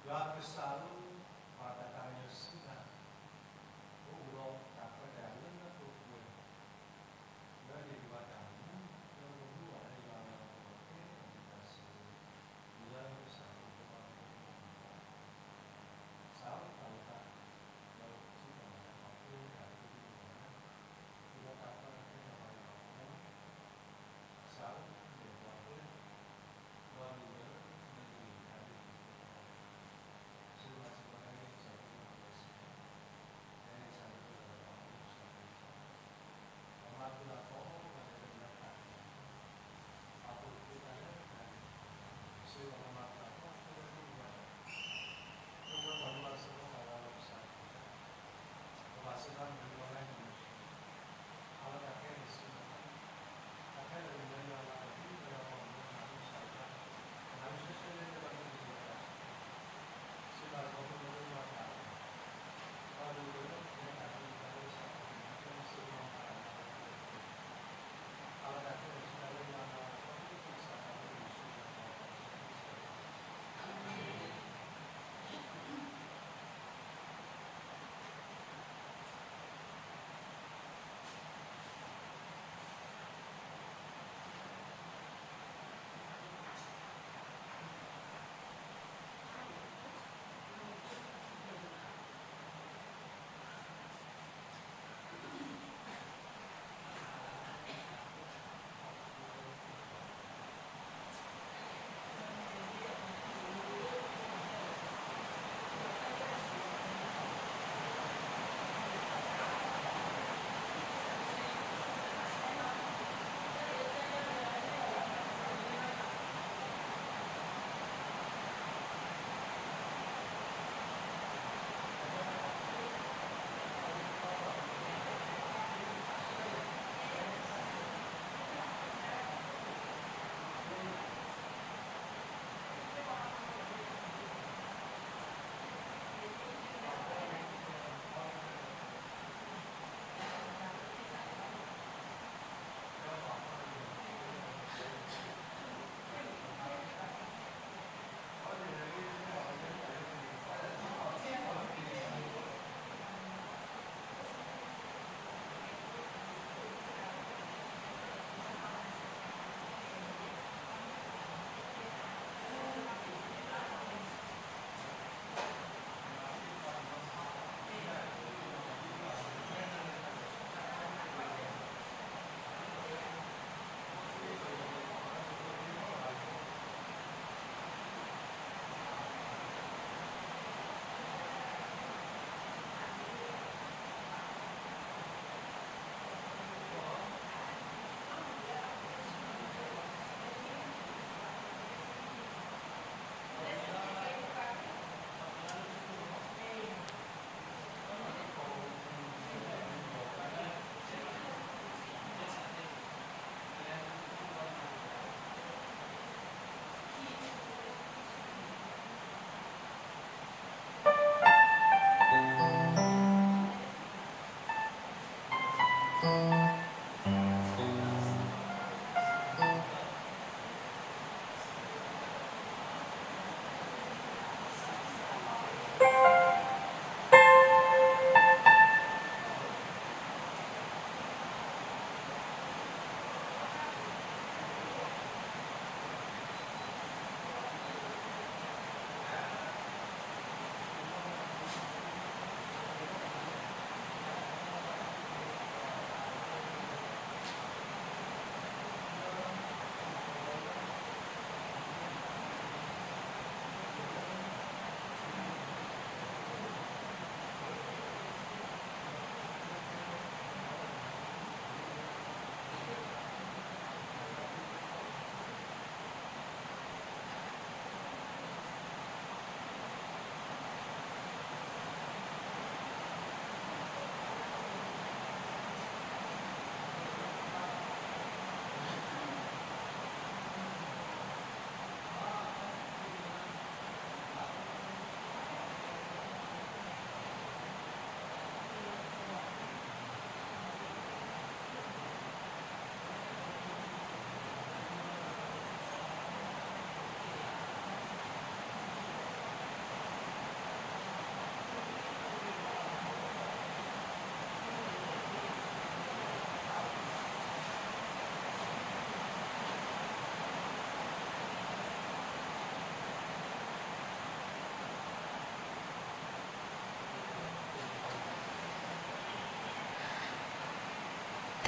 ယွၤကစၢ်ဧၢ, ပှၤတၢ်သးကညီၤဆူၣ်တၢ်, ပအိၣ်ဒီးတၢ်ခွဲးတၢ်ယာ်လၢလၢပှဲၤပှဲၤ, လၢန့ၣ်ယွၤတၢ်မူ, လၢပမူဘၣ်လၢယွၤအလၤကပီၤဒီး ကဲထီၣ်ယတၢ်ဆိၣ်ဂ့ၤ, လၢကစၢ်အပူၤ ပဘၣ်မူဘၣ်, ကစၢ်ဧၢ, ပၢ်ယသး, ဒီးစံးဘၣ်ပှၤလၢအပူၤတၢ်သ့ၣ်တဖၣ်, ဒီးတၢ်ပာ်ကဲထီၣ်ဘၣ်ယွၤအဃိ, ကစၢ်ဧၢ, ယဲၢ်ပှၤပှဲၤ, ဒီးနံၤလၢနဂ့ၢ်တၢ်န့ၣ်, ဆိၣ်ဂ့ၤ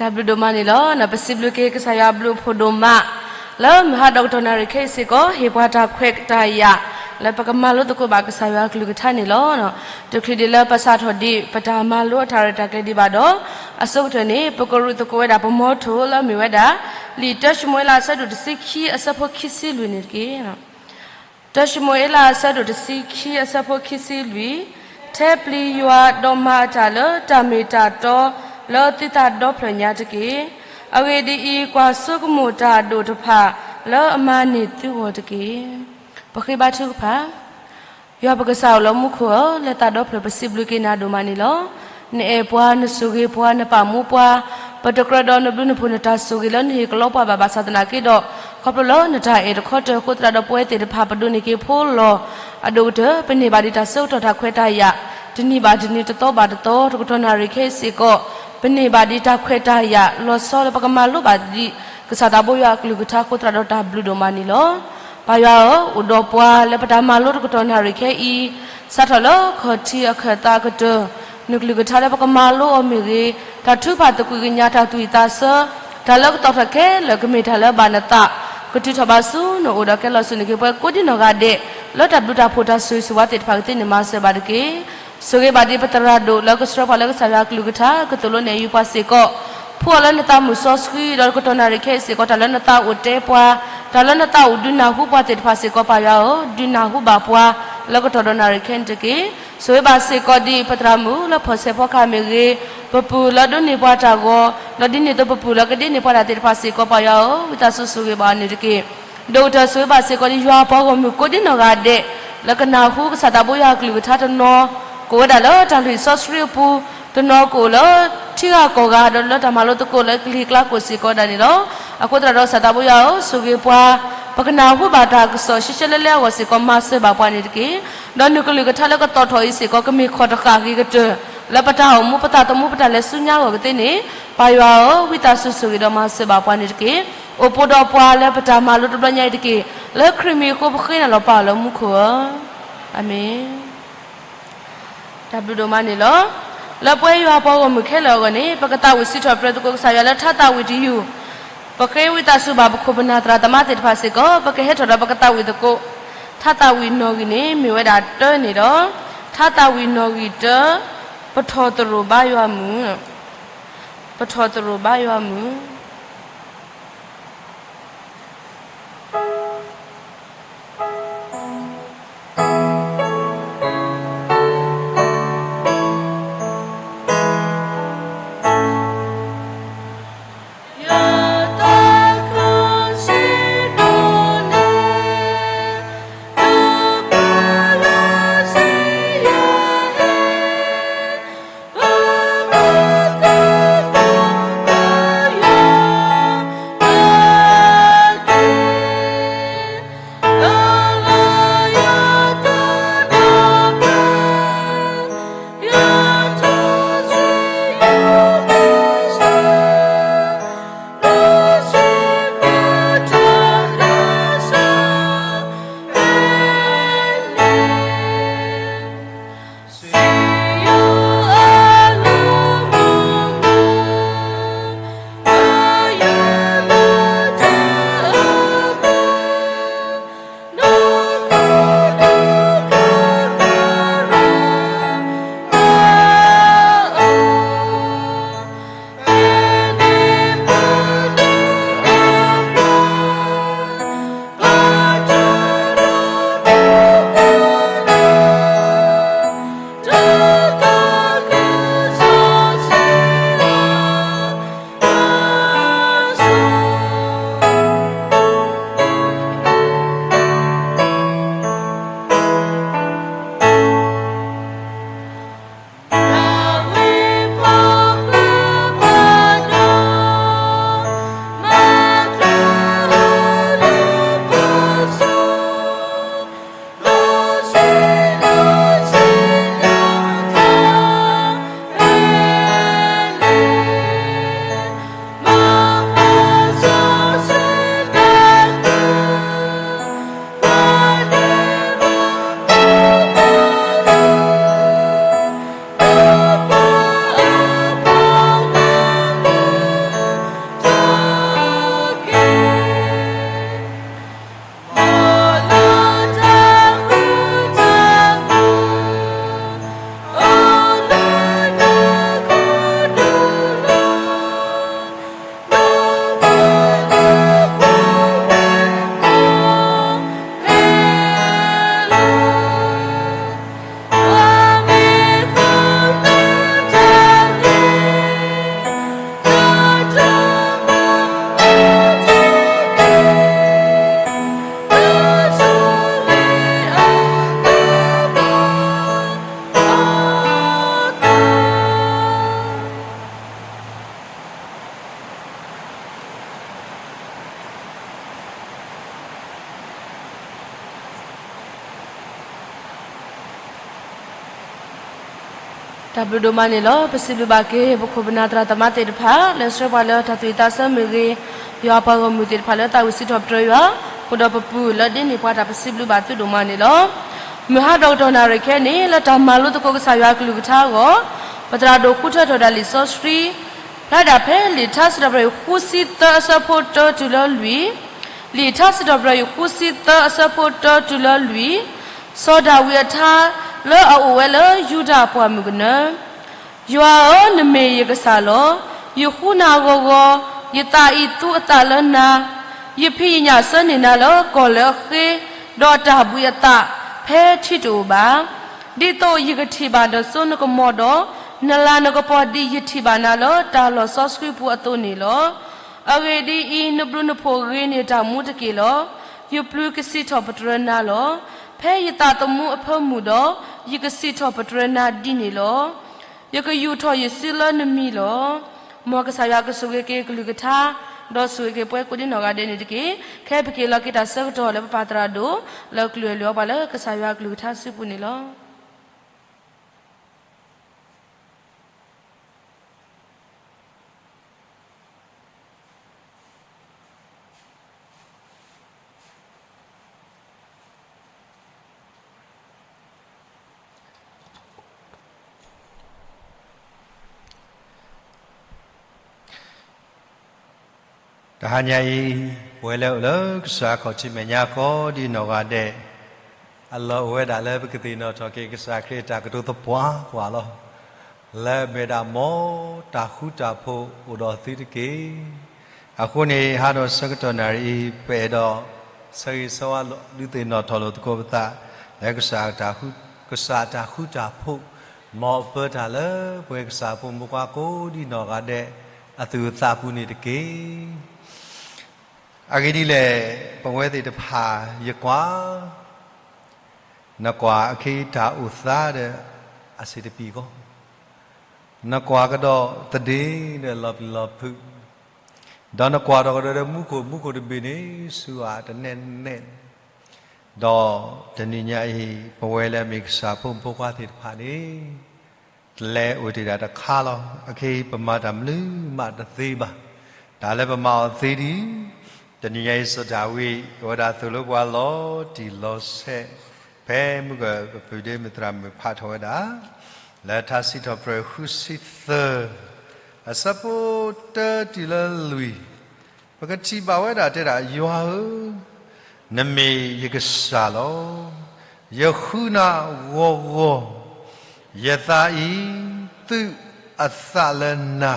တၢ်ဘျုးဒိၣ်မးန့ၣ်လီၤ. ပစံးဘျုးက့ၤကစၢ်ယွၤအဘျုးအဖှိၣ်ဒိၣ်မး လၢမုၢ်ဟါဒီးကတီၢ်နၣ်ရံၣ်ခဲအံၤစ့ၢ်ကီး ဟ့ၣ်ပှၤတၢ်ခွဲးတၢ်ယာ် လၢပကမၤလိသကိးဘၣ်ကစၢ်ယွၤအကလုၢ်ကထါန့ၣ်လီၤ. တချုးဒံးလၢပစးထီၣ်ဒံး ပတၢ်မၤလိအတၢ်ရဲၣ်တၢ်ကျဲၤဒံးဘၣ်ဒီး အဆိကတၢၢ်န့ၣ် ပကရူးသကိးဝဲဒၣ်ပမီထိၣ်လၢအမ့ၢ်ဝဲဒၣ် လံာ်တၢၡမူၤအ့လးအဆၢဒိၣ်တဆံခံ အဆၢဖိခံဆံလွံၢ်န့ၣ်တက့ၢ်. တၢၡမူၤအ့လးအဆၢဒိၣ်တဆံခံ အဆၢဖိခံဆံလွံၢ်, ထဲပျံၤယွၤဒီးမၤအတၢ်လၢတၢ်မ့ၢ်တၢ်တီ လၢသုသးဒီဖျၢၣ်ညါတက့ၢ်. အဂ့ၢ်ဒ်အံၤ, ကွၢ်ဆိကမိၣ်တၢ်အဒိၣ်တဖၣ် လၢအမၤန့ၢ်သုဂီၢ်တက့ၢ်. ပဃ့ဘါထုကဖၣ်. ယွၤပကစၢ်အိၣ်လၢမူခိၣ်ဧၢ, လၢသးဒီဖျၢၣ်ပစံးဘျုးက့ၤနၤဒိၣ်မးန့ၣ်လီၤ. နအဲၣ်ပှၤ, နဆိၣ်ဂ့ၤပှၤ, နပာ်မူပှၤ, ပတကြၢးဒီးနဘျုးနဖှိၣ်နတၢ်ဆိၣ်ဂ့ၤလၢနဟ့ၣ်ကလီပှၤဘၣ်ဘၣ်ဆၣ်သနာ်က့ဒီး, ခီဖျိလၢနတၢ်အဲၣ်တခီတၢၢ်အဃိသတးဒီး ပဝဲသ့ၣ်တဖၣ်ပဒိးန့ၢ်က့ၤဖိလီၤ. အဒိၣ်ကတၢၢ် ပန့ၢ်ဘၣ်ဒံးတၢ်ဆၢကတီၢ်တၢ်ခွဲးတၢ်ယာ်, တနံၤဘၣ်တနံၤ တသီဘၣ်တသီ တကတီၢ်နၣ်ရံၣ်ခဲအံၤစ့ၢ်ကီး, ပန့ၢ်ဘၣ်ဒံးတၢ်ခွဲးတၢ်ယာ် လီၤဆီလၢပကမၤလိဘၣ်ဒံး ကစၢ်သးဘိယွၤအကလုၢ်ကထါအဃိသတးဒီးတၢ်ဘျုးဒိၣ်မးန့ၣ်လီၤ. ပၢ်ယွၤဧၢ, အိၣ်ဒီးပှၤလၢပတၢ်မၤလိတကတီၢ်နၣ်ရံၣ်ခဲအံၤ, စးထီၣ်လၢခီၣ်ထံးအခၢၣ်သးကတၢၢ်, နကလုၢ်ကထါလၢပကမၤလိအီၤမ့ၢ်ဂ့ၤ, တၢ်ထုကဖၣ်သကွံာ်ကညးတၢ်သူၣ်အုးသးဆၢ, တၢ်လၢကသီၣ်ထီၣ်ခဲလၢာ်ကမ့ၢ်တၢ်လၢအဘၣ်နသး, ကထုးထီၣ်ဘၣ်ဆူနအိၣ်ဒီးကဲလီၤဆူၣ်န့ၢ်က့ၤပှၤကိးဒံနီၢ်ဂၤဒဲး, လၢတၢ်ဘျုးတၢ်ဖှိၣ်တၢ်ဆိၣ်ဂ့ၤဆိၣ်ဝါသ့ၣ်တဖၣ်ကသ့န့ၣ်မၤစၢၤဘၣ်တက့ၢ်. ဆိၣ်ဂ့ၤဘၣ်ဒံးပသရၣ်ဒိၣ်လၢကဆှၢပှၤလၢကစၢ်ယွၤအကလုၢ်ကထါ ကသိၣ်လိနဲၣ်ယူပှၤစ့ၢ်ကီး, ဖှူအီၤလၢနသးမုၢ်စီဆှံ ဒီးကတီၢ်နၣ်ရံၣ်ခဲအံၤစ့ၢ်ကီး တၢ်လၢနသးအိၣ်တဲပှၤ, တၢ်လၢနသးအိၣ်ဒုးနၢ်ဟူပှၤသ့ၣ်တဖၣ်စ့ၢ်ကီး ပၢ်ယွၤဧၢ, ဒုးနၢ်ဟူဘၣ်ပှၤ လၢကတီၢ်ဒီးနၣ်ရံၣ်ခဲအံၤန့ၣ်တက့ၢ်. ဆိၣ်ဂ့ၤဘၣ်စ့ၢ်ကီးဒံး ပသရၣ်မုၣ်လၢဖီၣ်ဆဲးဖီကဟၣ်မ့ၢ်ဂ့ၤ, ပပုၢ်လၢဒိးန့ၢ်ပှၤတၢ်ဂီၤ, ဒီးဒ်န့ၣ်အသိးပပုၢ်လၢကဒ့န့ၢ်ပှၤတၢ်သ့ၣ်တဖၣ်စ့ၢ်ကီး ပၢ်ယွၤဧၢ, ဝံသးစူၤဆိၣ်ဂ့ၤဘၣ်အီၤန့ၣ်တက့ၢ်. ဒိၣ်ကတၢၢ်ဆိၣ်ဂ့ၤဘၣ်စ့ၢ်ကီးဒံး ယွၤအပှၤဂီၢ်မုၢ်ကိးဒံနီၢ်ဂၤဒဲး လၢကနၢ်ဟူကစၢ်သးဘိယွၤအကလုၢ်ကထါတနီၤ ကအိၣ်ဝဲဒၣ်လၢတၢ်လုၢ်စီဆှံအပူၤ, တနီၤကအိၣ်လၢထံဂၤကီၢ်ဂၤ ဒီးလၢတၢ်မၤလိသကိးလၢကလံၤကျါကိၢ်စ့ၢ်ကီးဒၣ်န့ၣ်လီၤ. အဃိသတးဒီး ကစၢ်သးဘိယွၤဧၢ, ဆိၣ်ဂ့ၤပှၤ, ပကနၢ်ဟူဘၣ်တၢ်ကစီၣ်ရှဲရှဲလၢလၢအဂီၢ်စ့ၢ်ကီး မၤစၢၤဘၣ်ပှၤန့ၣ်တက့ၢ်. ဒီးနကလုၢ်ကထါလၢကသီၣ်ထီၣ်အံၤစ့ၢ်ကီး ကမ့ၢ်ခီၣ်တဃာ်ဂ့ၤကတၢၢ် လၢပတၢ်အိၣ်မူပသးသမူပတၢ်လဲၤဆူညါအဂီၢ်ကသ့န့ၣ်, ပၢ်ယွၤဧၢ, ဝံသးစူၤဆိၣ်ဂ့ၤဒီးမၤစၢၤဘၣ်ပှၤန့ၣ်တက့ၢ်. အိၣ်ပိၣ်ဒီးပှၤလၢပတၢ်မၤလိတဘျီညါအံၤတက့ၢ်. လၢခရံာ်မံၤအဃိပဃ့နၤလီၤ ပၢ်လၢမူခိၣ်ဧၢ. အၤမ့ၣ်. တၢ်ဘျုးဒိၣ်မးန့ၣ်လီၤ. လၢပဝဲယွၤအပှၤဂီၢ်မုၢ်ခဲလၢာ်အဂီၢ်န့ၣ် ပကသးဝံၣ်စံးထီၣ်ပတြၢၤသကိးကစၢ်ယွၤလၢထါသးဝံၣ်တယုၢ်, ပဃ့ဝံသးစူၤဘၣ်ပခိၣ်ပနၢ်သရၣ်သမါသ့ၣ်တဖၣ်စ့ၢ်ကီး, ပကဟဲထီၣ်ဒီးပကသးဝံၣ်သကိး ထါသးဝံၣ်နီၣ်ဂံၢ်န့ၣ် မ့ၢ်ဝဲဒၣ်တၢန့ၣ်ဒီး ထါသးဝံၣ်နီၣ်ဂံၢ်တၢ, ပထီၣ်သရိာ်ဘါယွၤမုၢ်, ပထီၣ်သရိာ်ဘါယွၤမုၢ်. တၢ်ဘျုးဒိၣ်မးန့ၣ်လီၤ. ပစံးဘျုးဘၣ်က့ၤ ပခိၣ်ပနၢ်သရၣ်သမါသ့ၣ်တဖၣ် လၢဆှၢပှၤလၢတၢ်သူၣ်ဝံၣ်သးဆၢမ့ၢ်ဂ့ၤ, ယွၤပှၤဂီၢ်မုၢ်သ့ၣ်တဖၣ်လၢသးဝံၣ်စံးထီၣ်ပတြၢၤယွၤ, အိၣ်ဒီးပပုၢ်လၢဒ်န့ၣ် ပှၤတၢ်ပစံးဘျုးဘၣ်သုဒိၣ်မးန့ၣ်လီၤ. မုၢ်ဟါဒီးကတီၢ်နၣ်ရံၣ်ခဲအံၤန့ၣ် လၢတၢ်မၤလိသကိးကစၢ်ယွၤကလုၢ်ကထါအဂီၢ်, ပသရၣ်ဒိၣ်ဃုထၢထီၣ်ဒၣ်လံာ်စီဆှံ ဖျါဒၣ်ဖဲလံာ်ထါစံးထီၣ်ပတြၢၤ ဃုဆံသၢအဆၢဖိတၢတုၤလၢလွံၢ်, လံာ်ထါစံးထီၣ်ပတြၢၤ ဃုဆံသၢအဆၢဖိတၢတုၤလၢလွံၢ်, စီၤဒၤဝံးအထါ လၢအအိၣ်ဝဲလၢယူဒၤအပှၢ်မုၢ်ကနၢ, ယွၤဧၢ, နမ့ၢ်ယကစၢ်လီၤ. ယဃုနၤဂီၤဂီၤ, ယသးအံၤသူအသးလၢနၤ, ယဖံးယညၣ်ဆၢန့ၢ်နၤလၢကီၢ်လၢအဃ့, ဒီးတၢ်ဘှံးအသးဖဲထံတအိၣ်ဘၣ်. ဒ်သိးယကထံၣ်ဘၣ်နစိနကမီၤဒီး နလၤနကပီၤဒ်ယထံၣ်ဘၣ်နၤလၢတၢ်လီၢ်စီဆှံပူၤအသိးန့ၣ်လီၤ. အဂ့ၢ်ဒ်အံၤ, နဘျုးနဖှိၣ်ဂ့ၤန့ၢ်တၢ်မူတက့ၢ်လီၤ. ယပျုၤကစံးထီၣ်ပတြၢၤနၤလီၤ. ဖဲယသးသမူအဖၢမုၢ်ဒီး ယကစံးထီၣ်ပတြၢၤနၤဒ်န့ၣ်လီၤ. ယကယူာ်ထီၣ်ယစုလၢနမံၤလီၤ. မ်ကစၢ်ယွၤကဆိၣ်ဂ့ၤက့ၤကလုၢ်ကထါ, ဒီးဆိၣ်ဂ့ၤက့ၤပှၤကိးဒ်နီၢ်ဂၤဒဲးန့ၣ်တက့ၢ်. ခဲပက့ၤလီၤက့ၤတၢ်ဆၢကတီၢ်လၢပပၢ်သရၣ်ဒိၣ် လၢကလုၢ်အလုၢ်အီၤပှၤလၢကစၢ်ယွၤကလုၢ်ကထါစုပူၤန့ၣ်လီၤ. တဟါညါအံၤ, ပဝဲလၢအိၣ်လၢကစၢ်အခီၣ်ထံးမဲာ်ညါ ကိးဒ်နီၢ်ဂၤဒဲး, အလီၢ်အိၣ်ဝဲဒၣ်လၢပကသ့ၣ်နီၣ်ထီၣ်က့ၤကစၢ်ခရံာ်အတၢ်ကတိၤသပှၢ်ပှၢ်လီၤ. လၢအမ့ၢ်ဒၣ် မ်တၢ်ဃူတၢ်ဖိးအိၣ်ဒီးသုတက့ၢ်. အဃိန့ၣ် ဟါဒီးဆၢကတီၢ်နၣ်ရံၣ်အံၤ ပအဲၣ်ဒိးဆၢဂ့ၤဆၢဝါလိာ် ဒုးသ့ၣ်နီၣ်ထီၣ်လိာ်သကိးပသး လၢကစၢ်တၢ်ဃူ, ကစၢ်တၢ်ဃူတၢ်ဖိး မ်အပၢတၢ်လၢပဝဲကစၢ်ဖိမုၣ်ဖိခွါကိးဒ်နီၢ်ဂၤဒဲး အသူၣ်အသးပူၤန့ၣ်တက့ၢ်. အဂ့ၢ်ဒ်လဲၣ်, ပဝဲသ့ၣ်တဖၣ် ယကွၢ် နကွၢ်အခ့တၢ်အိၣ်သးဒီး အဆံးတပံၤဃီ, နကွၢ်ကဒီးသဒ့ဒီးလီၤပျံၤလီၤဖုး, ဒီးနကွၢ်ထီၣ်ကဒီးဒီးမူခိၣ်, မူခိၣ်တဘ့ၣ်န့ၣ် ဆူအတနဲၣ်နဲၣ်, ဒီးတနံၤညါအံၤ ပဝဲလၢအမ့ၢ်ကစၢ်ဖိမုၣ်ဖိခွါသ့ၣ်တဖၣ်န့ၣ် လဲၤအိၣ်တ့ၢ်ဒၣ်တခါလီၤ. အခဲအံၤ ပမၤတၢ်မနုၤမးတသ့ဘၣ်. တၢ်လၢပမၤအီၤသ့ဒ်အံၤ, တနံၤညါအံၤ စီၤဒၤဝံး အဝဲဒၣ်သိၣ်လိပှၤလီၤတံၢ်လီၤဆဲး, ဖဲမုၢ်ကပၢၤဒ့မုၣ်သရၣ်မုၣ်ဖးထီၣ်ဝဲဒၣ် လၢထါစံးထီၣ်ပတြၢၤဃုဆံသၢ အဆၢဖိတၢတုၤလၢလွံၢ်, ပကထံၣ်ဘၣ်ဝဲဒၣ်တဲဒၣ်, ယွၤဧၢ, နမ့ၢ်ယကစၢ်လီၤ. ယဃုနၤဂီၤဂီၤ, ယသးအံၤသူအသးလၢနၤ,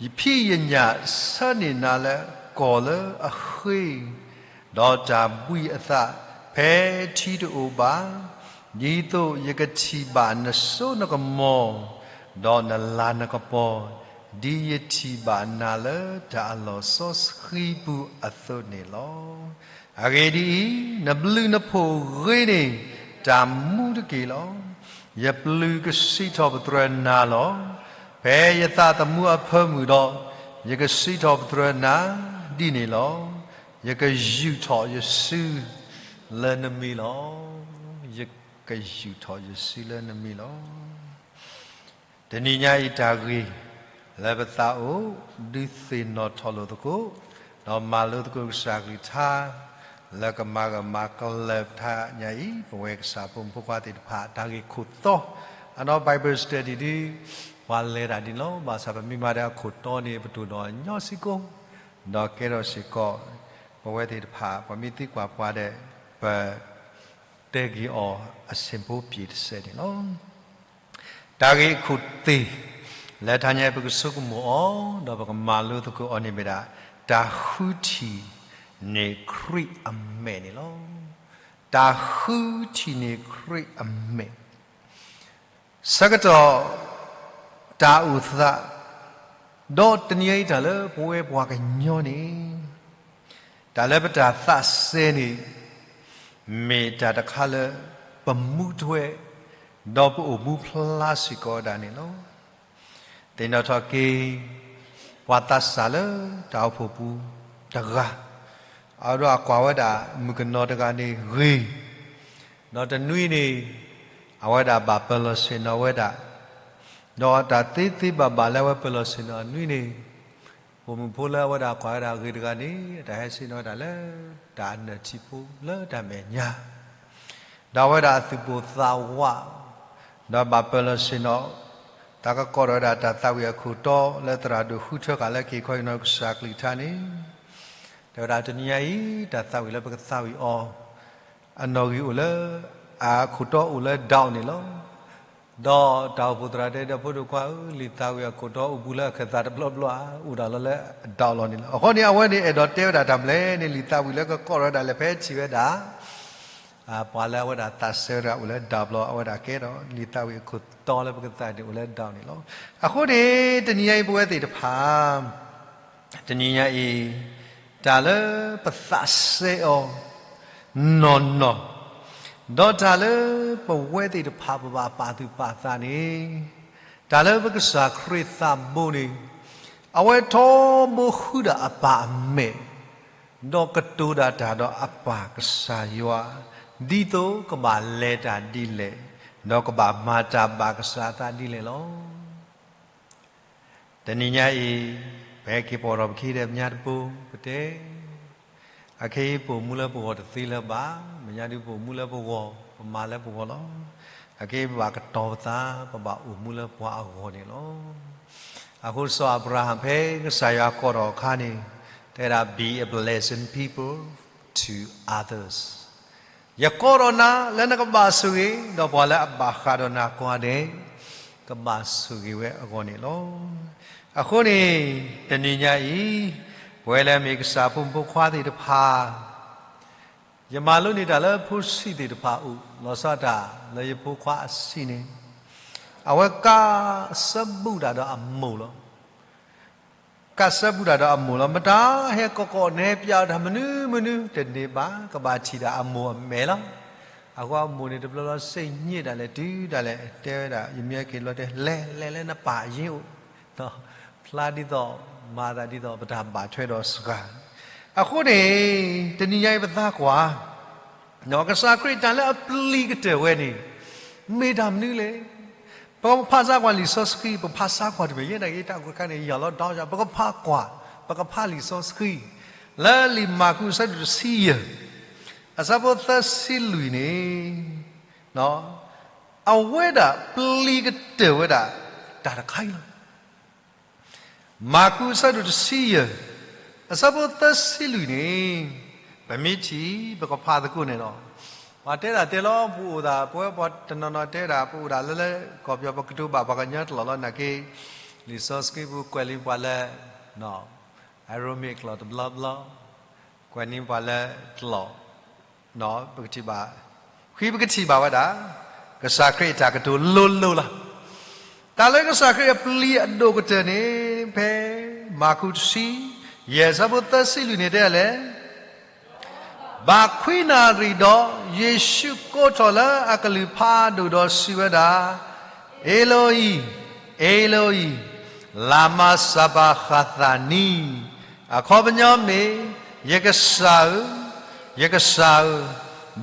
ယဖံးယညၣ်ဆၢန့ၢ်နၤလၢကီၢ်လၢအဃ့, ဒီးတၢ်ဘှံးအသးဖဲထံတအိၣ်ဘၣ်, ဒ်သိးယကထံၣ်ဘၣ်နစိနကမီၤ, ဒီးနလၤနကပီၤ, ဒ်ယထံၣ်ဘၣ်နၤလၢတၢ်အလီၢ်စီဆှံပူၤအသိးန့ၣ်လီၤ. အဂ့ၢ်ဒ်အံၤ, နဘျုးနဖှိၣ်ဂ့ၤန့ၢ်တၢ်မူတက့ၢ်လီၤ. ယပျုၤကစံးထီၣ်ပတြၢၤနၤလီၤ. ဖဲယသးသမူအဖၢမုၢ်ဒီး, ယကစံးထီၣ်ပတြၢၤနၤဒ်န့ၣ်လီၤ. ယကယူာ်ထီၣ်ယစုလၢနမံၤလီၤ. ယကယူာ်ထီၣ်ယစုလၢနမံၤလီၤ. တနံၤညါအံၤတၢ်ဂ့ၢ်လၢပသးအိၣ် ဒုးသ့ၣ်နီၣ်ထီၣ်လိာ်သကိး, ဒီးမၤလိသကိးကစၢ်ကလုၢ်ကထါ လၢကမၤဂၢၢ်မၤကျၢၤပတဟါညါအံၤ ပဝဲကစၢ်ဖိမုၣ်ဖိခွါသ့ၣ်တဖၣ် တၢ်ဂ့ၢ်ခိၣ်သီ, အနီၢ် Bible study ဒ် ပှၤလဲၤတၢ်ဒ်န့ၣ်လီၤ. ဘၣ်ဆၣ်ပမ့ၢ်မၤဒီးအခိၣ်တီန့ၣ် ပတိၢ်နီၣ်ညီစ့ၢ်ကီး, ဒီးကဲထီၣ်စ့ၢ်ကီး ပဝဲသ့ၣ်တဖၣ် ပှၤမ့ၢ်သံကွၢ်ပှၤဒီး ပ တဲက့ၤအီၤအဆ့ၣ်ဖိပျ့ၤတစဲးန့ၣ်လီၤ. တၢ်ဂ့ၢ်အခိၣ်သ့ၣ် လၢတဟါညါအံၤပကဆိကမိၣ်အီၤ ဒီးပကမၤလိသကိးအီၤန့ၣ်မ့ၢ်ဒၣ် တၢ်ဃုထံၣ်န့ၢ်ခရံာ်အမဲာ်န့ၣ်လီၤ. တၢ်ဃုထံၣ်န့ၢ်ခရံာ်အမဲာ် ဆၢကတီၢ် တၢ်အိၣ်သး, ဒီးတနံၤအံၤတၢ်လၢပဝဲပှၤကညီန့ၣ် တၢ်လၢပတၢ်သးစဲန့ၣ် မ့ၢ်တၢ်တခါလၢပမူထွဲ ဒီးပအိၣ်မူဖျါစ့ၢ်ကီးဒၣ်န့ၣ်လီၤ. သ့ၣ်နီၣ်ထီၣ်က့ၤ ပှၤသးစၢ်လၢတၢ်အိၣ်ဖှိၣ်ပူၤတဂၤ, အဝဲဒၣ်ကွၢ်ဝဲဒၣ်မုၣ်ကနီၤတဂၤန့ၣ်ဂ့ၤ, ဒီးတနွံန့ၣ် အဝဲဒၣ်ဘၣ်ပၢၢ်လီၤဆ့ၣ်နီၤဝဲဒၣ် ဒီးတၢ်သ့သ့ဘၣ်ဘၣ်လၢအဝဲပၢၤလီၢ်ဆ့ၣ်နီၤအနွံန့ၣ်, ပိာ်မုၣ်ဖိလၢအဝဲဒၣ်ကွၢ်ဝဲဒၣ်အဂ့ၤတဂၤန့ၣ် အတၢ်ဟဲဆ့ၣ်နီၤဝဲဒၣ်လၢ တၢ်အနၢၣ်ထံဖိလၢတၢ်မဲာ်ညါ, ဒီးအဝဲဒၣ်အသူၣ်ပိၢ်သးဝး, ဒီးဘၣ်ပၢၤလီၢ်ဆ့ၣ်နီၤ, တၢ်ကကိးထီၣ်ဝဲဒၣ်တၢ်သးဝံၣ်အခိၣ်တီလၢသရၣ်ဒိၣ်ဃုထၢဃာ်လၢက့ၤခီအံၤနီၤကစၢ်ကလုၢ်ကထါန့ၣ်, တဲဝဲဒၣ်တနံၤညါအံၤ တၢ်သးဝံၣ်လၢပကသးဝံၣ်အီၤ အနီၣ်ဂံၢ်အိၣ်လၢ အခိၣ်တီအိၣ်လၢ doubt န့ၣ်လီၤ. ဒီးတၢ်အိၣ်ဖှိၣ်သရၣ်တဲဒီးဖိဒိၣ်ခွါဧၢ, လံာ်သးဝံၣ်အခိၣ်တီအိၣ်ဘူးလၢအခၢၣ်သးတဘျီဘျီဧါ, အိၣ်ဒၣ်လီၤလၢအ doubt လီၤန့ၣ်လီၤ. အဃိန့ၣ် အဝဲန့ၣ်အဲၣ်ဒိးတဲဝဲဒၣ်တၢ်မနုၤလဲၣ်န့ၣ် လံာ်သးဝံၣ်လၢကကိးထီၣ်ဝဲဒၣ်လဲာ်ဖဲထံၣ်ဝဲဒၣ် ပှၤလၢအဝဲဒၣ်သးစဲဝဲဒၣ်အိၣ်လၢ doubt ဘျီ အဝဲဒၣ်ကဲဒီးလံာ်သးဝံၣ်အခိၣ်တီလၢပကသးဝံၣ်န့ၣ်အိၣ်လၢ doubt န့ၣ်လီၤ. အဃိန့ၣ် တနံၤညါအံၤပဝဲသ့ၣ်တဖၣ် တနံၤညါအံၤ တၢ်လၢပသးစဲအီၤ နီၢ်နီၢ်, ဒီးတၢ်လၢပဝဲသ့ၣ်တဖၣ်ပဘၣ်ပာ်သူၣ်ပာ်သးန့ၣ်, တၢ်လၢပကစၢ်ခရံာ်သးဘိန့ၣ်, အဝဲထီဘိဃုဒၣ်အပၢ်အမဲာ်, ဒီးကတိၤဒၣ်တၢ်ဒီးအပၢ်ကစၢ်ယွၤ, ဒ်သိးကဘၣ်လဲၤတၢ်ဒ်လဲၣ်, ဒီးကဘၣ်မၤတၢ်ဘၣ်ကစၢ်အသးဒ်လဲၣ်လီၤ. တနံၤညါအံၤ ပဟဲက့ၤပိာ်ထီၣ်ပခံဒီးပညါတပူၤ ပတဲ, အခဲအံၤပအိၣ်မူလၢပဂီၢ်တသ့လၢၤဘၣ်, မဲာ်ညါဒုးပအိၣ်မူလၢပဂီၢ်, ပမၤလၢပဂီၢ်လီၤ. အခဲအံၤပဘၣ်ကတီၤပသး, ပဘၣ်အိၣ်မူလၢပှၤအဂီၢ်န့ၣ်လီၤ. အဃိစီၤအၤဘြၤဟၣ်ဖဲကစၢ်ယွၤကိးထီၣ်အခါန့ၣ်, တဲဒၣ် be a blessing people to others. ယကိးထီၣ်နၤလၢနကဘၣ်ဆိၣ်ဂ့ၤ, ဒီးပှၤလၢအဘၣ်ဃးဒီးနၤကိးဂၤဒဲး ကဘၣ်ဆိၣ်ဂ့ၤဝဲအဂီၢ်န့ၣ်လီၤ. အဃိန့ၣ် တနံၤညါအံၤ ပဝဲလၢအမ့ၢ်ကစၢ်ဖိမုၣ်ဖိခွါသ့ၣ်တဖၣ် ယမၤလိန့ၢ်တၢ်လၢဖိဆံးသ့ၣ်တဖၣ်အအိၣ်, လီၤဆီဒၣ်တၢ်လၢယဖိခွါအဆံးန့ၣ်, အဝဲကးစၢဘူးတၢ်ဒီးအမိၢ်လီၤ. ကးစၢဘူးတၢ်ဒီးအမိၢ်လီၤ. မတၤဟဲကိးကိးနဟဲပျးအီၤတၢ်မနုၤမနုၤတန့ၢ်ဘၣ်, ကဘၣ်ထံၣ်ဒၣ်အမိၢ်အမဲာ်လီၤ. အဃိအမိၢ်န့ၣ်တဘျီလီၤစ့ၣ်ညံးဒၣ်လဲာ်တုၤဒၣ်လဲာ် တဲဝဲဒၣ် ယမ့ၢ်ဟဲက့ၤဘျီတဲ လဲၤလဲၤလၢနပၢ်အရင်းအိၣ်, ဖျါဒ်သိး မၤသးဒ်သိးပတၢ်ဘၣ်ထွဲဒီးစှၤ, အဃိန့ၣ် တနံၤညါအံၤပသးကွၢ် ကစၢ်ခရံာ်တၢ်လၢအပျံၤကတၢၢ်ဝဲန့ၣ် မ့ၢ်တၢ်မနုၤလဲၣ်. ပကဖးစးကွၢ်လံာ်စီဆှံ, ပဖးစးကွၢ်တမ့ၢ်ယဲဒၣ်ဂ့ၤ တၢ်အိၣ်တခါန့ၣ် ယၤလီၤဒီးယၤ ပကဖးကွၢ်, ပကဖးလံာ်စီဆှံ လၢလံာ်မၢ်ကူးအဆၢဒိၣ်တဆံယဲၢ် အဆၢဖိသၢဆံလွံၢ်န့ၣ် အဝဲဒၣ်ပျံၤကတၢၢ်ဝဲဒၣ် တၢ်တခါအံၤလီၤ. မၢ်ကူးအဆၢဒိၣ်တဆံယဲၢ် အဆၢဖိသၢဆံလွံၢ်န့ၣ် ပမ့ၢ်ထံၣ် ပကဖးသကိးန့ၣ်လီၤ. ပှၤတဲဒၣ်တဲလီၤ ပအိၣ်ဒၣ် ပဝဲပှၤတနီၤနီၤတဲဒၣ် ပအိၣ်ဒၣ်လၢလၢကီၢ်ပယီၤ ပကတိၤဘၣ်ပှၤကညီတလီၢ်လီၤ နာ်က့ လံာ်စီဆှံပူၤကွဲးလံာ်ပှၤလၢ Aramaic ကျိာ်တဘျီဘျီ, ကွဲးန့ၢ်ပှၤလၢကျိာ် ပကထံၣ်ဘၣ်, ဃံပကထံၣ်ဘၣ်ဝဲဒၣ် ကစၢ်ခရံာ်အတၢ်ကတိၤလိၤလိၤလီၤ. တၢ်လၢကစၢ်ခရံာ်အပျံၤအဒိၣ်ကတၢၢ်န့ၣ် ဖဲမၢ်ကူးတဆံ ယဲၢ်ဆၢဖိသၢဆံလွံၢ်န့ၣ်တဲလဲၣ် ဘၣ်ခွံနၣ်ရံၣ်ဒီး ယ့ၣ်ၡူးကိးထီၣ်လၢအကလုၢ်ဖးဒိၣ်ဒီးစံးဝဲဒၣ်, အ့လိအံၤ, အ့လိအံၤ, လၢမၤစၢ်ဘၤဃးသးနံ, အခီပညီမ့ၢ်, ယကစၢ်ဧၢ, ယကစၢ်ဧၢ,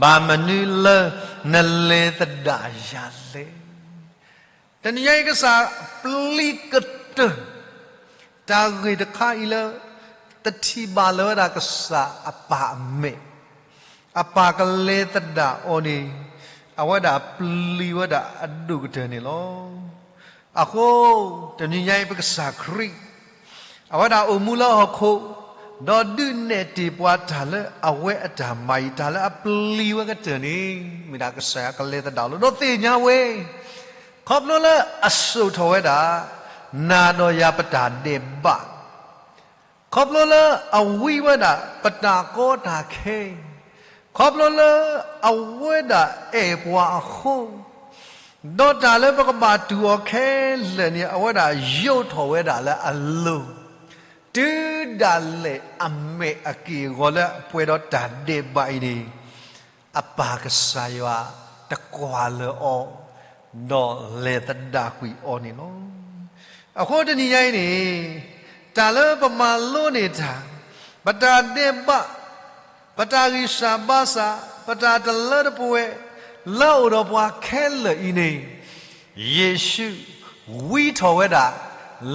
ဘၣ်မနုၤလၢနလဲၤသဒၣ်ယၤလဲၣ်. တနံၤညါအံၤကစၢ်ပျံၤကတၢၢ် တၢ်ဂ့ၢ်တခါအံၤလၢ တထံၣ်ဘၣ်လၢၤဝဲဒၣ်ကစၢ်အပၢ်အမဲာ်, အပၢ်ကလဲၤသဒၣ်အီၤန့ၣ် အဝဲဒၣ်ပျံၤဝဲဒၣ်အဒိၣ်ကတၢၢ်န့ၣ်လီၤ. အဃိ တနံၤညါအံၤပကစၢ်ခရံာ် အဝဲဒၣ်အိၣ်မူလၢဟီၣ်ခိၣ်, ဒီးဒုးနဲၣ်တ့ၢ်ပှၤတၢ်လၢအဝဲအတၢ်မၤအံၤ တၢ်လၢအပျံၤဝဲကတၢၢ်န့ၣ် မ့ၢ်ဒၣ်ကစၢ်ယွၤကလဲၤသဒၣ်လိာ် ဒီးသ့ၣ်ညါဝဲ, ခီဖျိလၢအစိာ်ထီၣ်ဝဲဒၣ် နၤဒီးယၤပတၢ်ဒဲးဘး ခီဖျိလၢအဝံဝဲဒၣ်ပတၢ်ကီတၢ်ခဲ, ခီဖျိလၢအဝဲဒၣ်အဲၣ်ပှၤအဃိ, ဒီးတၢ်လၢပကဘၣ်တူၢ်အီၤခဲလၢာ်န့ၣ် အဝဲဒၣ်ယိးထီၣ်ဝဲဒၣ်လၢအလိၤ, တုၤဒၣ်လဲာ်အမဲာ်အက့ၢ်အဂီၤလၢအပှဲၤဒီးတၢ်ဒဲးဘးအံၤန့ၣ် အပၢ်ကစၢ်ယွၤတကွၢ်လၢၤအီၤ, ဒီးလဲၤသဒၣ်ကွံာ်အီၤန့ၣ်လီၤ. အဃိတနံၤညါအံၤန့ၣ် တၢ်လၢပမၤလိန့ၢ်တၢ်, ပတၢ်ဒဲးဘး, ပတၢ်ဂံၢ်စၢ်ဘါစၢ်, ပတၢ်တလၢတပှဲၤ, လၢအအိၣ်ဒီးပှၤခဲလၢာ်အံၤန့ၣ်, ယ့ၣ်ၡူး ဝံထီၣ်ဝဲဒၣ်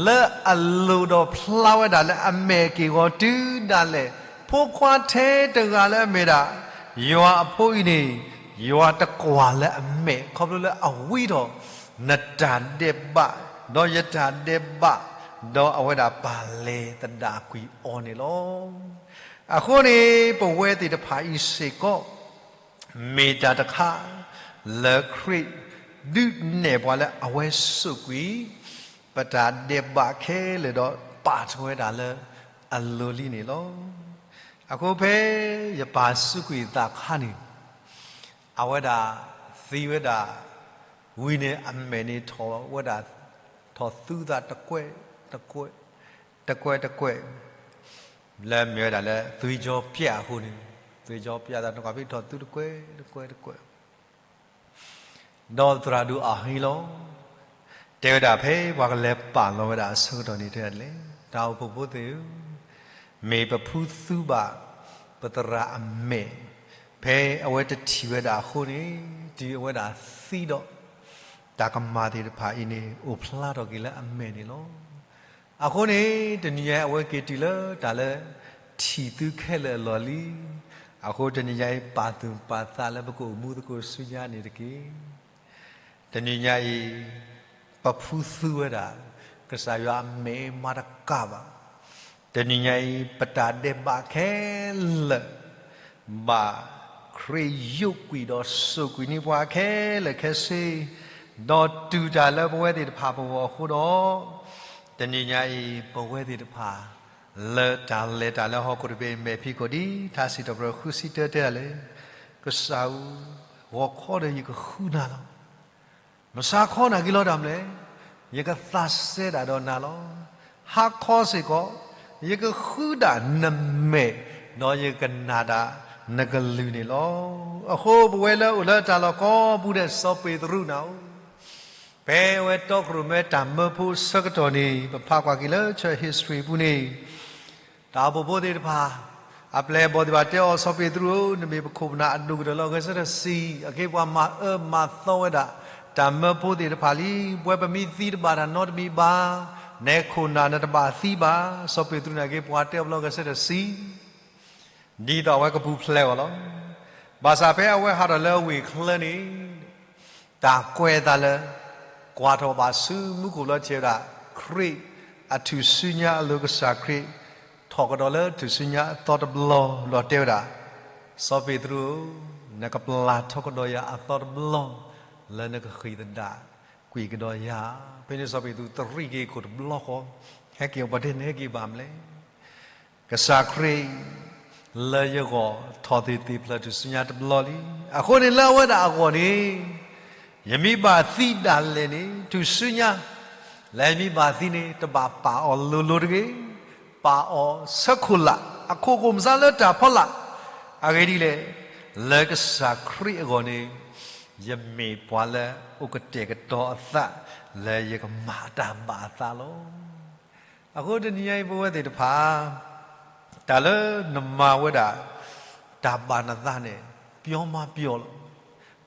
လၢအလိၤဒီးဖျါဝဲဒၣ်လၢအမဲာ်က့ၢ်ဂီၤတုၤဒၣ်လဲာ်, ဖိခွါထဲတဂၤလၢအမ့ၢ်ဒၣ်ယွၤအဖိအံၤန့ၣ်, ယွၤတကွၢ်လၢအမဲာ် ခီဖျိလၢအဝံထီၣ် နတၢ်ဒဲးဘး, ဒီးယတၢ်ဒဲးဘး, ဒီးအဝဲဒၣ်ပာ်လဲၤသဒၣ်ကွံာ်အီၤန့ၣ်လီၤ. အဃိန့ၣ် ပဝဲသ့ၣ်တဖၣ်အံၤစ့ၢ်ကီး မ့ၢ်တၢ်တခါ လၢခရံာ်ဒုးနဲၣ်ပှၤလၢအဝဲစိာ်ကွံာ် ပတၢ်ဒဲးဘးခဲလၢာ်ဒီးပာ်ထီၣ်ဝဲဒၣ်လၢအလိၤလံန့ၣ်လီၤ. အဃိဖဲယပာ်စူးကွံာ်သးခါန့ၣ် အဝဲဒၣ်သံဝဲဒၣ် ဝံၤန့ၣ်အမဲာ်န့ၣ်ထီၣ်ဝဲဒၣ် ထီၣ်သူသးတကွဲးတကွဲး တကွဲးတကွဲး လၢမ့ၢ်ဝဲဒၣ်လၢသွံၣ်ကၠီပျၢ်အဃိန့ၣ်, သွံၣ်ကၠီပျၢ်သးတကီၢ်ဖဲထီၣ်သူတကွဲးတကွဲးတကွဲး ဒီးသရၣ်ဒိၣ်အဟံလီၤ တဲဝဲဒၣ်ဖဲပှၤကလဲၤပာ်လီၤဝဲဒၣ်အဆၢကတီၢ်န့ၣ်တဲဒ်လဲၣ်, တၢ်အိၣ်ဖှိၣ်ဖိသ့ၣ်ဧၢ, မ့ၢ်ပဖုသူဘၣ် ပသရၣ်အမဲာ်, ဖဲအဝဲတထံၣ်ဝဲဒၣ်အဃိန့ၣ် တုၤအဝဲဒၣ်သံဒီး တၢ်ကမၣ်သ့ၣ်တဖၣ်အံၤန့ၣ် အိၣ်ဖျါထီၣ်က့ၤလၢအမဲာ်န့ၣ်လီၤ. အဃိန့ၣ် တနံၤညါအံၤအဝဲက့ၤတုၤလၢတၢ်လၢထံၣ်သုခဲလၢာ်အလီၢ်လံ. အဃိတနံၤညါအံၤ ပာ်သူၣ်ပာ်သးလၢပကအိၣ်မူသကိးဆူညါန့ၣ်တက့ၢ်. တနံၤညါအံၤ ပဖုသူဝဲဒၣ် ကစၢ်ယွၤအမဲာ်မၤတကးဘၣ်. တနံၤညါအံၤ ပတၢ်ဒဲးဘးခဲလၢာ် ဘၣ်ခရံာ်ယိာ်ကွံာ်ဒီးစိာ်ကွံာ်န့ၢ်ပှၤခဲလၢာ်ခဲဆ့, ဒီးတူၢ်တၢ်လၢပဝဲသ့ၣ်တဖၣ်ပဂီၢ်အဃိဒီး, တနံၤညါအံၤ ပဝဲသ့ၣ်တဖၣ် လၢတၢ်လဲၤတၢ်လၢဟီၣ်ခိၣ်တဘ့ၣ်မဲာ်ဖံးခိၣ်ဒ် ထါစံးထီၣ်ပတြၢၤဃုဆံတၢတဲဒ်လဲၣ်, ကစၢ်ဧၢ, ဂီၤခီဒီးယကဃုနၤလီၤ. မဆါခီနၤက့ၤလီၤတၢ်မနုၤလဲၣ်, ယကသးစဲဒၣ်ဒီးနၤလီၤ. ဟါခီစ့ၢ်ကီး ယကဃုဒၣ်နမဲာ်, ဒီးယကနာ်ဒၣ်နကလုၢ်န့ၣ်လီၤ. အဃိပဝဲလၢအိၣ်လၢတၢ်လီၢ်ကိးပူၤဒဲး စီၤပ့းတရူးနၤဧၢ, ဖဲအဝဲတီခိၣ်ရိၣ်မဲတၢ်မၢဖိအဆၢကတီၢ်န့ၣ် ပဖးကွၢ်က့ၤလၢ church history အပူၤန့ၣ် တၢ်အိၣ်ဖှိၣ်ဖိသ့ၣ်တဖၣ် အပျဲၢ်အဘီၣ်သ့ၣ်တဖၣ်တဲအီၤ စီၤပ့းတရူးဧၢ, နမ့ၢ်ပခိၣ်ပနၢ်အဒိၣ်ကတၢၢ်လၢအဂဲၤဆၢထၢၣ်ဆံး, အက့ပှၤမၤအၢမၤသီဝဲဒၣ် တၢ်မၢဖိသ့ၣ်တဖၣ်လံ. ပဝဲပမ့ၢ်သံတဘၣ်တၢ်နီတမံၤဘၣ်, နခိၣ်နၢ်နတဘၣ်သံဘၣ်. စီၤပ့းတရူးန့ၣ်က့ပှၤတဲအီၤလၢအဂဲၤဆၢထၢၣ်ဆံး ဒ်သိးအဝဲကပူၤဖျဲးအီၤလီၤ. ဘၣ်ဆၣ်ဖဲအဝဲဟးထီၣ်လၢအဝ့ၢ်ချၢန့ၣ် တၢ်ကွဲးအသးလၢ ကွၢ်ထီၣ်ဘၣ်ဆူမူခိၣ်လီၤဆဲးဝဲဒၣ် ခရံာ်အထူၣ်စုညါအလိၤ ကစၢ်ခရံာ် ထီၣ်ကဒီးလၢထူၣ်စုညါအသီတဘျီ ဒီးတဲဝဲဒၣ်, စီၤပ့းတရူးဧၢ, နကပျၢ်ထီၣ်ကဒီးယၤအသီတဘျီ လၢနကဃ့ၢ်သဒၣ်ကွံာ်ကဒီးယၤ. ဖဲန့ၣ်စီၤပ့းတရူးတရံးက့ၤအခိၣ်တဘျီဃီ, ဟဲက့ၤအီၤပှၤတဲနဟဲက့ၤဘၣ်မလဲၣ်. ကစၢ်ခရံာ် လၢယဂီၢ်ထီၣ်သ့ၣ်သ့ၣ်ဖျၢၣ်ထူၣ်စုညါတဘျီလံ. အဃိန့ၣ်လၢအဝဲဒၣ်အဂီၢ်န့ၣ် ယမ့ၢ်ဘၣ်သံဒၣ်လဲာ်န့ၣ် ထူၣ်စုညါ လၢယမ့ၢ်ဘၣ်သံန့ၣ် တဘၣ်ပာ်အီၤလိၤလိၤတဂ့ၤ, ပာ်အီၤဆၢခိၣ်လာ် အခိၣ်ကိၣ်မစါလၢတၢ်ဖီလာ်. အဂ့ၢ်ဒ်လဲၣ်, လၢကစၢ်ခရံာ်အဂီၢ်န့ၣ် ယမ့ၢ်ပှၤလၢအိၣ်ကတဲာ်ကတီၤအသး လၢယကမၤတၢ်ဘၣ်အသးလီၤ. အဃိတနံၤညါအံၤပဝဲသ့ၣ်တဖၣ် တၢ်လၢနမၤဝဲဒၣ် တၢ်ဘၣ်နသးန့ၣ် ပျီမးပျီလီၤ.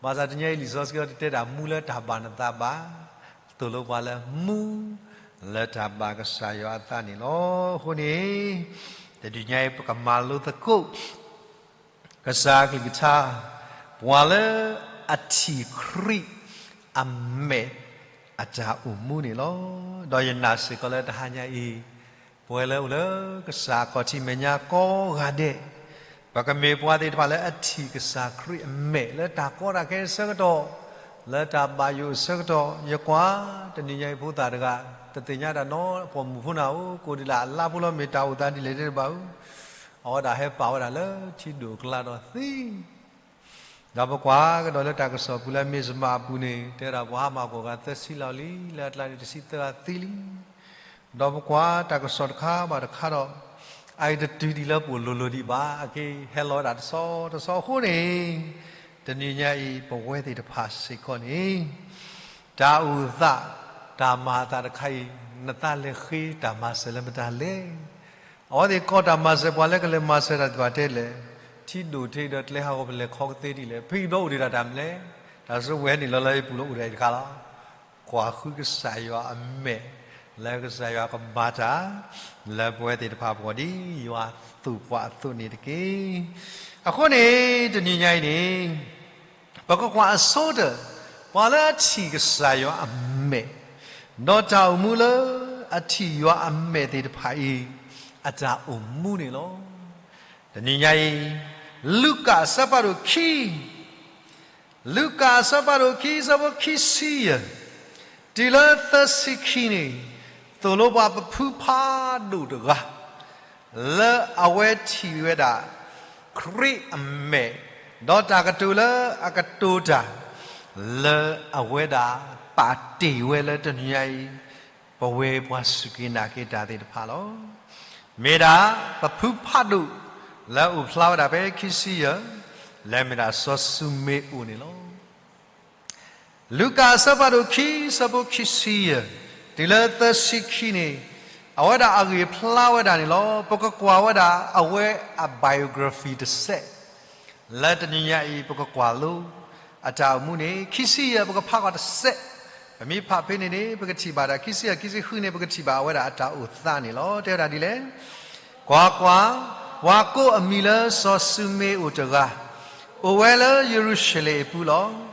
ဘၣ်ဆၣ်တနံၤညါအံၤလံာ်စီဆှံတတဲတၢ်မူလၢတၢ်ဘၣ်နသးဘၣ်, သိၣ်လိပှၤလၢမူ လၢတၢ်ဘၣ်ကစၢ်ယွၤအသးန့ၣ်လီၤ. အဃိန့ၣ် တနံၤညါအံၤပကမၤလိသကိး ကစၢ်အကလုၢ်ကထါ, ပှၤလၢအထံၣ်ခရံာ်အမဲာ်အတၢ်အိၣ်မူန့ၣ်လီၤ. ဒီးယနာ်စ့ၢ်ကီးလၢတဟါညါအံၤ ပဝဲလၢအိၣ်လၢကစၢ်အခီၣ်ထံးမဲာ်ညါကိးဂၤဒဲး, ပကမ့ၢ်ပှၤသ့ၣ်တဖၣ်လၢအထံၣ်ကစၢ်ခရံာ်အမဲာ်လၢတၢ်ကီတၢ်ခဲအဆၢကတီၢ်, လၢတၢ်ဘၣ်ယိၣ်အဆၢကတီၢ်, ယကွၢ် တနံၤညါအံၤဖိသၣ်တဂၤ တသ့ၣ်ညါတၢ်နီတပီၢ်မုၢ်ဖိနၤဧိၤ, ကိးဒံးလၢအလါဖိလၢမ့ၢ်တၢ်အိၣ်သးဒ်လဲၣ်တဲတဘၣ်ဧိၤ, အဝဲဒၣ်ဟဲပာ်ဝဲဒၣ်လၢထံဒိၣ်အကျါဒီးသံ ဒီးပကွၢ်ကဒီးလၢတၢ်ကစီၣ်ပူၤလၢ Myanmar အပူၤန့ၣ် တဲဝဲဒၣ်ပှၤဟါမၢ်ကီၢ်ဂၤသၢဆံလီၤလံ, လၢအကျါန့ၣ်တဆံသၢဂၤသံလံ. ဒီးပကွၢ်တၢ်ကစီၣ်တခါဘၣ်တခါဒီး အအံၤတတုၤဒံးလၢပှိၣ်လိၤလိၤဒံးဘၣ်, အက့ဟဲလီၤဝဲဒၣ်တဆီတဆီအဃိန့ၣ်, တနံၤညါအံၤပဝဲသ့ၣ်တဖၣ်စ့ၢ်ကီးန့ၣ် တၢ်အိၣ်သး တၢ်မၤအသးတခါအံၤ နသးလဲၤဃ့တၢ်မၤစၢၤလၢမတၤလဲၣ်. အဝဲသ့ၣ်ကိးတၢ်မၤစၢၤပှၤလၢကလဲၤမၤစၢၤတၢ်သ့ၣ်တဖၣ်တဲလဲၣ်, ထံဒိၣ်ထံဒီးကျဲဟးဂီၤပလဲၤခီကသ့ဒ်လဲၣ်, ဖဲအံၤဘျီအိၣ်ဒံးတၢ်တၢ်မနုၤလဲၣ်, တၢ်စၢဝဲန့ၣ်လီၤလၢယပူၤလၢအိၣ်ဒံးတခါလီၤ. ကွၢ်ဃုကစၢ်ယွၤအမဲာ်, လၢကစၢ်ယွၤကမၤတၢ် လၢပဝဲသ့ၣ်တဖၣ်အဂီၢ်ဒ်ယွၤသိၣ်ပှၤအသိးန့ၣ်တက့ၢ်. အဃိန့ၣ် တနံၤညါအံၤန့ၣ် ပကကွၢ်အဆိကတၢၢ် ပှၤလၢအထံၣ်ကစၢ်ယွၤအမဲာ်, ဒီးတၢ်အိၣ်မူလၢအထံၣ်ယွၤအမဲာ်သ့ၣ်တဖၣ်အံၤ အတၢ်အိၣ်မူန့ၣ်လီၤ. တနံၤညါအံၤ လူၤကၣ်အဆၢဖးဒိၣ်ခံ လူၤကၣ်အဆၢဖးဒိၣ်ခံ အဆၢဖိခံဆံယဲၢ်, တုၤလၢသၢဆံခံန့ၣ် သိၣ်လိပှၤပဖုဖးဒိၣ်တဂၤ လၢအဝဲထံၣ်ဝဲဒၣ် ခရံာ်အမဲာ်, ဒီးတၢ်ကတိၤလၢအကတိၤတၢ် လၢအဝဲဒၣ်ပာ်တ့ၢ်ဝဲလၢတနံၤညါအံၤ ပဝဲပှၤစူၢ်က့ၤနာ်က့ၤတၢ်သ့ၣ်တဖၣ်လီၤ. မ့ၢ်ဒၣ်ပဖုဖးဒိၣ် လၢအအိၣ်ဖျါဝဲဒၣ်ဖဲခံဆံယဲၢ်, လၢမ့ၢ်ဒၣ်စီၤၡူမ့အိၣ်န့ၣ်လီၤ. လူၤကၣ်အဆၢဖးဒိၣ်ခံ အဆၢဖိခံဆံယဲၢ် တုၤလၢသၢဆံခံန့ၣ် အဝဲဒၣ်အဂ့ၢ်ဖျါဝဲဒၣ်န့ၣ်လီၤ. ပကကွၢ်ဝဲဒၣ်အဝဲအ biography တစဲး လၢတနံၤညါအံၤ ပကကွၢ်လိ အတၢ်အိၣ်မူန့ၣ် ခံဆံယဲၢ် ပကဖးကွၢ်တစဲး, ပမ့ၢ်ဖးဖဲန့ၣ်န့ၣ် ပကထံၣ်ဘၣ်ဒၣ် ခံဆံယဲၢ် ခံဆံဃုန့ၣ် ပကထံၣ်ဘၣ်အဝဲဒၣ်အတၢ်အိၣ်သးန့ၣ်လီၤ. တဲဝဲဒၣ်ဒ်လဲၣ်, ကွၢ်ကွၢ်, ပှၤကိးအမံၤလၢစီၤၡူမ့အိၣ်တဂၤ အိၣ်ဝဲလၢယရူၤၡလ့ၣ်အပူၤလီၤ.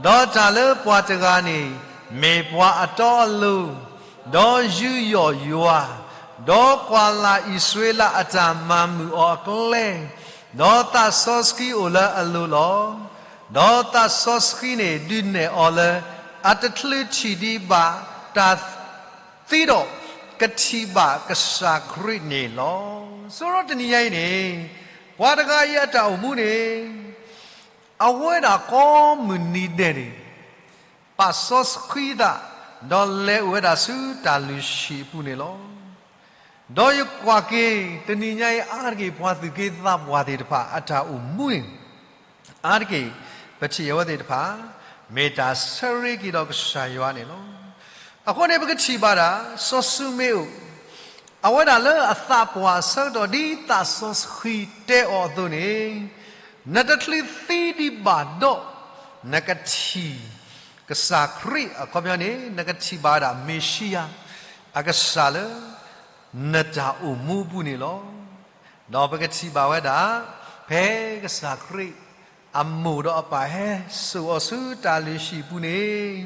ဒီးတၢ်လၢပှၤတဂၤန့ၣ် မ့ၢ်ပှၤအတီအလိၤ, ဒီးယူးယီၣ်ယွၤ, ဒီးကွၢ်လၢ်အံၣ်စရ့လးအတၢ်မၤမုာ်အီၤအကျဲ, ဒီးသးစီဆှံအိၣ်လၢအလိၤလီၤ. ဒီးသးစီဆှံန့ၣ် ဒုးနဲၣ်အီၤလၢ အတချုးထံၣ်ဒံးဘၣ်တၢ် သံဒီးကထံၣ်ဘၣ်ကစၢ်ခရံာ်န့ၣ်လီၤ. ဆိဒီးတနံၤညါအံၤန့ၣ် ပှၤတဂၤအံၤအတၢ်အိၣ်မူန့ၣ် အဝဲဒၣ်ကိးမုၢ်နံၤဒဲးန့ၣ် ပာ်စီဆှံသး ဒီးလဲၤအိၣ်ဝဲဒၣ်ဆူတၢ်လုၢ်ဟံၣ်အပူၤန့ၣ်လီၤ. ဒီးယကွၢ်က့ၤ တနံၤညါအံၤအါတက့ၢ် ပှၤသူၣ်က့သးပှၢ်သ့ၣ်တဖၣ်အတၢ်အိၣ်မူန့ၣ် အါတက့ၢ် ပထံၣ်အဝဲသ့ၣ်တဖၣ် မ့ၢ်တၢ်ဆၢရ့က့ၤဒီးကစၢ်ယွၤန့ၣ်လီၤ. အဃိန့ၣ် ပကထံၣ်ဘၣ်ဒၣ် စီၤၡူမ့အိၣ် အဝဲဒၣ်လၢအသးပှၢ်အဆၢကတီၢ် ဒ်သးစီဆှံတဲအီၤအသိးန့ၣ်, နတချုးသံဒံးဘၣ်ဒီး နကထံၣ် ကစၢ်ခရံာ် အခီပညီန့ၣ် နကထံၣ်ဘၣ်ဝဲဒၣ်မ့ၤၡံယၤ အကစၢ်လၢ နတၢ်အိၣ်မူအပူၤန့ၣ်လီၤ. ဒီးပကထံၣ်ဘၣ်ဝဲဒၣ် ဖဲကစၢ်ခရံာ် အမိၢ်ဒီးအပၢ်ဟဲစိာ်အီၤဆူတၢ်လုၢ်ဟံၣ်ပူၤန့ၣ်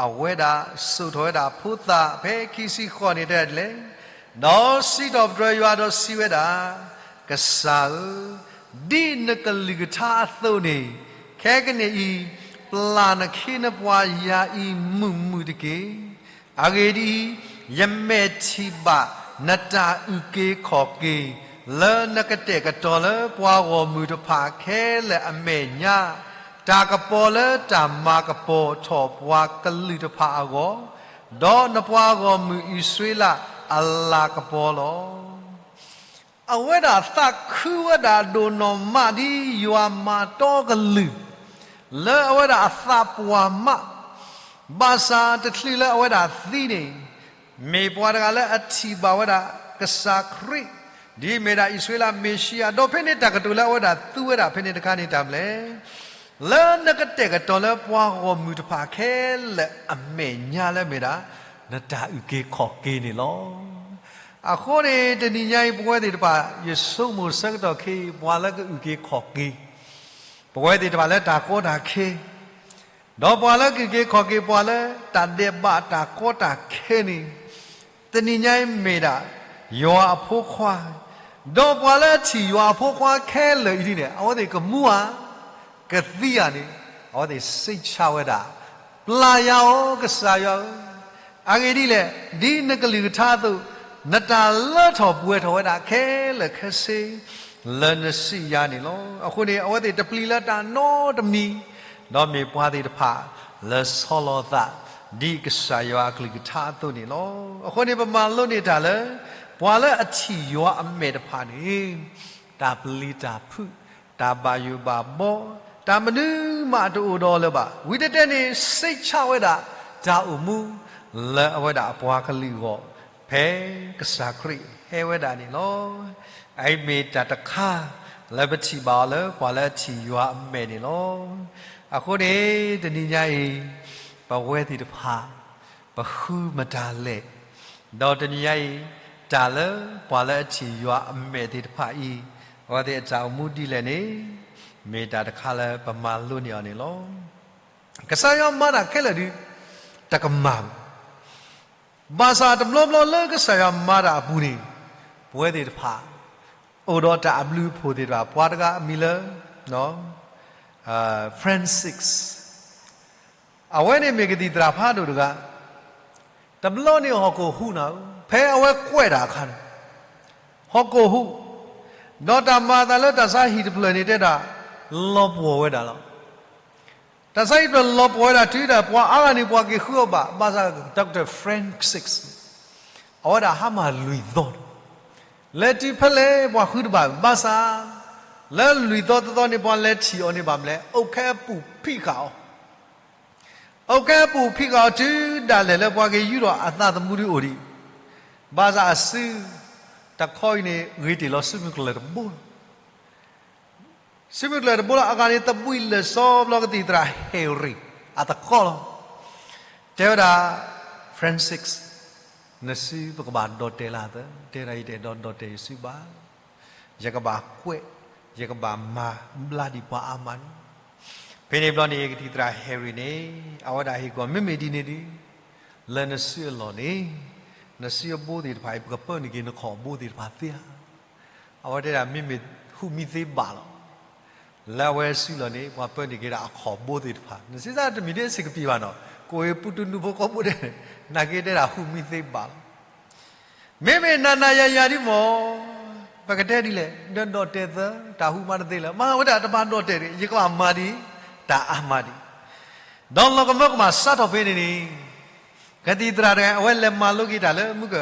အဝဲဒၣ်စိာ်ထီၣ်ဝဲဒၣ်ဖိသၣ် ဖဲခံဆံဃိးန့ၣ်တဲဒ်လဲၣ်, ဒီးစံးထီၣ်ပတြၢၤယွၤဒီးစံးဝဲဒၣ်, ကစၢ်ဧၢ, ဒ်နကလုၢ်ကထါအသိးန့ၣ်, ခဲကနံၣ်အံၤ ပျၢ်နခ့နပှၤယၤအံၤမုာ်မုာ်တက့ၢ်. အဂ့ၢ်ဒ်အံၤ, ယမဲာ်ထံၣ်ဘၣ်နတၢ်အုၣ်က့ၤခီၣ်က့ၤ လၢနကတဲာ်ကတီၤလၢပှၤဂီၢ်မုၢ်တဖၣ်ခဲလၢာ်အမဲာ်ညါ, တၢ်ကပီၤလၢတၢ်မၤကပီၤထီၣ်ပှၤကလုာ်တဖၣ်အဂီၢ်, ဒီးနပှၤဂီၢ်မုၢ်အံၣ်စရ့လးအလၤကပီၤလီၤ. အဝဲဒၣ်သးခုဝဲဒၣ်ဒိၣ်နီၢ်မးဒ်ယွၤမၤတီကလုၢ် လၢအဝဲဒၣ်အသးပှၢ်မး, ဘၣ်ဆၣ်တချုးလၢအဝဲဒၣ်သံန့ၣ်, မ့ၢ်ပှၤတဂၤလၢအထံၣ်ဘၣ်ဝဲဒၣ်ကစၢ်ခရံာ် ဒ်မ့ၢ်ဒၣ်အံၣ်စရ့လးမ့ၤၡံယၤ, ဒီးဖဲန့ၣ်တၢ်ကတိၤလၢအဝဲဒၣ်သူဝဲဒၣ်ဖဲန့ၣ်တခါန့ၣ်တၢ်မနုၤလဲၣ်, လၢနကတဲာ်ကတီၤလၢပှၤဂီၢ်မုၢ်တဖၣ်ခဲလၢာ်အမဲာ်ညါလၢမ့ၢ်ဒၣ် နတၢ်အုၣ်က့ၤခီၣ်က့ၤန့ၣ်လီၤ. အဃိန့ၣ် တနံၤညါအံၤ ပဝဲသ့ၣ်တဖၣ် ယဆိကမိၣ်ဆၢကတီၢ်ခဲအံၤ ပှၤလၢကအုၣ်က့ၤခီၣ်က့ၤ ပဝဲသ့ၣ်တဖၣ်လၢတၢ်ကီတၢ်ခဲ, ဒီးပှၤလၢကအုၣ်က့ၤခီၣ်က့ၤ ပှၤလၢတၢ်ဒဲးဘးတၢ်ကီတၢ်ခဲန့ၣ်, တနံၤညါအံၤမ့ၢ်ဒၣ် ယွၤအဖိခွါ, ဒီးပှၤလၢအထံၣ်ယွၤအဖိခွါခဲလၢာ်အံၤဒ်န့ၣ် အဝဲသ့ၣ်ကမူဧါ, ကသံဧါန့ၣ်, အဝဲသ့ၣ်စိတ်ချဝဲဒၣ်, ပျၢ်ယၤအီၤ ကစၢ်ယွၤဧၢ, အဂ့ၢ်ဒ်လဲၣ်, ဒ်နကလုၢ်ကထါအသိး, နတၢ်လၢထီၣ်ပှဲၤထီၣ်ဝဲဒၣ်ခဲလၢာ်ခဲဆ့ လၢနစံးယၤန့ၣ်လီၤ. အဃိန့ၣ် အဝဲသ့ၣ်တပျံၤလၢတၢ်နီတမံၤ, ဒီးမ့ၢ်ပှၤသ့ၣ်တဖၣ် လၢဆီလီၤသး ဒ်ကစၢ်ယွၤအကလုၢ်ကထါအသိးန့ၣ်လီၤ. အဃိန့ၣ် ပမၤလိန့ၢ်တၢ်လၢ ပှၤလၢအထံၣ်ယွၤအမဲာ်တဖၣ်န့ၣ် တၢ်ပျံၤတၢ်ဖုး, တၢ်ဘၣ်ယိၣ်ဘၣ်ဘီ, တၢ်မနုၤမးတအိၣ်ဒီးလၢၤဘၣ်. ဝံၤတဲတဲန့ၣ် စိတ်ချဝဲဒၣ် တၢ်အိၣ်မူ လၢအဝဲဒၣ်အပှၤကလုာ်အဂီၢ် ဖဲကစၢ်ခရံာ်ဟဲဝဲဒၣ်န့ၣ်လီၤ. အအံၤမ့ၢ်တၢ်တခါ လၢပထံၣ်ဘၣ်အီၤလၢ ပှၤလၢအထံၣ်ယွၤအမဲာ်န့ၣ်လီၤ. အဃိန့ၣ် တနံၤညါအံၤ ပဝဲသ့ၣ်တဖၣ် ပဃုမတၤလဲၣ်. ဒီးတနံၤညါအံၤ တၢ်လၢပှၤလၢအထံၣ်ယွၤအမဲာ်သ့ၣ်တဖၣ်အံၤ အဝဲသ့ၣ်အတၢ်အိၣ်မူဒ်လဲၣ်န့ၣ် မ့ၢ်တၢ်တခါလၢပမၤလိန့ၢ်အီၤန့ၣ်လီၤ. ကစၢ်ယွၤမၤတၢ်ခဲလၢာ်ဒီး တကမၣ် ဘၣ်ဆၣ်တဘျီဘျီလၢကစၢ်ယွၤမၤတၢ်အပူၤန့ၣ် ပဝဲသ့ၣ်တဖၣ် အိၣ်ဒီးတၢ်အဘျုးအဖှိၣ်သ့ၣ်တဖၣ် ပှၤတဂၤအမံၤလၢ Francis, အဝဲန့ၣ်မ့ၢ်ကသံၣ်သရၣ်ဖးဒိၣ်တဂၤ, တဘျီန့ၣ်ဟီၣ်ခိၣ်ဟူးနၤဧၢ, ဖဲအဝဲကွဲးတၢ်အခါန့ၣ် ဟီၣ်ခိၣ်ဟူး, ဒီးတၢ်မၤအသးလၢတၢ်ဆါဟံၣ်တဖျၢၣ်န့ၣ်တဲဒၣ် လီၤပှီၢ်ဝဲဒၣ်လီၤ. တၢ်ဆါဟံၣ်တဖျၢၣ်လီၤပှီၢ်ဝဲဒၣ်တုၤဒၣ်ပှၤအါဂၤန့ၣ် ပှၤက့ၤဃုအီၤဘၣ်, ဘၣ်ဆၣ် Doctor Francis အဝဲဒၣ်ဟါမၢ်လွံၢ်သီန့ၣ် လဲၤတုၤဖဲလဲၣ်ပှၤဃုတဘၣ်, ဘၣ်ဆၣ် လၢလွံၢ်သီတသီန့ၣ် ပှၤလဲၤထံၣ်အီၤန့ၣ်ဘၣ်မနုၤလဲၣ်, အိၣ်ခဲအပူၤဖံးဃာ်အီၤ, အိၣ်ခဲအပူၤဖံးဃာ်အီၤတုၤဒၣ်လဲာ်လၢပှၤက့ၤယူၢ်ထီၣ်အသးသမူဒုအိၣ်ဒံး, ဘၣ်ဆၣ်အစုတခီအံၤန့ၣ် ဂ့ၤတ့ၢ်လီၤဆူမုၢ်ကျၢၢ်တဘိလီၤ. ဆူမုၢ်ကျၢၢ်တဘိလီၤ. အဂၤန့ၣ် သဘှံးလၢာ်စီဘျီ ကသံၣ်သရၣ် Henry အသကိးလီၤ. တဲဝဲဒၣ် Francis, နစုပကဘၣ်ဒီၣ်တဲာ်လၢအသး, တဲဒၣ် ယတအဲၣ်ဒိးဒီၣ်တဲာ်ယစုဘၣ်, ယကဘၣ်ကွဲး, ယကဘၣ်မၤဘျါဒံးပှၤအါမးန့ၣ်. ဖဲန့ၣ်ဘျီန့ၣ် ကသံၣ်သရၣ် Henry န့ၣ် အဝဲဒၣ်ဟ့ၣ်ကီး မ့မ့ၢ်ဒ်န့ၣ်ဒီး လၢနစုအလီၢ်န့ၣ် နစုအဘိသ့ၣ်တဖၣ်အံၤ ပကပၢနုာ်က့ၤနခီၣ်ဘိသ့ၣ်တဖၣ်သ့ဧါ. အဝဲတဲဒၣ် မ့မ့ၢ်ဟူးမံသ့ဘၣ်လီၤ. လၢအဝဲအစုလီၢ်န့ၣ် ပှၤပၢနုာ်က့ၤဒၣ်အခီၣ်ဘိသ့ၣ်တဖၣ်, နစံးစၢ်တမံၤဒ်စ့ၢ်ကပံာ်ဘၣ်နီၤ, ကိးဝဲပူတူနူဖိကိးဘိဒဲး, နာ်က့တဲဒၣ်ဟူးမံသ့ဘၣ်လီၤ. မ့မ့ၢ်နၤနၤယၤယၤဒ်မီၢ်, ပကတဲဒ်လဲၣ်, ဒီးဒီၣ်တဲာ်သၢ, တၢ်ဟူးမးတသ့လၢၤ, မၤဝဲဒၣ်တဘၣ်ဒီၣ်တဲာ်ဒံး, ယကဘၣ်မၤဒံး, တၢ်အါမးဒံး. ဒီးလီၤကမၢကမၣ်စးထီၣ်ဖဲန့ၣ်န့ၣ် ကသံၣ်သရၣ်တဂၤ အဝဲလဲၤမၤလိက့ၤတၢ်လၢမုၢ်က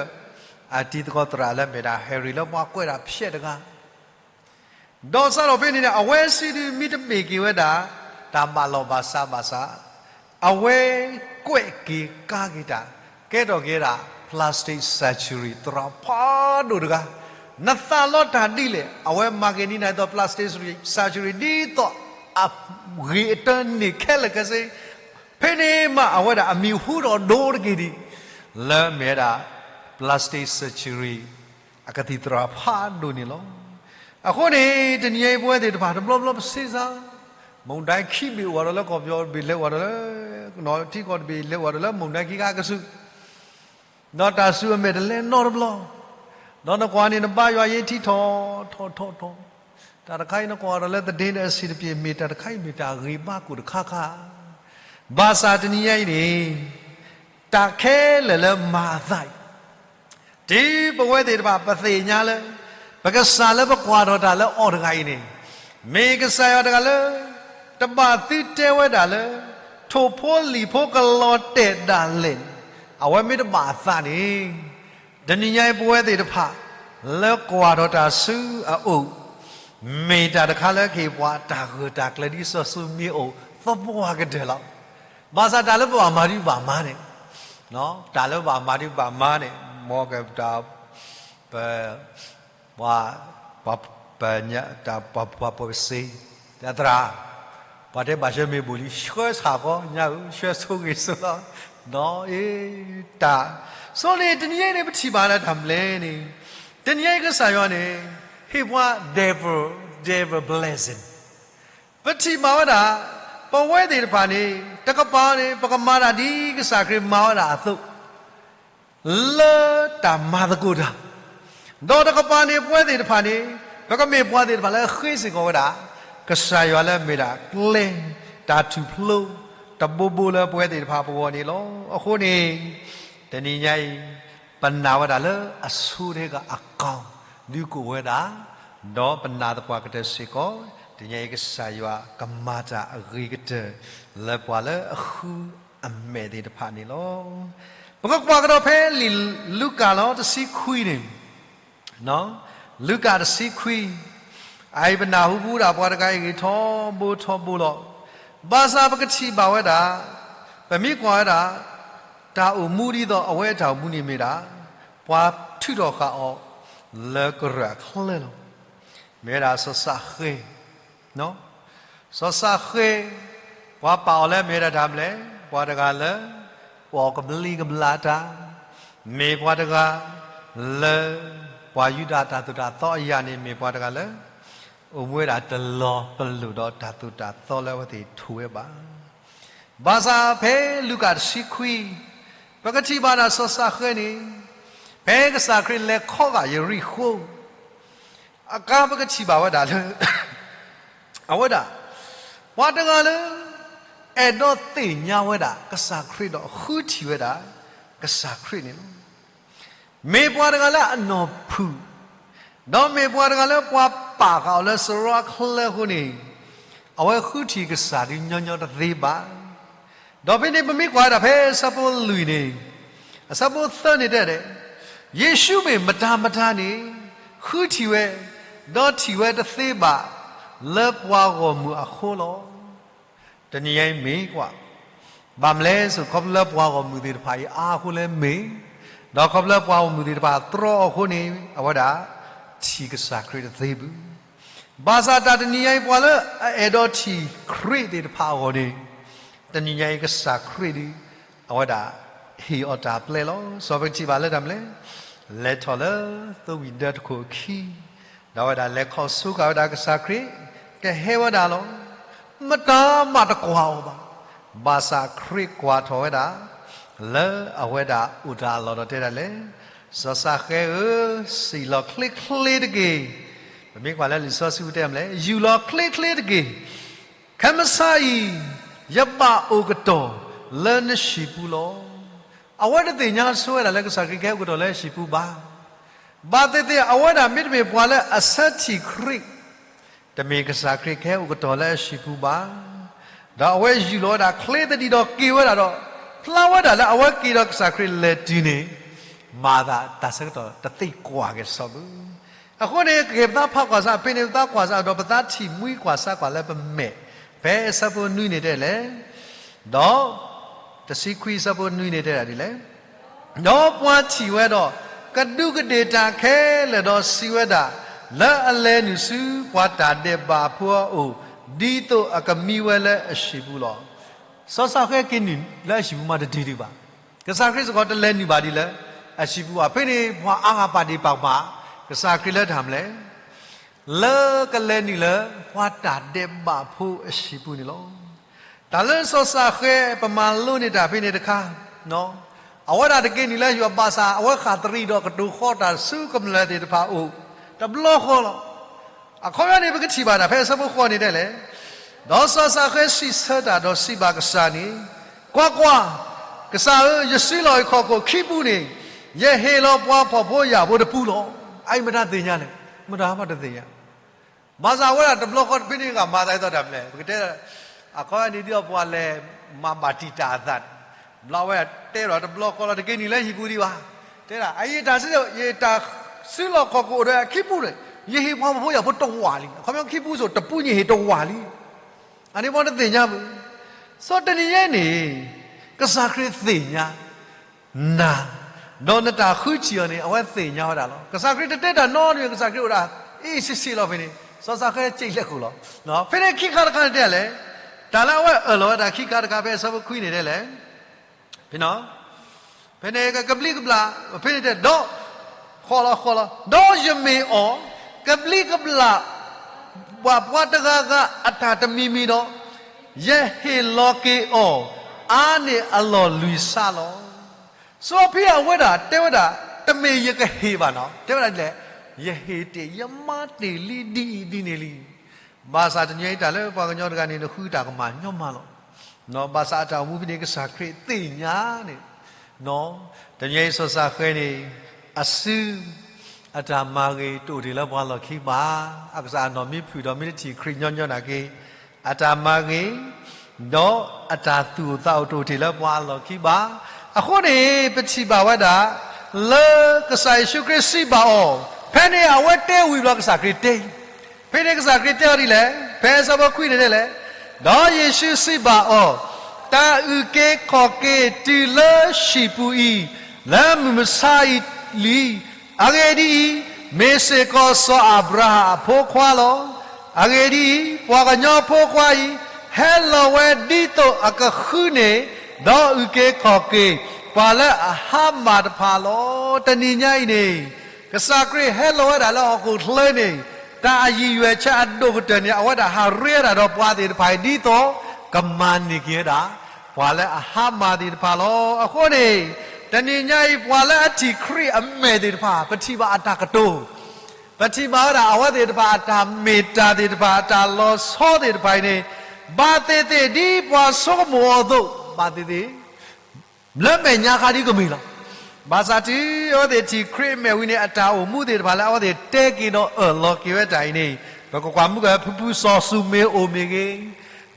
အတံၤသကိးသရၣ်လၢမ့ၢ်ဒၣ် Harry လၢပှၤကွဲးတၢ်ဖျဲးတဂၤ, ဒီးစးထီၣ်ဖဲန့ၣ်န့ၣ် အဝဲစုဒုးမ့တမ့ၢ်က့ၤဝဲဒၣ် တၢ်ဘၣ်လီၢ်ဘၣ်စးဘၣ်ဆၣ်, အဝဲကွဲးက့ၤကါက့ၤတၢ်, ကဲထီၣ်က့ၤဒၣ် plastic surgery သရၣ်ဖးဒိၣ်တဂၤ, နသးလီတၢ်ဒ်လဲၣ်, အဝဲမၤက့ၤန့ၢ်နၤဒ်သိး plastic surgery ဒ်သိး အဂ့ၤအတၢန့ၢ်ခဲလၢာ်ခဲဆ့ ဖဲန့ၣ်မးအဝဲဒၣ်အမံၤဟူထီၣ်ဒိတက့ၢ်ဒံး, လၢမ့ၢ်ဝဲဒၣ် plastic surgery အကသံၣ်သရၣ်ဖးဒိၣ်န့ၣ်လီၤ. အဃိန့ၣ် တနံၤညါအံၤပဝဲသ့ၣ်တဖၣ်တဘျီဘျီပစ့စါ, မုၢ်ဒိၣ်ခံဘ့ၣ်အိၣ်ဒီးလၢကီၢ်ပယီၤတဘ့ၣ်လဲၤအိၣ်ဒီးလၢ, ထံကီၢ်တဘ့ၣ်လဲၤအိၣ်ဒီးလၢမုၢ်ဒိၣ်ခံခါကဆူး ဒီးတၢ်စူၤအမဲာ်တလဲၤနီတဘျီ, ဒီးနကွၢ်န့ၣ် နဘါယွၤယ့ထံထီၣ်ထီၣ်ထီၣ်ထီၣ်, တၢ်တခါအံၤနကွၢ်ဒီးလၢသဒ့န့ၣ်အဆံးတပျ့ၤ မ့ၢ်တၢ်တခါအံၤမ့ၢ်တၢ်ဂ့ၤဘၣ်ကိၣ်တခါခါ, ဘၣ်ဆၣ်တနံၤညါအံၤန့ၣ် တၢ်ခဲလၢာ်လၢမၤအသးအံၤ တုၤပဝဲသ့ၣ်တဖၣ်ပသ့ၣ်ညါလၢ ပကစၢ်လၢပကွၢ်ထီၣ်တၢ်လၢအီၤတဂၤအံၤန့ၣ် မ့ၢ်ကစၢ်ယွၤတဂၤလၢ တဘၣ်သုတဲဝဲဒၣ်လၢ ထိၣ်ဖိလံၣ်ဖိကလီၤတဲာ်ဒၣ်လဲာ်န့ၣ် အဝဲမ့ၢ်တဘၣ်အသးန့ၣ် တနံၤညါအံၤပဝဲသ့ၣ်တဖၣ် လၢကွၢ်ထီၣ်တၢ်ဆူအအိၣ် မ့ၢ်တၢ်တခါလၢကဟ့ၣ်ပှၤတၢ်ဂၢၢ်တၢ်ကျၢၤဒ်စီၤၡူမံၤအိၣ်သပှၢ်ကတၢၢ်လီၤ. ဘၣ်ဆၣ်တၢ်လၢပဘၣ်မၤဒုးဘၣ်မၤန့ၣ်, တၢ်လၢပဘၣ်မၤဒုးဘၣ်မၤန့ၣ် မ်ကတၢ် ပ ပှၤ ပှၤ ပှၤပၢၤစ့ သရၣ်, ပှၤတဲဘၣ်ဆှၢမ့ၢ်ဘူၣ်လံ ဆှၢဆၣ်ဃီညါဧၢ ဆှၢဆိဂ့ၤဆိလီၤ, ဒီးအ့ တၢ် ဆိန့ၣ် တနံၤအံၤန့ၣ် ပထံၣ်ဘၣ်လၢတၢ်မနုၤလဲၣ်န့ၣ်, တနံၤအံၤကစၢ်ယွၤန့ၣ် ဟ့ၣ်ပှၤ devil, devil blessing ပထံၣ်ဘၣ်ဝဲဒၣ် ပဝဲသ့ၣ်တဖၣ်န့ၣ် တကပၤန့ၣ် ပကမၤတၢ်ဒ်ကစၢ်ခရံာ်မၤဝဲဒၣ်အသိး လၢတၢ်မၤသကိးတၢ်, ဒီးတကပၤန့ၣ် ပဝဲသ့ၣ်တဖၣ်န့ၣ် ပကမ့ၢ်ပှၤသ့ၣ်တဖၣ်လၢအဃ့စ့ၢ်ကီးဝဲဒၣ် ကစၢ်ယွၤလၢအမ့ၢ်ဒၣ်ကျဲ တၢ်ထူၣ်ဖျိ တဘိဘိလၢပဝဲသ့ၣ်တဖၣ်ပဂီၢ်န့ၣ်လီၤ. အဃိန့ၣ် တနံၤညါအံၤ ပနာ်ဝဲဒၣ်လၢအဆိတဟဲကအကီၢ် ဒုးကိးဝဲဒၣ်, ဒီးပနာ်သပှၢ်ကတၢၢ်စ့ၢ်ကီး, တနံၤညါအံၤကစၢ်ယွၤကမၤတၢ်အဂ့ၤကတၢၢ် လၢပှၤလၢအဃုအမဲာ်သ့ၣ်တဖၣ်န့ၣ်လီၤ. ပကကွၢ်ကဒီးဖဲလံာ်လူၤကၣ်လီၤ တဆံခွံန့ၣ် လူၤကၣ်တဆံခွံ, အအံၤပနၢ်ဟူပူၤဒၣ်ပှၤတဂၤအံၤဂ့ၤထီဘိထီဘိလီၤ. ဘၣ်ဆၣ်ပကထံၣ်ဘၣ်ဝဲဒၣ်, ပမ့ၢ်ကွၢ်ဝဲဒၣ် တၢ်အိၣ်မူဒ်သိးအဝဲအတၢ်အိၣ်မူန့ၣ်မ့ၢ်ဒၣ် ပှၤထုးထီၣ်ဃာ်အီၤလၢကရၢၢ်အချၢလီၤ. မ့ၢ်ဝဲဒၣ်စီၤစးဃဲ, စီၤစးဃဲ, ပှၤပာ်အီၤလၢမ့ၢ်ဝဲဒၣ်တၢ်မနုၤလဲၣ် ပှၤတဂၤလၢ အိၣ်ကဘျံးကဘျၣ်တၢ်, မ့ၢ်ပှၤတဂၤလၢ ပှၤယူဒၤတၢ်သိၣ်တၢ်သီအယၤန့ၣ် မ့ၢ်ပှၤတဂၤလၢ အိၣ်မူဝဲဒၣ်တလီၤပလိာ်ဒီးတၢ်သိၣ်တၢ်သီလၢအဝဲသ့ၣ်ထိၣ်ဝဲဘၣ်. ဘၣ်ဆၣ်ဖဲလူၤကၣ်တဆံခွံ ပကထံၣ်ဘၣ်ဒၣ်စီၤစးဃဲန့ၣ် ဖဲကစၢ်ခရံာ်လဲၤခီဂာ်ယရံၣ်ဃိၣ် အခါပကထံၣ်ဘၣ်ဝဲဒၣ်လၢ အဝဲဒၣ် ပှၤတဂၤလၢ အဲၣ်ဒိးသ့ၣ်ညါဝဲဒၣ်ကစၢ်ခရံာ်ဒီးဃုထံၣ်ဝဲဒၣ် ကစၢ်ခရံာ်န့ၣ်လီၤ. မ့ၢ်ပှၤတဂၤလၢအနီၢ်ဖုၣ်, ဒီးမ့ၢ်ပှၤတဂၤလၢပှၤပာ်ဃာ်အီၤလၢစရီအချၢအဃိန့ၣ် အဝဲဃုထံၣ်ကစၢ်ဒုညီညီတသ့ဘၣ်. ဒီးဖဲန့ၣ်ပမ့ၢ်ကွၢ်ဝဲဒၣ်ဖဲအဆၢဖိလွံၢ်န့ၣ်, အဆၢဖိသၢန့ၣ်တဲဒၣ်, ယ့ၣ်ၡူးမ့ၢ်မတၤမတၤန့ၣ် ဃုထံၣ်ဝဲ, ဒီးထံၣ်ဝဲတသ့ဘၣ် လၢပှၤဂီၢ်မုၢ်အဃိလီၤ. တနံၤညါအံၤမ့ၢ်ကွၢ်, ဘၣ်မနုၤလဲၣ်စိ ခီဖျိလၢပှၤဂီၢ်မုၢ်သ့ၣ်တဖၣ်အံၤအါအဃိလၢမ့ၢ်, ဒီးခီဖျိလၢပှၤဂီၢ်မုၢ်သ့ၣ်တဖၣ်တြီအီၤအဃိန့ၣ် အဝဲဒၣ် ထံၣ်ကစၢ်ခရံာ်တသ့ဘၣ်. ဘၣ်ဆၣ်တၢ်တနံၤညါအံၤပှၤလၢအအဲၣ်ဒိးထံၣ်ခရံာ်သ့ၣ်တဖၣ်အဂီၢ်န့ၣ်, တနံၤညါအံၤကစၢ်ခရံာ်ဒီး အဝဲဒၣ် ဟ့ၣ်အီၤတၢ်ပျဲလီၤ. စီၤပကထံၣ်ဘၣ်လၢတၢ်မနုၤလဲၣ်, လဲၤထီၣ်လၢသိဝံၤဒၢတခိၣ်အခံ, ဒီးအဝဲဒၣ်လဲၤခီၣ်ဆိဃာ်ဝဲဒၣ်ကစၢ်ခရံာ်, ကဟဲဝဲဒၣ်လီၤ. မတၤမးတကွၢ်အီၤဘၣ်. ဘၣ်ဆၣ်ခရံာ်ကွၢ်ထီၣ်ဝဲဒၣ် လၢအဝဲဒၣ်အိၣ်တၢ်အလီၢ်ဒီးတဲဒၣ်လဲၣ်, စီၤစးဃဲဧၢ, စံၣ်လီၤချ့ချ့တက့ၢ်. ပမ့ၢ်ကွၢ်လၢလံာ်စီဆှံတဲမနုၤလဲၣ်, ယူၢ်လီၤချ့ချ့တက့ၢ်. ခဲမုၢ်ဆါအံၤ ယဘၣ်အိၣ်ကတီၢ်လၢနဟံၣ်ပူၤလီၤ. အဝဲတသ့ၣ်ညါဆိဝဲဒၣ်လၢကစၢ်ခရံာ်ကဟဲအိၣ်ကတီၢ်လၢအဟံၣ်ပူၤဘၣ်. ဘၣ်သ့ၣ်သ့ၣ် အဝဲဒၣ်မ့တမ့ၢ်ပှၤလၢအဆၢထံၣ်ခရံာ်, တမ့ၢ်ကစၢ်ခရံာ်ကဟဲအိၣ်ကတီၢ်လၢအဟံၣ်ပူၤဘၣ်. ဒီးအဝဲယူၢ်လီၤဝဲဒၣ်ချ့သဒံးဒီးက့ၤဝဲဒၣ်ဒီး ဖျါဝဲဒၣ်လၢအဝဲက့ၤဒီးကစၢ်ခရံာ်လဲၤတုၤန့ၣ် မၤသးတၢ်ဆၢကတီၢ်တသ့ကွၢ်က့ၤစီဘၣ်. အဃိန့ၣ် ကပသးဖးကွၢ်စး ဖဲန့ၣ် ပသးကွၢ်စးဒီးပသးထံၣ်မှံကွၢ်စးကွၢ်လၢပမဲာ်, ဖဲအဆၢဖိနွံန့ၣ်တဲလဲၣ်, ဒီး တဆံခွံအဆၢဖိနွံန့ၣ်တဲဒၣ်ဒ်လဲၣ်, ဒီးပှၤထံၣ်ဝဲဒီး ကဒူးကဒ့ၣ်တၢ်ခဲလၢာ်ဒီးစံးဝဲဒၣ်, လၢအလဲၤနုာ်ဆူပှၤတၢ်ဒဲးဘးဖိအအိၣ်, ဒ်သိးအကမံဝဲလၢအဟံၣ်ပူၤလီၤ. စီၤစးဃဲက့ၤနုာ်လၢအဟံၣ်ပူၤမးတတုၤဒံးဘၣ်. ကစၢ်ခရံာ်စ့ၢ်ကီးတလဲၤနုာ်ဘၣ်ဒ်လၢအဟံၣ်ပူၤဘၣ်. ဖဲန့ၣ် ပှၤအါဂၤပာ်ဒ့ၣ်ပာ်ကမၣ် ကစၢ်ခရံာ်လၢတၢ်မနုၤလဲၣ်, လၢကလဲၤနုာ်လၢပှၤတၢ်ဒဲးဘးဖိအဟံၣ်ပူၤန့ၣ်လီၤ. တၢ်လၢစီၤစးဃဲပမၤလိန့ၢ်တၢ်ဖဲန့ၣ်တခါ, အဝဲဒၣ်တက့ၤနုာ်လၢဟံၣ်ဘၣ်ဆၣ် အဝဲဃၣ်သရံးဒီးကတိၤဃီတၢ်ဆူကမျၢၢ်သ့ၣ်တဖၣ်အအိၣ် တဘျီဃီလီၤ. အခီပညီန့ၣ် ပကထံၣ်ဘၣ်ဒၣ်ဖဲအဆၢဖိဃိးန့ၣ်တဲလဲၣ်, ဒီးစီၤစးဃဲစံးဆၢတၢ်ဒီးစံးဘၣ်ကစၢ်န့ၣ်, ကွၢ်ကွၢ်, ကစၢ်ဧၢ, ယစုလီၢ်အံၤခီၣ်ခိၣ်ခံပူန့ၣ်, ယဟ့ၣ်လီၤပှၤဖှီၣ်ဖိယာ်ဖိတပူလီၤ. အအံၤမတၤသ့ၣ်ညါလဲၣ်, မတၤမးတသ့ၣ်ညါ ဘၣ်ဆၣ်အဝဲဒၣ်တဘျီဃီဖဲန့ၣ်ဂၤမၤသးဒ်သိးတၢ်မနုၤလဲၣ်, ပကတဲ အခီပညီန့ၣ်ဒ်သိးပှၤလဲၤမၤဘၣ်တံာ်တာ်အသးန့ၣ်, ဘျီဝဲတဲဒီးတဘျီဃီလီၤ တက့ၤနုာ်လၢဟံၣ်ပူၤဒံးဘၣ်. တဲဒၣ် အယတၢ်စု ယတၢ်စုလီၢ်ခီၣ်ခိၣ်အိၣ်ဒီးခံပူန့ၣ်, ယဟ့ၣ်ပှၤဖှီၣ်ဖိယာ်ဖိတဝာ်လံ. အခီပညီခံပူစိၤတပူ ယဟ့ၣ်တဝာ်လံ. အန့ၣ်ပှၤတသ့ၣ်ညါမုၢ်, စီၤတနံၤညါအံၤန့ၣ် ကစၢ်ခရံာ်သ့ၣ်ညါ နၤ, ဒီးနတၢ်ဃုထံၣ်အီၤန့ၣ် အဝဲသ့ၣ်ညါဝဲဒၣ်လီၤ. ကစၢ်ခရံာ်တတဲတၢ်နီတမံၤ ကစၢ်ခရံာ်အိၣ်ဒၣ် အ့ၣ်စ့ၣ်စ့ၣ်လီၤဖဲန့ၣ် စီၤစးဃဲစံးလဲၣ်ဃုာ်လီၤ. ဖဲန့ၣ်ခံခါတခါန့ၣ်တဲလဲၣ်, တၢ်လၢအဝဲအၢၣ်လီၤဝဲတၢ်ခံခါတခါဖဲအဆၢဖိခွံန့ၣ်တဲလဲၣ်, ဖဲန့ၣ် ဖဲန့ၣ်ကဘျံးကဘျၣ် ဖဲန့ၣ်တဲဒီး ဃီလီၤဃီလီၤ ဒီးယမ့ၢ်အီၤ ကဘျံးကဘျၣ် ပှၤပှၤတဂၤဂၤအတၢ်တမံၤမံၤဒီး ယဟ့ၣ်လီၤက့ၤအီၤ အါန့ၢ်အလီၢ်လွံၢ်ဆါလီၤ. စီၤပ့းတရူးအဝဲဒၣ်တဲဝဲဒၣ် တမ့ၢ်ယကဟ့ၣ်ဘၣ်နီၤ တဲဝဲဒၣ်ဒ်လဲၣ်, ယဟ့ၣ်တ့ၢ် ယမၤတ့ၢ်လံဒ်အံၤဒ်န့ၣ်လံ. ဘၣ်ဆၣ်တနံၤအံၤတၢ်လၢပှၤကညီတဂၤန့ၣ် နဃုတၢ်ကမၣ်ညီမးလီၤ. ဘၣ်ဆၣ်အတၢ်အိၣ်မူဖဲန့ၣ် ကစၢ်ခရံာ်သ့ၣ်ညါန့ၣ် တနံၤအံၤစီၤစးဃဲန့ၣ် အစု အတၢ်မၤဂ့ၤတအိၣ်တ့ၢ်လၢပှၤလီၢ်ခံဘၣ်. အကစၢ်အနီၢ်မ့ၢ်ဖုၣ်ဒီးမ့ၢ်တထံၣ်ခရံာ်ညီညီနာ်က့ အတၢ်မၤဂ့ၤ ဒီးအတၢ်သူၣ်အိၣ်သးအိၣ်တအိၣ်တ့ၢ်လၢပှၤလီၢ်ခံဘၣ်. အဃိန့ၣ် ပထံၣ်ဘၣ်ဝဲဒၣ် လၢကစၢ်ယ့ၣ်ၡူးခရံာ်စံးဘၣ်အီၤ, ဖဲန့ၣ်အဝဲတဲဝံၤဘျီကစၢ်ခရံာ်တဲ ဖဲန့ၣ်ကစၢ်ခရံာ်တဲအီၤဒ်လဲၣ်, ဖဲအဆၢဖိခွံန့ၣ်ဒ်လဲၣ်, ဒီးယ့ၣ်ၡူးစံးဘၣ်အီၤ, တၢ်အုၣ်က့ၤခီၣ်က့ၤတုၤလၢဟံၣ်ပူၤအံၤ, လၢမုၢ်မဆါအံၤလံ. အဂ့ၢ်ဒ်အံၤ, မ့ၢ်စ့ၢ်ကီးစီၤအၤဘြၤဟၣ်အဖိခွါလီၤ. အဂ့ၢ်ဒ်အံၤ, ပှၤကညီဖိခွါအံၤ, ဟဲလီၤဝဲဒ်သိးအကဃုန့ၢ် ဒီးအုၣ်က့ၤခီၣ်က့ၤ ပှၤလၢအဟါမၢ်တဖၣ်လီၤ. တနံၤညါအံၤန့ၣ် ကစၢ်ခရံာ်ဟဲလီၤဝဲဒၣ်လၢဟီၣ်ခိၣ်ချၢန့ၣ် တၢ်အယံာ်ယွဲၢ်ဆၢအဒိၣ်ကတၢၢ်န့ၣ် အဝဲဒၣ်ဟးရ့ဝဲဒၣ်ဒီးပှၤသ့ၣ်တဖၣ်အံၤ ဒ်သိးကမၤန့ၢ်က့ၤဝဲဒၣ် ပှၤလၢအဟါမၢ်သ့ၣ်တဖၣ်လီၤ. အဃိန့ၣ် တနံၤညါအံၤ ပှၤလၢအထံၣ်ခရံာ်အမဲာ်သ့ၣ်တဖၣ် ပထံၣ်ဘၣ်အတၢ်ကတိၤ ပထံၣ်ဘၣ်ဝဲဒၣ် အဝဲသ့ၣ်တဖၣ်အတၢ်မ့ၢ်တၢ်သ့ၣ်တဖၣ် အတၢ်လီၤဆီသ့ၣ်တဖၣ်အံၤန့ၣ် ဘၣ်သ့ၣ်သ့ၣ်ဒ်ပှၤဆိကမိၣ်အီၤအသိး ဘၣ်သ့ၣ်သ့ၣ် လၢမဲာ်ညါခါဒ်ကမ့ၢ်လီၤ. ဘၣ်ဆၣ်တုၤအဝဲသ့ၣ်ထံၣ်ခရံာ်အမဲာ်ဝံၤန့ၣ် အတၢ်အိၣ်မူသ့ၣ်တဖၣ်လၢအဝဲသ့ၣ်တဲက့ၤဒီးအၢၣ်လီၤက့ၤဝဲတၢ်အံၤန့ၣ် ပကကွၢ်မုၢ်ကဖုဖုစီၤၡူမ့ၤအိၣ်မ့ၢ်ဂ့ၤ,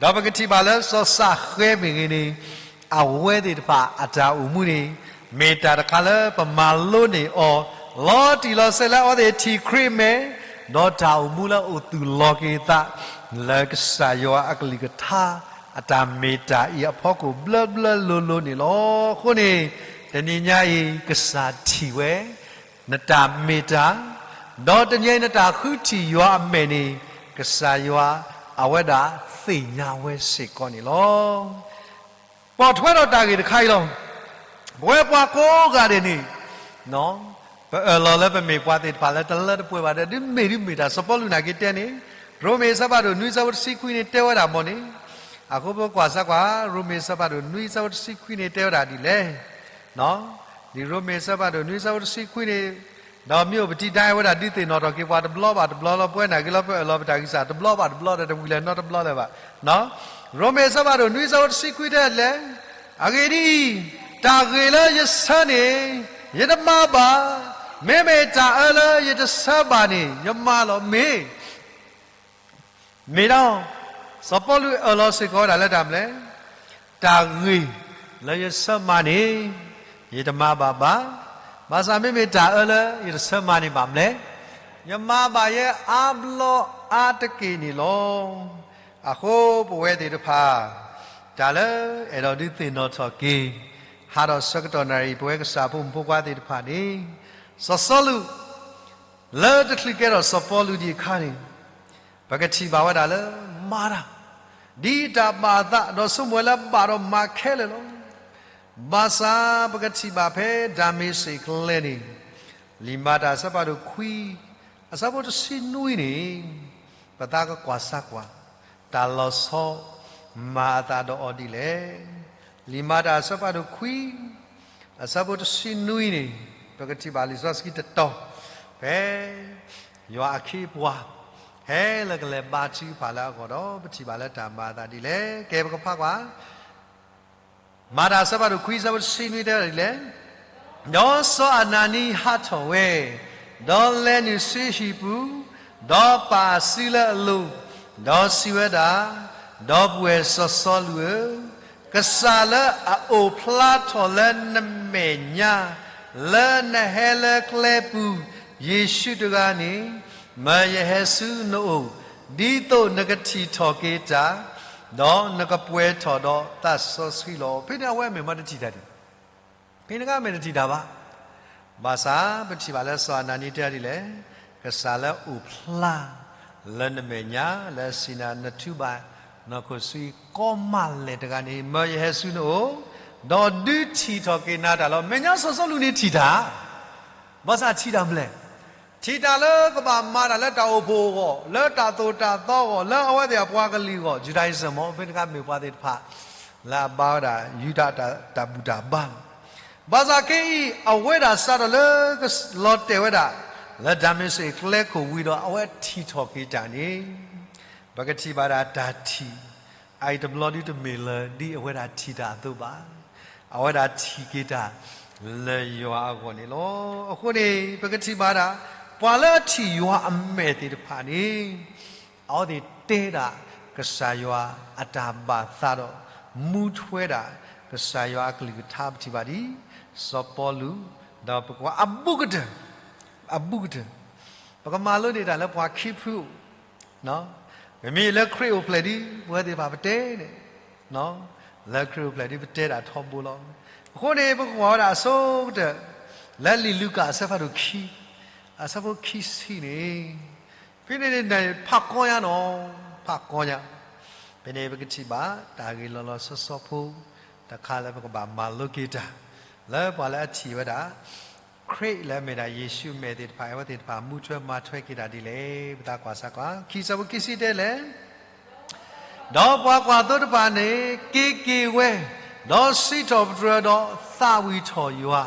ဒီးပကထံၣ်ဘၣ်လၢစီၤစးဃဲမ့ၢ်ဂ့ၤန့ၣ် အဝဲသ့ၣ်တဖၣ်အတၢ်အိၣ်မူန့ၣ် မ့ၢ်တၢ်တခါလၢပမၤလိန့ၢ်အီၤ လီၤတံၢ်လီၤဆဲးလၢအဝဲသ့ၣ်ထံၣ်ခရံာ်အမဲာ်, ဒီးတၢ်အိၣ်မူလၢအအိၣ်သူၣ်လီၤက့ၤအသး လၢကစၢ်ယွၤအကလုၢ်ကထါ အတၢ်မ့ၢ်တၢ်အံၤအဖီခိၣ်ဘျၢဘျၢလိၤလိၤန့ၣ်လီၤ. အဃိန့ၣ် တနံၤညါအံၤ ကစၢ်ထံၣ်ဝဲ နတၢ်မ့ၢ်တၢ်, ဒီးတနံၤအံၤနတၢ်ဃုထံၣ်ယွၤအမဲာ်န့ၣ် ကစၢ်ယွၤအဝဲဒၣ်သ့ၣ်ညါဝဲစ့ၢ်ကီးန့ၣ်လီၤ. ပိာ်ထွဲဒီးတၢ်ဂ့ၢ်တခါအံၤလီၤ. ပဝဲပှၤကိးဂၤဒဲးန့ၣ် ပအၢၣ်လီၤလၢပမ့ၢ်ပှၤသ့ၣ်တဖၣ်လၢတလၢတပှဲၤဘၣ်ဒီး ဒ်မ့ၢ်ဒ်မ့ၢ်တၢ် စီၤပီလူးနာ်က့တဲန့ၣ် ရိမ့ၤအဆၢဖးဒိၣ်နွံဆၢဖိတဆံခွံန့ၣ် တဲဝဲဒၣ်မ့ၢ်န့ၣ်, အဃိပကွၢ်စၢ်ကွၢ် ရိမ့ၤအဆၢဖးဒိၣ်နွံဆၢဖိတဆံခွံန့ၣ် တဲဝဲဒၣ်ဒ်လဲၣ်. ဒ်ရိမ့ၤအဆၢဖးဒိၣ်နွံဆၢဖိတဆံခွံန့ၣ် ဒီးမ့ၢ်အိၣ်ပတံၤဒါဝဲဒၣ်ဒုးသ့ၣ်နီၣ်ထီၣ်က့ၤပှၤတဘျီဘၣ်တဘျီလီၤ. ပဝဲနာ်က့လၢပအၢၣ်လီၤပတၢ်ဂံၢ်စၢ် တဘျီဘၣ်တဘျီဒီးတဝံၤလၢၤနီတဘျီလၢၤဘၣ်. ရိမ့ၤအဆၢဖးဒိၣ်နွံဆၢဖိတဆံခွံတဲလဲၣ်, အဂ့ၢ်ဒ်အံၤ, တၢ်ဂ့ၤလၢယဆၢန့ၣ် ယတမၤဘၣ်, မ့မ့ၢ်တၢ်အၢလၢယတဆၢဘၣ်န့ၣ် ယမၤလီၤမ့ၢ် မ့ၢ်ဒီး စီၤပီလူးအၢၣ်လီၤစ့ၢ်ကီးဝဲဒၣ်လၢတၢ်မနုၤလဲၣ်, တၢ်ဂ့ၤလၢယဆၢမၤန့ၣ် ယတမၤဘၣ်ဘၣ်, ဘၣ်ဆၣ်မ့မ့ၢ်တၢ်အၢလၢယတဆၢမၤန့ၣ်ဘၣ်မနုၤလဲၣ်, ယမၤဘၣ်ယဲအါဘျီအါတက့ၢ်န့ၣ်လီၤ. အဃိပဝဲသ့ၣ်တဖၣ် တၢ်လၢအဲၣ်ဒိးဒုးသ့ၣ်နီၣ်ထီၣ်က့ၤ ဟးထီၣ်ဆၢကတီၢ်နၣ်ရံၣ် ပဝဲကစၢ်ဖိမုၣ်ဖိခွါသ့ၣ်တဖၣ်န့ၣ် စီၤစီလူး လၢတချုးကဲထီၣ်စီၤပီလူးဒံးအခါန့ၣ် ပကထံၣ်ဘၣ်ဝဲဒၣ်လၢ မၤတၢ် ဒ်တၢ်ဘၣ်အသး ဒီးဆိကမိၣ်ဝဲလၢဘၣ်ဒီးမၤခဲလၢာ်လီၤ. ဘၣ်ဆၣ်ပကထံၣ်ဘၣ်ဖဲဒၤမ့းစ့းကျဲန့ၣ် လံာ်မၤတၢ်အဆၢဖးဒိၣ်ခွံ အဆၢဖိတဆံနွံန့ၣ် ပသးကကွၢ်စၢ်ကွၢ် တၢ်လီၤဆီ မၤအသးဒီးအီၤဒ်လဲၣ်. လံာ်မၤတၢ်အဆၢဖးဒိၣ်ခွံ အဆၢဖိတဆံနွံန့ၣ် ပကထံၣ်ဘၣ်လံာ်စီဆှံတတီၤ ဖဲ ယွၤအခ့အပှၤ ဟဲလၢကလဲၤဘါထုကဖၣ်လၢအဂီၢ်ဒီး ပထံၣ်ဘၣ်လၢတၢ်မၤအသးဒ်လဲၣ်. ကဲပကဖးကွၢ် မၤတၢ်အဆၢဖးဒိၣ်ခွံ အဆၢဖိတဆံနွံတဲဝဲဒ်လဲၣ်, ဒီးစီၤအနၤနံဟးထီၣ်ဝဲ, ဒီးလဲၤနုာ်ဆူဟံၣ်ပူၤ, ဒီးပာ်အစုလၢအလိၤ, ဒီးစံးဝဲဒၣ်, ဒီပုၢ်ဝဲၢ်စီၤစီလူးဧၢ, ကစၢ်လၢအအိၣ်ဖျါထီၣ်လၢနမဲာ်ညါ လၢနဟဲလၢကျဲပူၤ ယ့ၣ်ၡူးတဂၤန့ၣ် မၢယဟဲဆူနအိၣ်, ဒ်သိးနကထံၣ်ထီၣ်က့ၤတၢ်, ဒီးနကပှဲၤထီၣ်ဒီးသးစီဆှံလီၤ. ဖဲန့ၣ်အဝဲအမဲာ်မ့ၢ်တထံၣ်တၢ်ဒံး, ဖဲန့ၣ်ကမ့ၢ်တထံၣ်တၢ်ဘၣ်. ဘၣ်ဆၣ်ပထံၣ်ဘၣ်လၢစီၤအနၤနံတဲဒ်လဲၣ်, ကစၢ်လၢအအိၣ်ဖျါ လၢနမဲာ်ညါ လၢအစံးနၤ နထူးဘၣ်နီၢ်ခိၣ်ဆူအံၤ ကီမးလဲၣ်တဂၤန့ၣ် မၢယဟဲဆူနအိၣ်, ဒီးဒုးထံၣ်ထီၣ်က့ၤနၤတၢ်လီၤ. မဲာ်ညါစီၤစီလူးန့ၣ်ထံၣ်တၢ် ဘၣ်ဆၣ်ထံၣ်တၢ်ဘျဲၣ်, ထံၣ်တၢ်လၢကဘၣ်မၤတၢ်လၢတၢ်အိၣ်ဖှိၣ်အဂီၢ်, လၢတၢ်သိၣ်တၢ်သီအဂီၢ်, လၢအဝဲသ့ၣ်အပှၤကလုာ်အဂီၢ်, Judaism မ့ၢ်ဖဲန့ၣ်ကမ့ၢ်ပှၤသ့ၣ်တဖၣ် လၢအဘါဝဲဒၣ်ယူဒၤတၢ်ဘူၣ်တၢ်ဘါလီၤ. ဘၣ်ဆၣ်ခဲအံၤ အဝဲဒၣ်စးထီၣ်လၢကလီၤတဲာ်ဝဲဒၣ် လၢဒၤမ့းစ့းကျဲခိၣ်ဝံၤဒီး အဝဲထံၣ်ထီၣ်က့ၤတၢ်န့ၣ် ပကထံၣ်ဘၣ်ဒၣ်တၢ်ထံၣ် အအံၤတဘျီဒုတမ့ၢ်လၢ ဒ်အဝဲဒၣ်ထံၣ်တၢ်အသိးဘၣ်. အဝဲဒၣ်ထံၣ်က့ၤတၢ် လၢယွၤအဂီၢ်န့ၣ်လီၤ. အဃိန့ၣ် ပကထံၣ်ဘၣ်ဒၣ် ပှၤလၢအထံၣ်ယွၤအမဲာ်သ့ၣ်တဖၣ်န့ၣ် အဝဲသ့ၣ်တဲဒၣ် ကစၢ်ယွၤအတၢ်ဘၣ်သးဒီး မူထွဲဒၣ် ကစၢ်ယွၤအကလုၢ်ကထါပထံၣ်ဘၣ်ဒ် စီၤပီလူး ဒီးပကွၢ်အဘူးကတၢၢ် အဘူးကတၢၢ် ပကမၤလိန့ၢ်တၢ်လၢပှၤခံဖုအိၣ် မ့မ့ၢ်လၢခရံာ်အိၣ်ဖျဲၣ်ဒ် ပဝဲသ့ၣ်တဖၣ်ပတဲန့ၣ် လၢခရံာ်အိၣ်ဖျဲၣ်ဒ်ပတဲဒၣ်ထီဘိလီၤ. အဃိန့ၣ် ပကကွၢ်ဝဲဒၣ်အဆိကတၢၢ် လၢလံာ်လူၤကၣ်အဆၢဖးဒိၣ်ခံ အဆၢဖိခံဆံန့ၣ် ဖဲန့ၣ်န့ၣ် ဖးကီညါနီၤ ဖးကီညါ ဖဲန့ၣ်ပကထံၣ်ဘၣ် တၢ်ဂ့ၢ်လီၤလီၤဆီဆီဖိ တခါလၢပကဘၣ်မၤလိက့ၤတၢ် လၢပှၤလၢအထံၣ်ဝဲဒၣ် ခရံာ်လၢအမ့ၢ်ဒၣ်ယ့ၣ်ၡူးအမဲာ်သ့ၣ်တဖၣ် အဝဲသ့ၣ်တဖၣ်မူထွဲမၤထွဲက့ၤတၢ်ဒ်လဲၣ်. ပသးကွၢ်စၢ်ကွၢ် ခံဆၢဖိခံဆံတဲလဲၣ် ဒီးပှၤကွၢ်သိတဖၣ်န့ၣ် က့ၤက့ၤဝဲ, ဒီးစံးထီၣ်ပတြၢၤဒီးသးဝံၣ်ထီၣ်ယွၤ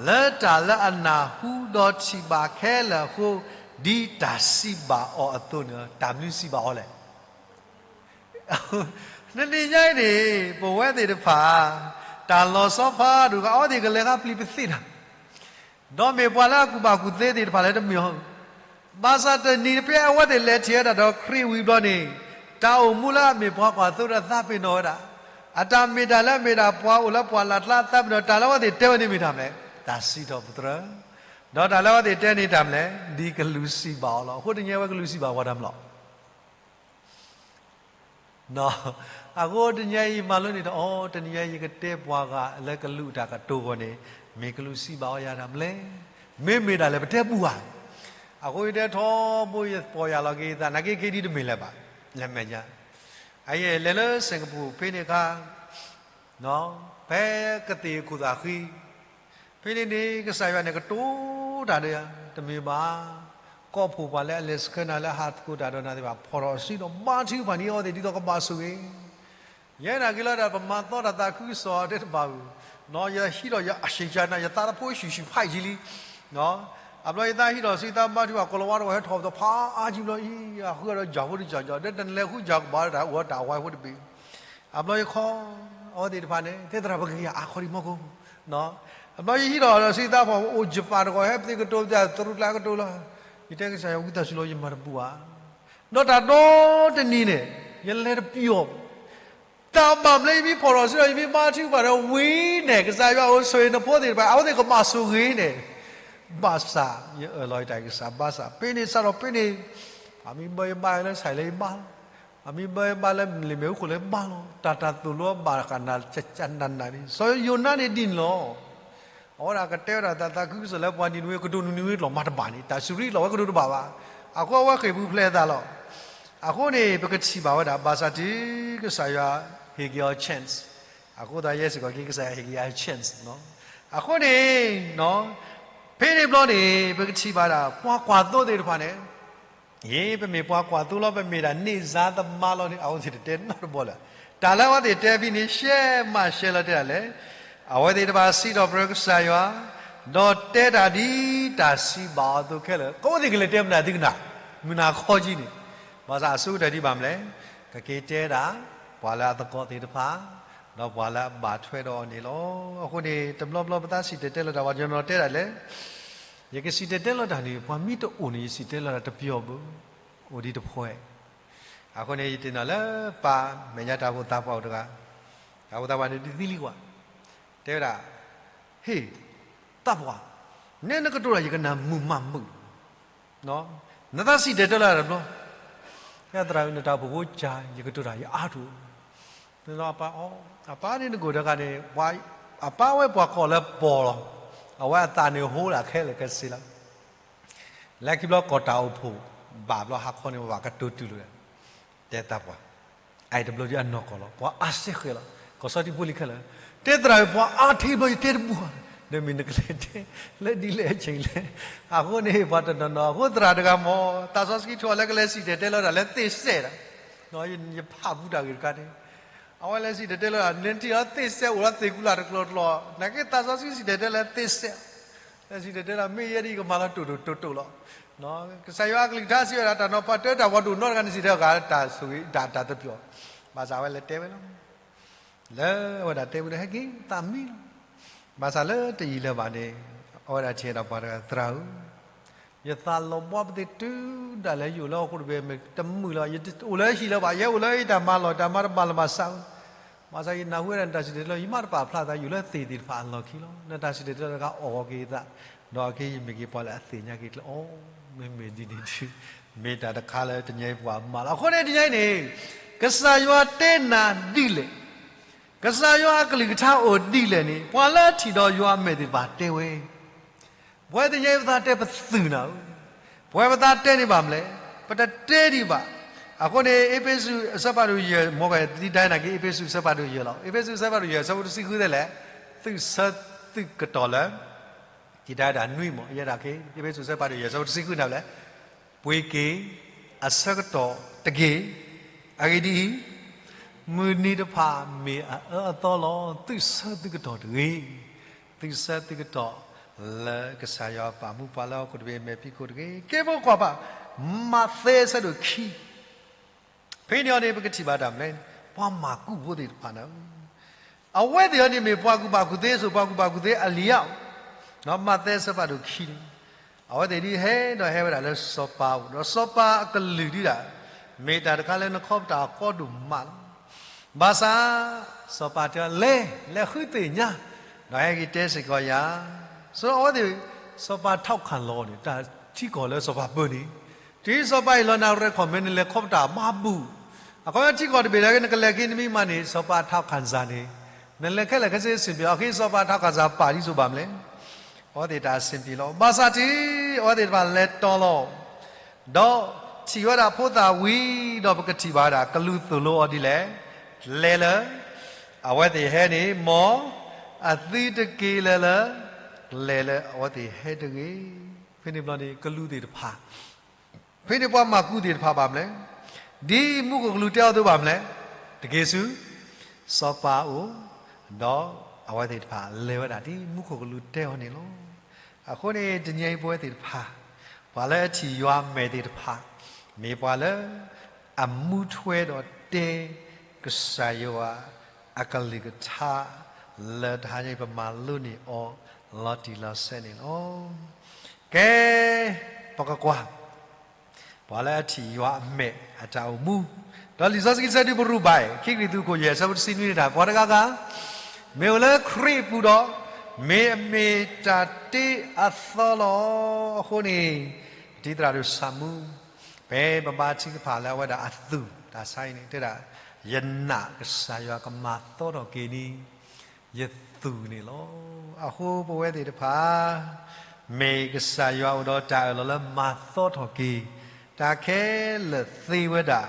လၢတၢ်လၢအနၢ်ဟူဒီးထံၣ်ဘၣ်ခဲလၢာ်အဃိ, ဒ်တၢ်စံးဘၣ်အီၤအသိးန့ၣ်လီၤ. တၢ်မနုၤစံးဘၣ်အီၤလဲၣ်. တနံၤညါအံၤန့ၣ် ပဝဲသ့ၣ်တဖၣ် တၢ်လီၤဆီဖးဒိၣ် အဝဲသ့ၣ်ကလဲၤဃါပျံၤပသ့ၣ်တၢ် ဒီးမ့ၢ်ပှၤလၢအကူၣ်ဘၣ်ကူၣ်သ့သ့ၣ်တဖၣ်လၢတမ့ၢ်အီၤ, ဘၣ်ဆၣ်တနံၤဖဲအဝဲသ့ၣ်လဲၤထံၣ်ဝဲဒၣ်ဒီးခရံာ်ဝံၤဘျီန့ၣ်, တၢ်အိၣ်မူလၢအမ့ၢ်ပှၤကွၢ်သိဒီးသးပ့ၤနီၣ်ဝဲဒၣ်, အတၢ်မ့ၢ်တၢ်လၢအမ့ၢ်ဒၣ်ပှၤအိၣ်လၢပှၢ်လၢ်ကျါသးပ့ၤနီၣ် တၢ်လၢအဝဲသ့ၣ်တဲဝဲန့ၣ်မ့ၢ်တၢ်မနုၤလဲၣ်, တၢ်စံးထီၣ်ပတြၢၤ, ဒီးတၢ်လၢအဝဲသ့ၣ်တဲန့ၣ်တၢ်မနုၤလဲၣ်, ဒ်ကလူးစံးဘၣ်အီၤလီၤ. အဃိတနံၤညါအံၤဝဲကလူးစံးဘၣ်ပှၤတၢ်မနုၤလဲၣ် အဃိတနံၤညါအံၤမၤလိန့ၣ်ဒီး အီၤ တနံၤညါအံၤယကတဲပှၤဂၤလၢကလူးတၢ်ကတိၤအဂီၢ်န့ၣ်, မ့ၢ်ကလူးစံးဘၣ်အီၤယၤတၢ်မနုၤလဲၣ်, မ့မ့ၢ်ဒၣ်လဲာ်ပတဲဘူဧါ. အဃိယတဲထီဘိယပီၢ်ယၢ်လီၤက့ၤယသး နာ်က့က့ၤဒ်တမ့ၢ်လၢၤဘၣ်, လၢမဲာ်ညါ, အယဲၢ်လဲၤလၢစ့ၣ်ကပူၤဖဲန့ၣ်အခါ ဖဲကသ့ၣ်အခိၣ်သးဃံ, ဖဲန့ၣ်န့ၣ် ကစၢ်ယွၤန့ၣ်ကတိၤတၢ်ဒီးယၤ, တမ့ၢ်ဘၣ်, ကီၢ်ဖှိၣ်ပှၤလၢအလဲၤဆှၢနၤလၢဟးသကိးတၢ်ဒီးနၤသ့ၣ်တဖၣ် ဖီၣ်ထီၣ်အစုဒီးဘါထုကဖၣ်န့ၢ်အဝဲသ့ၣ်ဒ်သိးကဘၣ်ဆိၣ်ဂ့ၤ, ယဲဒၣ်က့ၤလီၤဒၣ် ပမၤသီတၢ်သးခုကစီၣ်တဲတဘၣ်ဧၢ, ယဟံးထီၣ်ယအဆ့ၣ်ကနၤ ယသးတဖိဆူၣ်ဆူၣ်ဖးယံာ်လံ အဘျီယသးဟံးထီၣ်ဆူယသးဘါထုကဖၣ် ကိၤလၤဝါတဝီဟဲထီၣ်ပသီဖးအါကံဘျီအံၤ အဃုအဒီးယၤဖိတကၠီကၠီ ဒီးတနလဲၤဃုယၤကဘၣ်ဒီးတၢ်အိၣ်တၢ်ဝါဖိတဘ့ၣ် အဘျီယခီ, အဝဲသ့ၣ်တဖၣ်န့ၣ် တဲသရၣ်ပက့ၤယၤအါခီဒံးမီၢ်ကိၢ်, အဘျီယဟံးထီၣ်ဒီးဆူယသးဖီၣ် အိၣ်ယပၣ်တဂီၤဟဲပသ့ကတိၤ သရူးကျါကတိၤလီၤ, ယတဲကစၢ်ယွၤဝံသးစူၤလီၤ ယမၤတပူၤဧါ, ဒီးတၢ်ဒီတနံၤန့ၣ် ယလဲၤတပျီၤ တၢ်ဘၣ်မနုၤလၢယမ့ၢ်ဖီၣ်ထီၣ်စုဒီး ယမ့ၢ်ဘါထုကဖၣ်ဒီးဝံၤန့ၣ် ကစၢ်ယွၤအိၣ်ဆိၣ်ဂ့ၤနဖိသ့ၣ်တဖၣ် အဝဲသ့ၣ်ကဘၣ်ဆိၣ်ဂ့ၤန့ၣ်, ဘၣ်ဆၣ် ယအၢၣ်လီၤယတၢ်ကစၢ် ဘၣ်ဆၣ် ဖဲန့ၣ်စးထီၣ်ဖဲန့ၣ်, ပှၤမ့ၢ်ဘၢယဘါလၢဆဲးလၢယဘါလီၤ, ပှၤမ့ၢ်ဘၢယဘါလၢလ့ၣ်မ့ၣ်အူခိၣ်လၢယဘါလီၤ, တၢ်တၢ်သိၣ်လိဘၣ်ဃးနၤကနးနးန့ၣ် စီၤယိၤနါန့ၣ်ဒ်န့ၣ်လီၤ. အဝဲဒၣ်ကတဲဝဲဒၣ်တၢ်သးခုကစီၣ်လၢပှၤနံၤနဝ့ကတိၤနံၤနဝ့ကျိာ်မၤတဘၣ်န့ၣ် တၢ်စူၤရံကျိာ်ဝဲကတိၤတဘၣ်ဘၣ်, အဃိအဝဲဃ့ၢ်ပူၤဖျဲးအသးလီၤ. အဃိန့ၣ် ပကထံၣ်ဘၣ်ဝဲဒၣ် ဘၣ်ဆၣ်တုၤကစၢ်ယွၤဟ့ၣ်က့ၤအီၤ chance, အဃိသတးယဲစ့ၢ်ကီးက့ၤကစၢ်ယွၤဟ့ၣ်က့ၤအီၤ chance အဃိန့ၣ် ဖဲန့ၣ်ဘျီန့ၣ် ပကထံၣ်ဘၣ်ဒၣ် ပှၤကွၢ်သိသ့ၣ်တဖၣ်န့ၣ် ယ့ၣ် ပမ့ၢ်ပှၤကွၢ်သိလီၤ ပမ့ၢ်ဒၣ်န့ၢ်စါသမါလီၤန့ၣ် အဝဲသ့ၣ်တတဲနီတဘီလၢၤ. တၢ်လၢအဝဲသ့ၣ်တဲဖဲန့ၣ် ရှဲမးရှဲလီၤတဲဒၣ်လဲၣ်. အဝဲသ့ၣ်တဖၣ်စံးထီၣ်ပတြၢၤကစၢ်ယွၤ, ဒီးတဲတၢ်ဒ်တၢ်စံးဘၣ်အီၤအသိးခဲလၢာ်. အဝဲသ့ၣ်ကလဲၤတဲမနုၤသ့ၣ်ကနၣ်, မုၢ်နၤခီကံန့ၣ်, ဘၣ်ဆၣ်အဆိကတၢၢ်ဒံးဘၣ်မနုၤလဲၣ်, ကက့ၤတဲဒၣ် ပှၤလၢအသကိးသ့ၣ်တဖၣ်, ဒီးပှၤလၢအဘၣ်ထွဲဒီးအီၤန့ၣ်လီၤ. အဃိန့ၣ် တဘျီဘျီပသးစံၣ်တဲၤတဲလီၤတၢ် ပှၤကညီတဲဒၣ်လဲၣ် ယကစံၣ်တဲၤတဲလီၤတၢ်န့ၣ် ပှၤမ့ၢ်တအိၣ်န့ၣ် ယစံၣ်တဲၤတဲလီၤတၢ်တပျီၤဘၣ်, အိၣ်ဒံးတဖှဲး. အဃိန့ၣ် ယသ့ၣ်နီၣ်လၢပၢ်မဲာ်ညါတၢ်အိၣ်သးပှၢ်အိၣ်တဂၤ, တၢ်အိၣ်သးပှၢ်န့ၣ်ဒ်သံလံကွၢ်, တဲဝဲဒၣ်, ဟ့ၣ်, သးပှၢ်, နဲနကတိၤတၢ်ယကနၣ်မုာ်မးမုာ် နသးစံၣ်တဲၤတဲလီၤတၢ်တဘျီ, သရၣ်ဧၢ နတၢ်အိၣ်ဖှိၣ်ဖိကၢ် ယကတိၤတၢ်ယအါထီၣ်, အပၢ်, အပၢ်န့ၣ်နကိၣ်တဂၤန့ၣ်, အပၢ်ဝဲပှၤကိးလၢပီၢ်လီၤ, အဝဲအသးန့ၣ်ဟိဒၣ်ခဲလၢာ်ခဲဆ့လီၤ. လၢခံဘျီကိးတၢ်အိၣ်ဖှိၣ်ဘၣ်ဘျီဟါခီန့ၣ် ပဘၣ်ကတိၤတုၤလီၤ, တဲသးပှၢ်, အအံၤတဘျီဒ်အနီၢ်ကီၢ်လီၤ ပှၤအါစဲဃဲးလီၤ, ကီၢ်စီၤတံဖိလံၤခဲလၢာ်, တဲသရၣ်ဧၢ ပှၤအါထီၣ်ဘျီယတဲတဘူၣ်ဧါ, ဒီးမ့ၢ်နကလဲၤတဲ လၢဒ်လဲၣ်အဆၢက့ၤလဲၣ်. အဃိန့ၣ် ပှၤတနီၤနီၤ အဃိသရၣ်တဂၤမ့ၢ် သးစီဆှံထီၣ်လၢကလဲၤစံၣ်တဲၤတဲလီၤတၢ်လၢသ့ၣ်စဲးဒီး, ယဖးဘူးတၢ်ဂ့ၢ်တခါန့ၣ်, အဝဲလဲၤစံၣ်တဲၤတဲလီၤတၢ် နထံၣ်လီၤသ့ၣ်စဲးအိၣ်လၢသ့ၣ်ကူလာ်တကျိၤကျိၤ, နာ်က့သးစီဆှံစံၣ်တဲၤတဲလီၤသ့ၣ်စဲး, လဲၤစံၣ်တဲၤတဲလီၤ မ့ၢ်ယဲဒ်ယကမၤလီၤတိၢ်တိၢ်တိၢ်တိၢ်လီၤ. ကစၢ်ယွၤအကလုၢ်ကထါစံးဝဲဒၣ် တၢ်နီၤဖးတၢ် တၢ်ပှၤဒိၣ်နီတဂၤန့ၣ် စံၣ်တဲၤတဲလီၤတၢ်ဆိၣ်ဂ့ၤ တၢ်တပျီၤ, ဘၣ်ဆၣ်အဝဲလဲၤတဲဝဲလီၤ. လၢအဝဲဒၣ်တဲဝဲဒီး ဟဲက့ၤသးမံလီၤ. ဘၣ်ဆၣ်လၢတယံာ်လၢၤဘၣ်န့ၣ် အဝဲဒၣ်ထံၣ်ဒီးပှၤတဂၤ သရၣ်ဧၢ, ယသးလီၤဘှီပသ့ၣ်တုၤဒၣ်လဲာ် ယအိၣ်လၢဟီၣ်ခိၣ်တဘ့ၣ် မ့ၢ်တမုာ်လၢၤဘၣ်, ယအိၣ်လၢဟံၣ်လၢၤဘၣ်, ယအိၣ်လၢယတၢ်မၤလီၢ် တၢ်မၤတဘၣ်လၢၤဘၣ်ဆၣ်ဧၢ, ဘၣ်ဆၣ်ယနၢ်ဟူဝဲဒၣ် နတၢ်စံၣ်တဲၤတဲလီၤ ယမ့ၢ်တပာ်ဖျါသး ယအိၣ်လၢသ့ၣ်သ့ၣ်တဖၣ်အလီၢ်ခံလီၤ. နတၢ်စံၣ်တဲၤတဲလီၤတခါ အိၣ်ဂီၤက့ၤသး, ဒီးအခဲအံၤယမ့ၢ်က့ၤပှၤလၢအသ့ၣ်ညါက့ၤကျဲအီၤ, မ့မ့ၢ်ဒ်န့ၣ်ဒုး မ့ၢ်တၢ်တခါလၢတနံၤအံၤပှၤမၤလီၤ. အဃိန့ၣ်တနံၤအံၤန့ၣ် ကစၢ်ယွၤတဲနၤဒ်လဲၣ်, ကစၢ်ယွၤအကလုၢ်ကထါအိၣ်ဒ်လဲၣ်န့ၣ် ပှၤလၢအထံၣ်ဒီးယွၤအမဲာ်သ့ၣ်တဖၣ်တဲဝဲ, ပဝဲတနံၤအံၤပသးတဲပသုးနၤဧၢ, ပဝဲပသးတဲန့ၣ်ဘၣ်မနုၤလဲၣ်, ပတတဲဒံးဘၣ်. အဃိန့ၣ် အ့းဖ့းစူးအဆၢဖးဒိၣ်ယဲၢ် မ်ကဒံးဒဲနာ်က့ အ့းဖ့းစူးအဆၢဖးဒိၣ်ယဲၢ်လီၤ. အ့းဖ့းစူးအဆၢဖးဒိၣ်ယဲၢ် အဆၢဖိတဆံဃုတဲလဲၣ်, သုးဆၢသုးကတီၢ်လၢ ယတဲဒၣ်နွံမး ယဲဒၣ်က့ အ့းဖ့းစူးအဆၢဖးဒိၣ်ယဲၢ် အဆၢဖိတဆံဃုန့ၣ်လဲၣ်, ပှ့ၤက့ၤအဆၢကတီၢ်တက့ၢ်. အဂ့ၢ်ဒ်အံၤ, မုၢ်နံၤတဖၣ်မ့ၢ်အအၢအသီလီၤ. သုးဆၢသုးကတီၢ်တဂ့ၤ, သုးဆၢသုးကတီၢ်လၢကစၢ်ယွၤပာ်မူပှၤလၢဟီၣ်ခိၣ်တဘ့ၣ်အမဲာ်ဖံးခိၣ်တဂ့ၤ. ကဲ ပကကွၢ်ဘၣ် မးသဲအဆၢဒိၣ်ခံ ဖဲန့ၣ်အီၤန့ၣ် ပကထံၣ်ဘၣ်တၢ်မနုၤလဲၣ်, ပှၤမၤကူၣ်ဖိသ့ၣ်တဖၣ်န့ၣ်, အဝဲသ့ၣ်အီၤန့ၣ်မ့ၢ်ပှၤကူၣ်ဘၣ်ကူၣ်သ့ စိာ်ပှၤကူၣ်ဘၣ်ကူၣ်သ့အလံၤဧါ. မးသဲအဆၢဖးဒိၣ်ခံန့ၣ်, အဝဲသ့ၣ်ဒ်ဟဲဒီးဟဲဝဲဒၣ်လၢစီၤပၤအအိၣ်, ဒီးစီၤပၤအကလုၢ်ဒ်ဒၣ် မ့ၢ်တၢ်တခါလၢနခီပတာ်အကီဒိၣ်မးလီၤ. ဘၣ်ဆၣ် စီၤပၤတဲ လဲၤ, လဲၤဃုသ့ၣ်ညါ, ဒီးဟဲက့ၤတဲစ့ၢ်ကီးယၤ. ဆိုတော့ အဝဲသ့ၣ် စီၤပၤထောက်ခံလီၤန့ၣ် တၢ်ထံကီၢ်လၢစီၤပၤပၢန့ၣ်, တုၤစီၤပၤအံၤလီၤနၤ recommend နလဲၤခီပတာ်မၤဘူၣ်, အခီပညီထံကီၢ်တဘ့ၣ်လၢနကလဲၤက့ၤနမံၤမးန့ၣ် စီၤပၤထောက်ခံစာန့ၣ်, နလဲၤခဲလၢာ်ခဲဆ့အဆင်ပြေအီၤ, အဃိစီၤပၤထောက်ခံစာပာ်ဒ်သိးဘၣ်မနုၤလဲၣ်. အဝဲသ့ၣ်တၢ်စံးပျံၤလီၤ. ဘၣ်ဆၣ်တုၤအဝဲသ့ၣ်တဖၣ်လဲၤတီၤလီၤ ဒီးထံၣ်ဝဲဒၣ်ဖိသၣ်ဝံၤဒီး ပကထံၣ်ဘၣ်ဝဲဒၣ် ကလူးသိၣ်လိအီၤဒ်လဲၣ်, လဲၤလၢ အဝဲသ့ၣ်ဟဲန့ၣ် မ်အသုတက့ၤလၢၤလၢ လဲၤလၢအဝဲသ့ၣ်ဟဲတဂ့ၤ. ဖဲန့ၣ်ဘျီန့ၣ် ကလူးသ့ၣ်တဖၣ်, ဖဲန့ၣ်ပှၤမၤကူၣ်သ့ၣ်တဖၣ်ဘၣ်မနုၤလဲၣ်, ဒ်မူခိၣ်ကလူးတဲအီၤအသိးဘၣ်မနုၤလဲၣ်, တက့ၤဆူစီၤပၤအအိၣ်, ဒီးအဝဲသ့ၣ်တဖၣ်လဲၤဝဲဒၣ်ဒ်မူခိၣ်ကလူးတဲအီၤန့ၣ်လီၤ. အဃိန့ၣ် တနံၤအံၤပဝဲသ့ၣ်တဖၣ်, ပှၤလၢအထံၣ်ယွၤအမဲာ်သ့ၣ်တဖၣ်, မ့ၢ်ပှၤလၢ အမူထွဲဒီးတဲ ကစၢ်ယွၤအကလုၢ်ကထါ လၢတဟါညါအံၤ ပမၤလိန့ၢ်အီၤလီၤတံၢ်လီၤဆဲးန့ၣ်လီၤ. ကဲ, ပကကွၢ် ပှၤလၢအထံၣ်ယွၤအမဲာ်အတၢ်အိၣ်မူ, ဒီးလံာ်စီဆှံကစၢ်ဒုးပရူၢ်ဘၣ်အံၤ ခံကရံၣ်သူးခိၣ်ယဲၢ် အဆၢဖိတဆံနွံန့ၣ်တၢ် ပှၤတဂၤဂၤ မ့ၢ်အိၣ်လၢခရံာ်အပူၤဒီး မ့ၢ်အမ့ၢ်တၢ်တ့အသီလီၤ. အဃိန့ၣ် ပတံၤသရၣ်ဒိၣ်ဆၣ်မူ ဖဲပဘါထုကဖၣ်လၢအဝဲဒၣ်အသူၣ်တၢ်ဆါအံၤန့ၣ် တဲဒၣ် ယနာ်ကစၢ်ယွၤကမၤသီထီၣ်က့ၤန့ၣ် ယသူၣ်န့ၣ်လီၤ. အဃိပဝဲသ့ၣ်တဖၣ် မ့ၢ်ကစၢ်ယွၤအိၣ်ဒီးတၢ်အၢၣ်လီၤလၢမၤသီထီၣ်က့ၤ တၢ်ခဲလၢာ်သ့ဝဲဒၣ်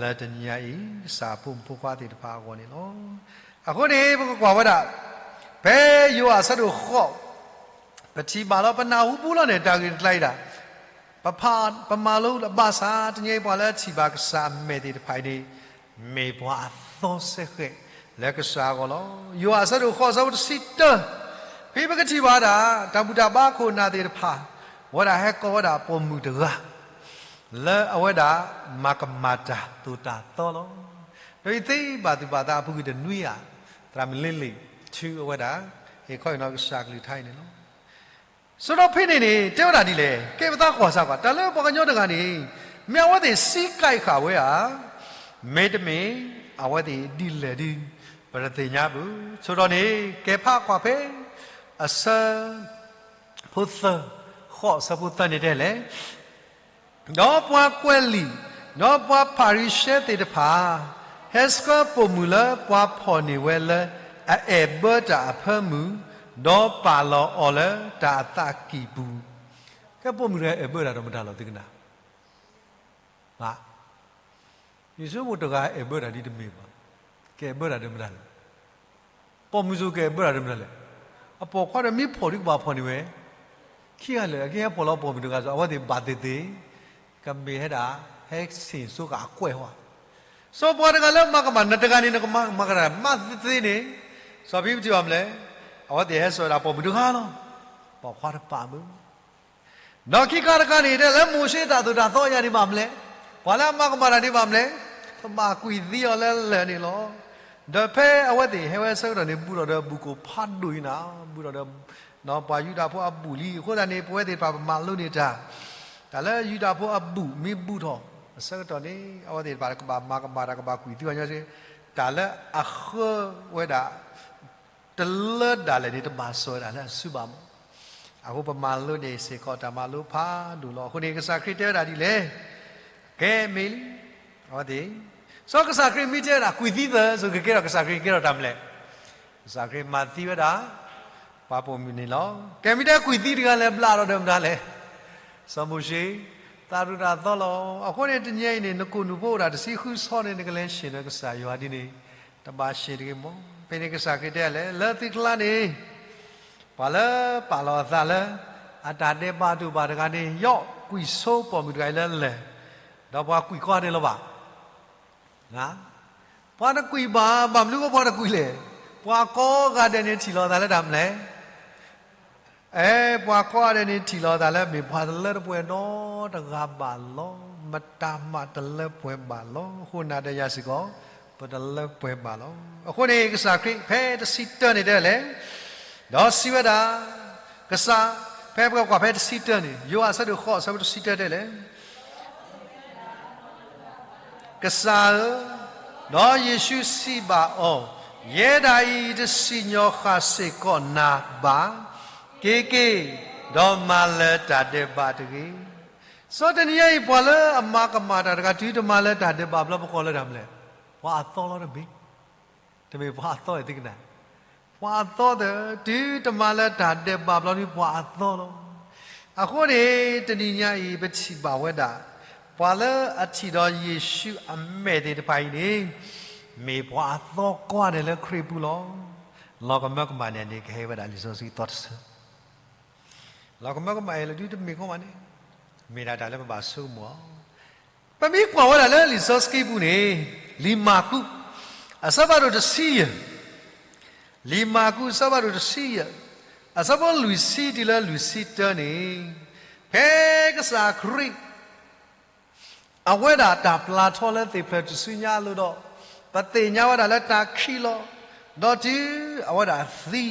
လၢတနံၤညါအံၤ ကစၢ်အဖိမုၣ်ဖိခွါသ့ၣ်တဖၣ်အဂီၢ်န့ၣ်လီၤ. အဃိန့ၣ် ပကကွၢ်ဝဲဒၣ် ဖဲယိၤဟၣ်အဆၢဒိၣ်ဃိး ပထံၣ်ဘၣ်လီၤ ပနၢ်ဟူပူၤလီၤန့ၣ် တၢ်ဂ့ၢ်တကျါအံၤဒၣ် ပဖး ပမၤလိလၢဘၣ်ဆၣ် တနံၤအံၤပှၤလၢအထံၣ်ဘၣ်ကစၢ်အမဲာ်သ့ၣ်တဖၣ်အံၤန့ၣ် မ့ၢ်ပှၤအသီစဲဃဲးလၢကစၢ်အဂီၢ်လီၤ. ယိၤဟၣ်အဆၢဒိၣ်ဃိး အဆၢဖိတဆံတၢ ဖဲပကထံၣ်ဘၣ်ဒၣ် တၢ်ဘူၣ်တၢ်ဘါခိၣ်နၢ်သ့ၣ်တဖၣ် ဝဲဒၣ်ဟဲကိးဝဲဒၣ်ပိာ်မုၣ်တဂၤ လၢအဝဲဒၣ်မၤကမၣ်တၢ်သိၣ်တၢ်သီလီၤ. ဒီးယသ့ဘၣ်သူၣ်ဘၣ်သးအပူၤကွံာ်တနွံဧါ, သရၣ်မုၣ်လ့လ့ၣ် ထုးအဝဲဒၣ် ဟ့ၣ်ခီဟ့ၣ်နီၤကစၢ်ကလုၢ်ကထါအံၤန့ၣ်လီၤ. ဆိဒီးဖဲန့ၣ်န့ၣ် တဲဝဲဒၣ်ဒ်လဲၣ်, ကဲပသးကွၢ်စၢ်ကွၢ် တၢ်လၢပှၤကညီတဂၤန့ၣ် မ့ၢ်အဝဲသ့ၣ်စံးကဲးဃာ်ဝဲဧါ, မ့တမ့ၢ် အဝဲသ့ၣ်ဒ်လဲၣ်ဒုး ပတသ့ၣ်ညါဘၣ်. ဆိဒီးန့ၣ် ကဲဖးကွၢ်ဖဲ အဆၢဖိသၢ, ဃိးအဆၢဖိသၢန့ၣ်တဲလဲၣ် ဒီးပှၤကွဲးလံာ်, ဒီးပှၤဖၤရံၤၡဲသ့ၣ်တဖၣ် ဟဲဆှၢပိာ်မုၣ်လၢပှၤဖီၣ်န့ၢ်ဝဲလၢ အအဲၣ်ဘၢတၢ်အဖၢမုၢ်, ဒီးပာ်လီၤအီၤလၢတၢ်အသးကံၢ်ပူၤ. ကဲပိာ်မုၣ်တဂၤအဲၣ်ဘၢတၢ်ဒီးမတၤလီၤ သုကနၣ် ယဆိကမိၣ်တဂၤအဲၣ်ဘၢတၢ်ဒ်တမ့ၢ်ဘၣ်. ကအဲၣ်ဘၢတၢ်ဒီးမတၤလဲၣ်. ပိာ်မုၣ်စိၤကအဲၣ်ဘၢတၢ်ဒီးမတၤလဲၣ်. အပိာ်ခွါဒီးမ့ၢ်ဖီၣ်ဒုးကဘၣ်ဖီၣ်န့ၢ်ဝဲ, ခံဂၤလၢာ် အကဟဲဖီၣ်လီၤပိာ်မုၣ်တဂၤစိၤ အဝဲသ့ၣ်ဘၣ်သ့ၣ်သ့ၣ်, ကမ့ၢ်ဟဲဒၣ် ဟဲဆ့ၣ်စိကၤအကွဲးဝဲ, စီၤပှၤတဂၤလၢမၤကမၣ်နတဂၤန့ၣ် နကမၤကမၣ်တၢ်မၤသ့သ့န့ၣ်, စီၤပံးပတံၢ်အီၤမလဲၣ်, အဝဲသ့ၣ်ဟဲစိာ်ဝဲဒၣ်ပိာ်မုၣ်တဂၤလီၤ. ပိာ်ခွါတပာ်မုၢ် ဒီးခံခါတခါန့ၣ် တဲလၢမိၤၡ့တၢ်သိၣ်တၢ်သီယၤန့ၣ်ဘၣ်မလဲၣ်, ပှၤလၢအမၤကမၣ်တၢ်န့ၣ်ဘၣ်မလဲၣ်, ကဘၣ်ကွံာ်သံအီၤလၢလၢၢ်န့ၣ်လီၤ. ဒီးဖဲအဝဲသ့ၣ်ဟဲဝဲဆၢကတီၢ်န့ၣ် ဘူးထီၣ်ဒီးဘူးကအိၣ်ဖးဒိၣ်အံၤနၤ, ဘူးထီၣ်ဒီး ပှၤယူဒၤဖိအဘူးလံ. အဃိသတးန့ၣ် ပဝဲသ့ၣ်တဖၣ်ပမၤလိန့ၢ်တၢ်, တၢ်လၢယူဒၤဖိအဘူးမ့ၢ်ဘူးထီၣ် အဆၢကတီၢ်န့ၣ် အဝဲသ့ၣ်တဖၣ်ကဘၣ်မၤကမၣ်တၢ် ကဘၣ်ကွံာ်သံအီၤညီစ့ၢ်, တၢ်လၢအဃၢဝဲဒၣ် တလၢဒၣ်လဲာ်န့ၣ် တဘၣ်စိာ်ဝဲဒၣ်လၢအစုဘၣ်မး. အဃိပမၤလိန့ၢ်စ့ၢ်ကီးတၢ်မၤလိဖးဒိၣ်လီၤ. အဃိန့ၣ် ကစၢ်ခရံာ်တဲဝဲဒၣ်ဒ်လဲၣ်, ကဲမ့ၢ်လံ, အဝဲသ့ၣ်, စီၤကစၢ်ခရံာ်မ့ၢ်တဲဝဲဒၣ် ကွံာ်သံသၢ စိၤကကဲထီၣ်ကစၢ်ခရံာ်ကဲထီၣ်တၢ်မနုၤလဲၣ်. ကစၢ်ခရံာ်မၤသံဝဲဒၣ် ပှၤပိာ်မုၣ်န့ၣ်လီၤ. ကဲမ့ၢ်တဲကွံာ်သံတဂၤလဲၣ် ဘျးထီၣ်ဒီးမတၤလဲၣ်. စီၤမိၤၡ့, သးဒိၣ်တၢ်သီလီၤ. အဃိန့ၣ် တနံၤအံၤန့ၣ် နကိၣ်နူာ်ဖိအိၣ်ဒၣ်တဆံဃုဆီန့ၣ် နကလဲၤဆှၢန့ၢ်ကစၢ်ယွၤဒ်န့ၣ် တဘၣ်ဆှၢတဂ့ၤမီၢ်. ဖဲန့ၣ်ကစၢ်ခရံာ်တဲလဲၣ်, လၢသုကျါန့ၣ် ပှၤလၢပာ်လီၤအသးလၢ အတၢ်ဒဲးဘးတအိၣ်ဘၣ်တဂၤန့ၣ် ယီၣ်ကွံာ်ဆိပိာ်မုၣ်တဂၤအံၤလၢလဲၢ်, ဒီးပှၤကွံာ်ကိးဂၤဒဲးလၢၤဘၣ်. ပှၤတကွံာ်ဘၣ်, ဘၣ်မနုၤဃိပှၤတကွံာ်လဲၣ်. ပှၤကိးဂၤဒဲးန့ၣ်ထံၣ်လီၤအသးလၢတၢ်မနုၤလဲၣ်. အဲ, ပှၤကိးဂၤဒဲးန့ၣ်ထံၣ်လီၤအသးလၢ မ့ၢ်ပှၤတလၢတပှဲၤနီတဂၤဘၣ်လီၤ. မတၤမးတလၢပှဲၤဘၣ်လီၤ. အဃိနၤဒီးယၤစ့ၢ်ကီး ပတလၢပှဲၤဘၣ်လီၤ. အဃိန့ၣ် ကစၢ်ခရံာ်ဖဲတဆံတၢန့ၣ်တဲလဲၣ်, ဒီးစံးဝဲဒၣ်, ကစၢ်, ဖဲပကကွၢ်ဖဲတဆံတၢန့ၣ် ယိၤဟၣ်အဆၢဒိၣ်ဃိး အဆၢဖိတဆံတၢတဲလဲၣ်, ကစၢ်ဧၢ, ဒီးယ့ၣ်ၡူးစံးဘၣ်အီၤ, ယဲဒၣ်အံၤ ယတစံၣ်ညီၣ်ဃၣ်စ့ၢ်ကီးနၤဘၣ်. က့ၤက့ၤ, ဒီးမၤလၢၤတၢ်ဒဲးဘးတဂ့ၤ. စီၤတနံၤညါအံၤ ပှၤလၢအမၤကမၣ်တၢ်တဂၤ တုၤတမၤလၢၤတၢ်ဒဲးဘးဘျီ ပကိးလၢတၢ်မနုၤလဲၣ်. ပှၤအသီလီၤတမ့ၢ်, တမ့ၢ်ပှၤအသီသ့ၣ်သ့ကနၣ်, ပှၤအသီသ့ၣ် တုၤတမၤလၢၤတၢ်ဒဲးဘးဘျီဒုး ပှၤအသီလီၤ. အဃိန့ၣ် တနံၤညါအံၤ ပထံၣ်ဘၣ်ဝဲဒၣ် ပှၤလၢအထံၣ်ဒီးယ့ၣ်ၡူးအမဲာ်သ့ၣ်တဖၣ်အံၤန့ၣ် မ့ၢ်ပှၤအသီကိးဂၤဒဲးလၢခရံာ်ပူၤလီၤ. လီၤကမၢကမၣ်န့ၣ်န့ၣ် ကဟဲဝဲဒၣ်လံာ်စီဆှံသီတဆၢ လီၤကမၢကမၣ်အံၤလၢဒုးတမ့ၢ်ကီမးန့ၣ်, မ့ၢ်ဒၣ်တၢ်လၢပဘၣ်ဆိကမိၣ်အီၤ. ပမ့ၢ်ကွၢ်ဝဲဒၣ်လၢလံာ်စီဆှံပူၤန့ၣ်, လံာ်မၢ်ကူး အဆၢဖးဒိၣ်တဆံယဲၢ်, လံာ်မၢ်ကူးအဆၢဖးဒိၣ်တဆံယဲၢ်, အဆၢဖိလွံၢ်ဆံတုၤလၢလွံၢ်ဆံတၢန့ၣ်, ဖဲကစၢ်ခရံာ် အဝဲဒၣ်တၢ်ပျၢ်ထီလၢသ့ၣ်ဖျၢၣ်ထူၣ်စုညါအလိၤဒီး, ပသ့ၣ်ညါဝဲဒၣ်လၢတၢ်ခံးလီၤ, ဒီးတုၤအဝဲဒၣ်သံ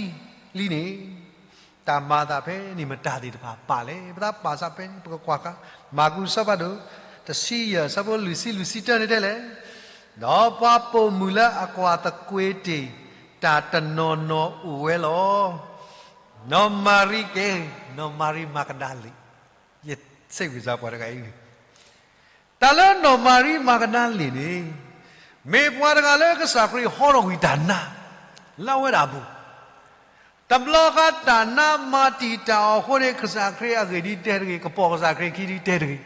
လံန့ၣ်, တၢ်မၤအသးဖဲန့ၣ်မတၤသ့ၣ်တဖၣ်ပာ်လဲၣ်. ပသးပာ်စးဖဲန့ၣ် ပကကွၢ်ဃီ, မၢ်ကူးအဆၢဖးဒိၣ်တဆံယဲၢ် အဆၢဖိလွံၢ်ဆံလွံၢ်ဆံတၢန့ၣ်တဲလဲၣ်, ဒီးပှၤပိာ်မုၣ်လၢအကွၢ်သကွ့တ့ၢ်တၢ်တနီၤနီၤအိၣ်ဝဲလီၤ. နီၢ်မၤရံက့, နီၢ်မၤရံမၤကဒၤလ့ၣ်, ယဆ့ၣ်ဝံၤစၢ်ပှၤတဂၤအံၤ, တၢ်လၢနီၢ်မၤရံမၤကဒၤလ့ၣ်န့ၣ်, မ့ၢ်ပှၤတဂၤလၢကစၢ်ခရံာ်ဟီထီၣ်ကွံာ်တၢ်နါ လၢအဝဲဒၣ်အပူၤ, တဘျီဃီတၢ်နါမၤတံာ်တာ်အီၤအဃိန့ၣ် ကစၢ်ခရံာ်အဂ့ၢ်ဒ်တဲတဂ့ၤ, ကပိာ်ကစၢ်ခရံာ်အခံဒ်တဲတဂ့ၤ,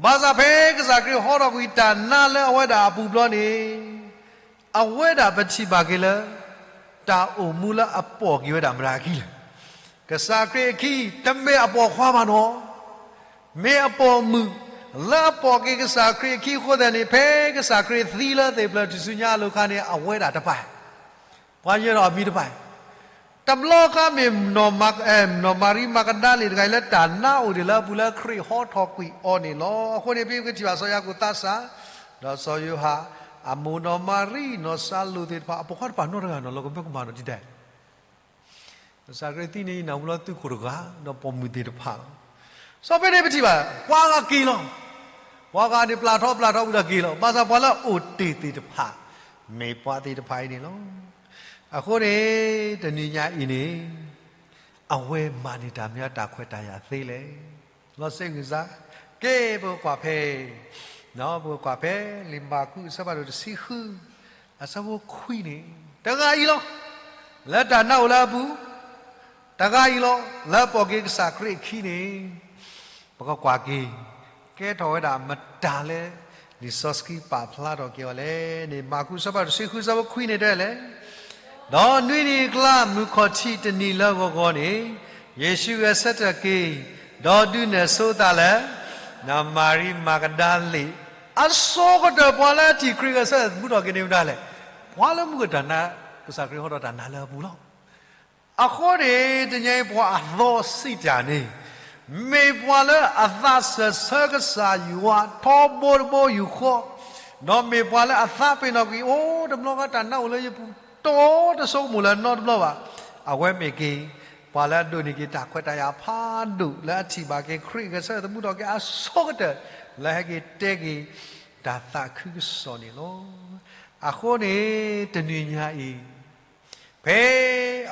ဘၣ်ဆၣ်ဖဲကစၢ်ခရံာ်ဟီထီၣ်ကွံာ်တၢ်နါလၢအဝဲဒၣ်အပူၤဘျီန့ၣ်, အဝဲဒၣ်ပထံၣ်ဘၣ်က့ၤလၢ တၢ်အိၣ်မူလၢအပိာ်က့ၤဝဲဒၣ်မတၤအခံလဲၣ်. ကစၢ်ခရံာ်အခံ တမ့ၢ်အပိာ်ခွါဘၣ်နီၤ, မ့ၢ်အပိာ်မုၣ်လၢအပိာ်က့ၤကစၢ်ခရံာ်အခံအဃိသတးန့ၣ် ဖဲကစၢ်ခရံာ်သံလၢသ့ၣ်ဖျၢၣ်ထူၣ်စုညါအလိၤအခါန့ၣ် အဝဲဒၣ်တပၢ်, ပှၤယဲဒီးအမံၤတပၢ်, တဘျီဃီမ့ၢ် နီၢ်မၤရံမၤကဒၤလ့ၣ်တဂၤအံၤလၢတၢ်နါအိၣ်ဒံးလၢအပူၤ လၢခရံာ်ဟီထီၣ်ကွံာ်အီၤန့ၣ်လီၤ. အဃိန့ၣ် ဖဲပကထံၣ်ဘၣ်စီၤယၤကိာ်သးစၢ်, ဒီးစီၤယိၤဟၣ်, အမိၢ်နီၢ်မၤရံ, နီၢ်စၤလိာ်သ့ၣ်တဖၣ် အပိာ်ခွါတပၢ်နီတဂၤနီၤ လီၤကမၢကမၣ်နီၤဒ်လဲၣ်. ကစၢ်ခရံာ်သံန့ၣ် ယနၢ်ဟူလၢသုးခိၣ်တဂၤ ဒီးပိာ်မုၣ်သ့ၣ်တဖၣ်လီၤ. စီၤဖဲန့ၣ်ပထံၣ်ဘၣ် ပှၤဂၤက့ၤလီၤ, ပှၤဂၤန့ၣ်ပျၢ်ထီပျၢ်ထီဝံၤဒီးက့ၤလီၤ. ဘၣ်ဆၣ်ပှၤလၢအအိၣ်တ့ၢ်သ့ၣ်တဖၣ် မ့ၢ်ပှၤသ့ၣ်တဖၣ်အံၤန့ၣ်လီၤ. အဃိန့ၣ် တနံၤညါအံၤန့ၣ် အဝဲမၤန့ၢ်တၢ်မနုၤတၢ်ခွဲးတၢ်ယာ်သ့လဲၣ်. လီၤစ့ၣ်ဂံၢ်စၢ်, ကဲပကကွၢ်ဖဲ, ပကကွၢ်ဖဲ လံာ်မၢ်ကူးအဆၢဖးဒိၣ်တဆံဃု အဆၢဖိခွံန့ၣ်, တဂၤအံၤလီၤ. လၢတၢ်နါအိၣ်လၢအပူၤ, တဂၤအံၤလီၤ. လၢအပိာ်က့ၤကစၢ်ခရံာ်အခံန့ၣ်, ပကကွၢ်က့ၤ, ကဲထီၣ်ဝဲဒၣ်မတၤလဲၣ်. လံာ်စီဆှံပာ်ဖျါထီၣ်က့ၤအီၤလဲၣ်န့ၣ် မၢ်ကူးအဆၢဖးဒိၣ်တဆံဃု အဆၢဖိခွံန့ၣ်တဲလဲၣ်, ဒီးနွံနံၤအကျါ မုၢ်ခီၣ်ထံးတနံၤလၢဂီၤဂီၤန့ၣ်, ယ့ၣ်ၡူးဂဲၤဆၢထၢၣ်က့ၤ, ဒီးဒုးနဲၣ်ဆိသးလၢ နီၢ်မၤရံမၤကဒၤလ့ၣ်, အဆိကတၢၢ်ပှၤလၢအထံၣ်ခရံာ်ဂဲၤဆၢထၢၣ်သမူထီၣ်က့ၤန့ၣ်မတၤလဲၣ်. ပှၤလၢမူကတၢ်နါ, ကစၢ်ခရံာ်ဟီထီၣ်တၢ်နါလၢအပူၤလီၤ. အဃိန့ၣ် တနံၤအံၤပှၤအသီစံးတၢ်န့ၣ်, မ့ၢ်ပှၤလၢအသးစၢၢ်ဆၢကစၢ်ယွၤထီဘိတဘိယူၢ်ဃီ, ဒီးမ့ၢ်ပှၤလၢအသးပ့ၤနီၣ်ကွံာ် အိၣ်တဘျီဃီတၢ်နါအိၣ်လၢယပူၤ တီတဆိကမိၣ်လၢၤနီတဘျီဘၣ်. အဝဲမ့ၢ်က့ၤ ပှၤလၢအဒိးန့ၢ်က့ၤတၢ်ခွဲးတၢ်ယာ်ဖးဒိၣ်လၢအထံၣ်ဘၣ်က့ၤခရံာ်ဂဲၤဆၢထၢၣ်သမူထီၣ်က့ၤ အဆိကတၢၢ် လၢဟဲက့ၤတဲက့ၤ တၢ်သးခုကစီၣ်န့ၣ်လီၤ. အဃိန့ၣ် တနံၤညါအံၤ ဖဲ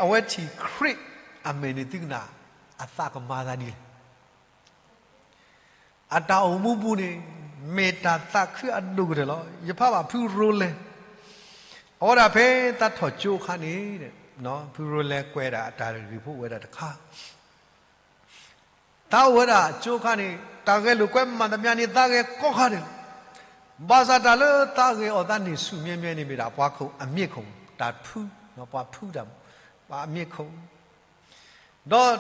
အဝဲထံၣ်ခရံာ်အမဲာ်န့ၣ် သုကနၣ် အသးကမၤသးဒ်လဲၣ်. အတၢ်အိၣ်မူပူၤန့ၣ် မ့ၢ်တၢ်သးခုအဒိၣ်ကတၢၢ်လီၤ. ယဖးဘၣ်ဖုရိလဲၤ, အဝဲဒၣ်ဖဲသးထီၣ်ကၠိအခါန့ၣ်, ဖုရိလဲၤကွဲးဒၣ်အတၢ်ဂ့ၢ်ဖိဝဲဒၣ်တခါ သးအိၣ်ဝဲဒၣ်ကၠိခါန့ၣ် တၢ်ဂဲၤလိာ်ကွဲမၤသမျးန့ၣ် သးဂဲၤကိးခါဒဲးလီၤ. ဘၣ်ဆၣ်တၢ်လၢသးဂဲၤအီၤသးန့ၢ်ဆူၣ်မံၤမံၤန့ၣ် မ့ၢ်ဒၣ်ပှၤခိၣ်အမ့ၢ်ခိၣ် တၢ်ဖု, ပှၤဖုတၢ်, ပှၤအမ့ၢ်ခိၣ် ဒီး